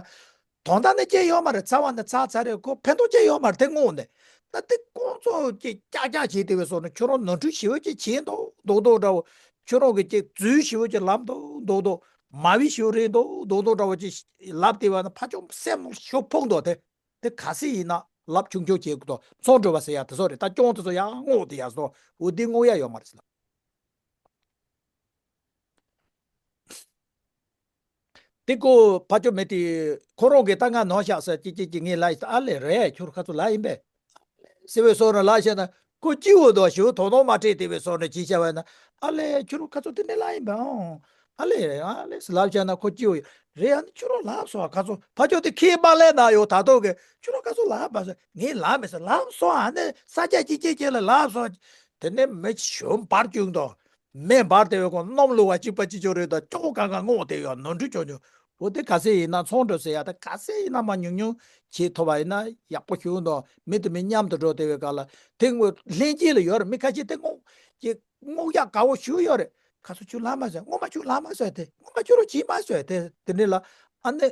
དོན་དག་ནི་ཅི་ཡོད་མ་རེད། ཚར་བ་ནི་ཚར་ཚར་རེད། ཁོ་ཕན་ཐོགས་ཅི་ཡོད་མ་རེད། དེ་བསྔོག་ནས་ད་དེ་ཁོང་ཚོ་ཅིག་ཀྱག་ཀྱག་བྱེད་དེ་བས་སོང་ན་ཁྱོད་རང་ནོར་འཁྲུལ་ཞེ་པོ་ཅིག་བྱེད་མདོག་མདོག་མདོག་འདྲ་བོ། ཁྱོད་རང་གི་ཅིག་རྫུན་ཞེ་པོ་ཅིག་ལབ་མདོག་མདོག་མདོག་མ་བི་ཞེ་པོ་རེད་མདོག་མདོག་མདོག་འདྲ་བོ་ཅིག་ལབ་དེ་བ་ན་ཕ་ཆུང་སེམས་ཤོ་ཕོག་མདོག་དེ། དེ་ག་སྲིད་ཡིན་ན་ལབ་ཆུང་ཆུང་བྱེད་དགོས་དོ། ཚོང་འགྲོ་བ་ཟེར་ཡ་དེ་ཚོ་རེད། ད་སྐྱོང་དེ་ཚོ་ཡང་བསྔོག་དེ་ཡ་སོ་འོ་དེ་བསྔོག་ཡ་ཡོད་མ་རེད་ཟེར་ལ། དེ་ཀོ་ཕ་ཆོ་མེད་དེ་ཁོ་རང་གིས་ད་ང་ནོར་བཞག་ཟེར་ཅིག་ཅིག་ཅིག་ངས་ལབ་ཡིན། ཨ་ལེ་རེད། ཁྱོད་ཁ་ཚོ་ལབ་ཡིན་པས་ཟེར་བའི་སོ་ན་ལབ་བྱས་ན་ཁོ་སྐྱིད་འོ་དོ་ཞུ་དོ་ནོ་མ་སྤྲད་དེ་བའི་སོ་ན་ཅི་བྱ་བས་ན། ཨ་ལེ་ཁྱོད་རང་ཁ་ཚོ་དེ་འདྲ་ལབ་ཡིན་པས། ཨོ་ཨ་ལེ་ཨ་ལེ་ཟེར་ལབ་བྱས་ན་ཁོ་སྐྱིད་འོ་རེད། ཨ་ནི་ཁྱོད་རང་ལབ་སོང་ཁ་ཚོ་ཕ་ཆོ་དེ་ཁས་མ་ལེན་ན་ཡོད། ད་དོ་གི་ཁྱོད་རང་ཁ་ཚོ་ལབ་པ་ཟེར་ངས་ལབ་མེད་ཟེར་ལབ་སོང་། ཨ་ནི་ས་ཆ་གཅིག་གཅིག་གཅིག་ལ་ལབ་སོང་། དེ་ནས་མི་ཞོན་པར་བཅུག་དོ། མེ་འབར་དེ་བས་ཁོང་སྣུམ་བླུགས་པ་གཅིག་པ་གཅིག་ཆོག་རེད། ད་ཅོག་གང་ག་སྔོག་དེ་ཡོད་ནོར་འཁྲུལ་ཆོག་ཆོག་འོ་དེ་ག་ཚད་ཡིན་ན་ཚོང་འགྲོ་ཟེར་ཡ་ད་ག་ཚད་ཡིན་ན་མ་ཉུང་ཉུང་བྱེད་ཐུབ་པ་ཡིན་ན་ཡག་པོ་ཞུ་འདུག་མི་དེ་མི་མཉམ་དུ་འགྲོ་དེ་བས་ག་ལ་དེ་སྔོན་ལྷན་སྐྱེས་ལ་ཡོད་རེད། མི་ཁ་ཤས་དེ་སྔོག་ཅིག་སྔོག་ཡག་དགའ་བོ་ཞུ་ཡོད་རེད། ཁ་སོ་ཆུ་ལ་མ་ཟོས་སྔོ་མ་ཆུ་ལ་མ་ཟོས་དེ་སྔོ་མ་ཆུ་རོ་བྱིས་མ་ཟོས་དེ་དེ་འདྲ་ལ་ཨ་ནི།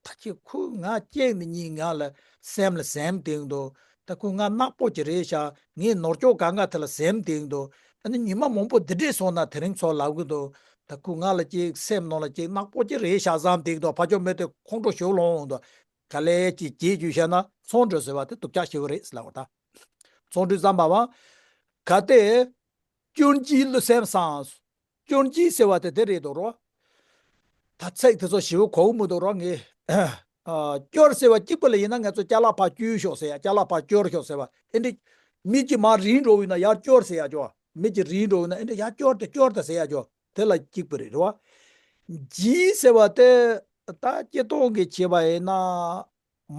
ད་ཁྱེད་ཁོ་ང་སྐྱེས་ནས་གཉིས་ང་ལ་སེམས་ལ་སེམས་དེང་དུ། ད་ཁོ་ང་ནག་པོ་ཅིག་རེད་ཤག་ངས་ནོར་སྐྱོག་གང་ག་དེ་ལ་སེམས་དེང་དུ། ཨ་ནི་ཉི་མ་མང་པོ་འདི་འདྲས་སོང་ན་དེ་རིང་ཚོ་ལབ་གི་འདུག་ད་ཁོ་ང་ལ་ཅིག་སེམས་ནང་ལ་ཅིག་ནག་པོ་ཅིག་རེད་ཤག་བསམ་དེང་དུ་ཕ་ཆོ་མེད་དེ་ཁོང་ཁྲོ་ཞོ་ལོང་འདུག་ག་ལེ་ཅིག་བྱེད་རྒྱུ་བཤད་ན་ཚོང་འགྲོ་ཟེར་བ་དེ་སྡུག་ཅག་ཞེ་པོ་རེད་ཟེར་ལབ་པ་ད། ཚོང་འགྲོ་བསམ་པ་བ། ག་དེ། སྐྱོན་གྱིས་བསླུ་སེམས་སངས། སྐྱོན་གྱིས་ཟེར་བ་དེ་དེ་རེད་འདུག་རོ། ད་ཚིག་དེ་ཚོ་ཞེ་པོ་གོ་གི་མི་འདུག་རོ་ངས། ཨ་སྐྱོར་ཟེར་བ་གཅིག་པ་ལ་ཡིན་ན་ང་ཚོ་ཅ་ལག་ཕར་སྐྱུར་ཤོག་ཟེར་ཡ། ཅ་ལག་ཕར་སྐྱོར་ཤོག་ཟེར་བ་ཨེ་འདྲ། མི་གཅིག་མར་རིལ་འགྲོ་ཡིན་ན་ཡར་སྐྱོར་ཟེར་ཡ་ཅོ། མི་གཅིག་རིལ་འགྲོ་ཡིན་ན་ཨེ་འདྲ་ཡར་སྐྱོར་དེ་སྐྱོར་དེ་ཟེར་ཡ་ཅོ། དེ་ལ་གཅིག་པ་རེད་རོ། གྱིས་ཟེར་བ་དེ་ད་སྤྱིར་བཏང་གི་བྱས་པ་ཡིན་ན།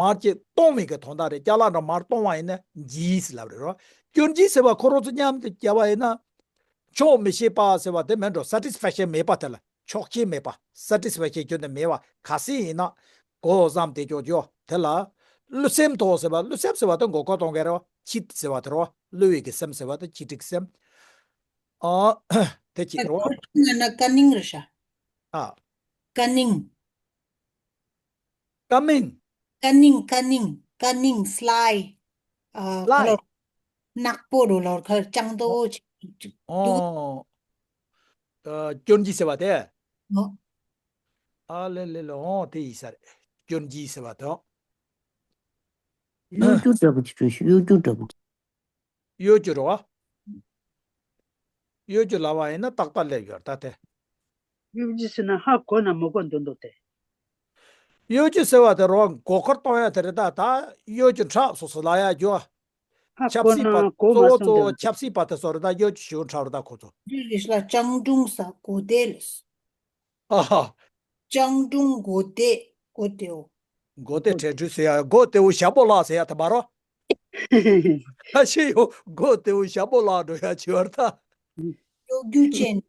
མར་ཅིག་གཏོང་བའི་གི་དོན་དག་རེད། ཅ་ལག་འདྲ་མར་གཏོང་བ་ཡིན་ན་གྱིས་ལབ་རེད་རོ། སྐྱོར་གྱིས་ཟེར་བ་ཁོ་རང་ཚོ་མཉམ་དུ་བརྒྱབ་པ་ཡིན་ན། ཆོག་མི་ཤེས་པ་ཟེར་བ་དེ་མིན་འགྲོ། སེ་ཊི་སི་ཕེག་ཤན་མེད་པ་དེ་ལ་ཆོག་མཆན་མེད་པ། སེ་ཊི་སི་ཕེག་ཤན་ཁྱོན་ནས་མེད་པ་ག་སྲིད་ཡིན་ན་གོ་བསམ་དེ་ཅོག་ཅོག་དེ་ལ། བསླུ་སེམས་དོགས་ཟེར་བ། བསླུ་སེམས་ཟེར་བ་དེ་མགོ་སྐོར་གཏོང་མཁན་རེད་བ། ཆིཊ་ཟེར་བ་དེ་རེད་བ། བསླུ་བའི་གི་སེམས་ཟེར་བ་དེ་ཆིཊ་གི་སེམས། ཨ་དེ་ཅིག་རེད་བ། ཁོ་ན་ཀ་ནིང་རེད་ཤག་ཨ་ཀ་ནིང་། ཀ་མིང་། ཀ་ནིང་། ཀ་ནིང་། ཀ་ནིང་། སི་ལའི། ཨ། སི་ལའི། ཁ་ལོ། ནག་པོ་རུ་ལོར་ཁར་ཅང་ཏོ་ཅིག་འདུག་ཨོ། ཨ། སྐྱོར་གྱིས་ཟེར་བ་དེ། ཨོ། ཨ་ལེ་ལེ་ལེ། ཨོ་དེ་ཡིན་ས་རེད། སྐྱོར་གྱིས་ཟེར་བ་དེ། གཡོ་སྒྱུ་འདྲ་པོ་ཅིག་བྱོས་ཤིག་གཡོ་སྒྱུ་འདྲ་པོ་ཅིག་གཡོ་སྒྱུ་རེད་བ། གཡོ་སྒྱུ་ལབ་པ་ཡིན་ན་ཏག་ཏག་སླེབས་ཡོད་ད་དེ། གཡོ་སྒྱུ་ཟེར་ན་ཧ་གོ་ན་མི་གོ་འདུག་འདུག་སྟེ། གཡོ་སྒྱུ་ཟེར་བ་དེ་རོ་མགོ་སྐོར་གཏོང་ཡ་དེ་རེད་ད། ད་གཡོ་སྒྱུ་འཁྲབ་སོ་སོ་ལ་ཡ་རྒྱུ། ཧ་ཆབ་གོ་སྲིད་པ་ན་གོ་གཙོ་མ་བོ་གཙོ་སོང་བོ་འདུག་ཆབ་སྲིད་པ་དེ་ཚོ་རེད་ད། གཡོ་སྒྱུ་ཞུ་འཁྲབ་རེད་ད་ཁོ་ཚོ། འདི་རེད་ལ་ཅང་ཀྲུང་ས་གོ་དེ་ལ། ཨ་ཧ། ཅང་ཀྲུང་གོ་དེ་གོ་དེའོ། གོ་དེ་ཁྲེ་ཁྲུ་ཟེར་ཡ། གོ་དེའོ་ཞྭ་མོ་ལགས་ཟེར་ཡ་དེ་མ་རོ། ཁ་ཤས་ཡོད་གོ་དེའོ་ཞྭ་མོ་ལགས་འགྲོ་ཡ་ཆེ་བར་ད། གཡོ་སྒྱུ་ཅན།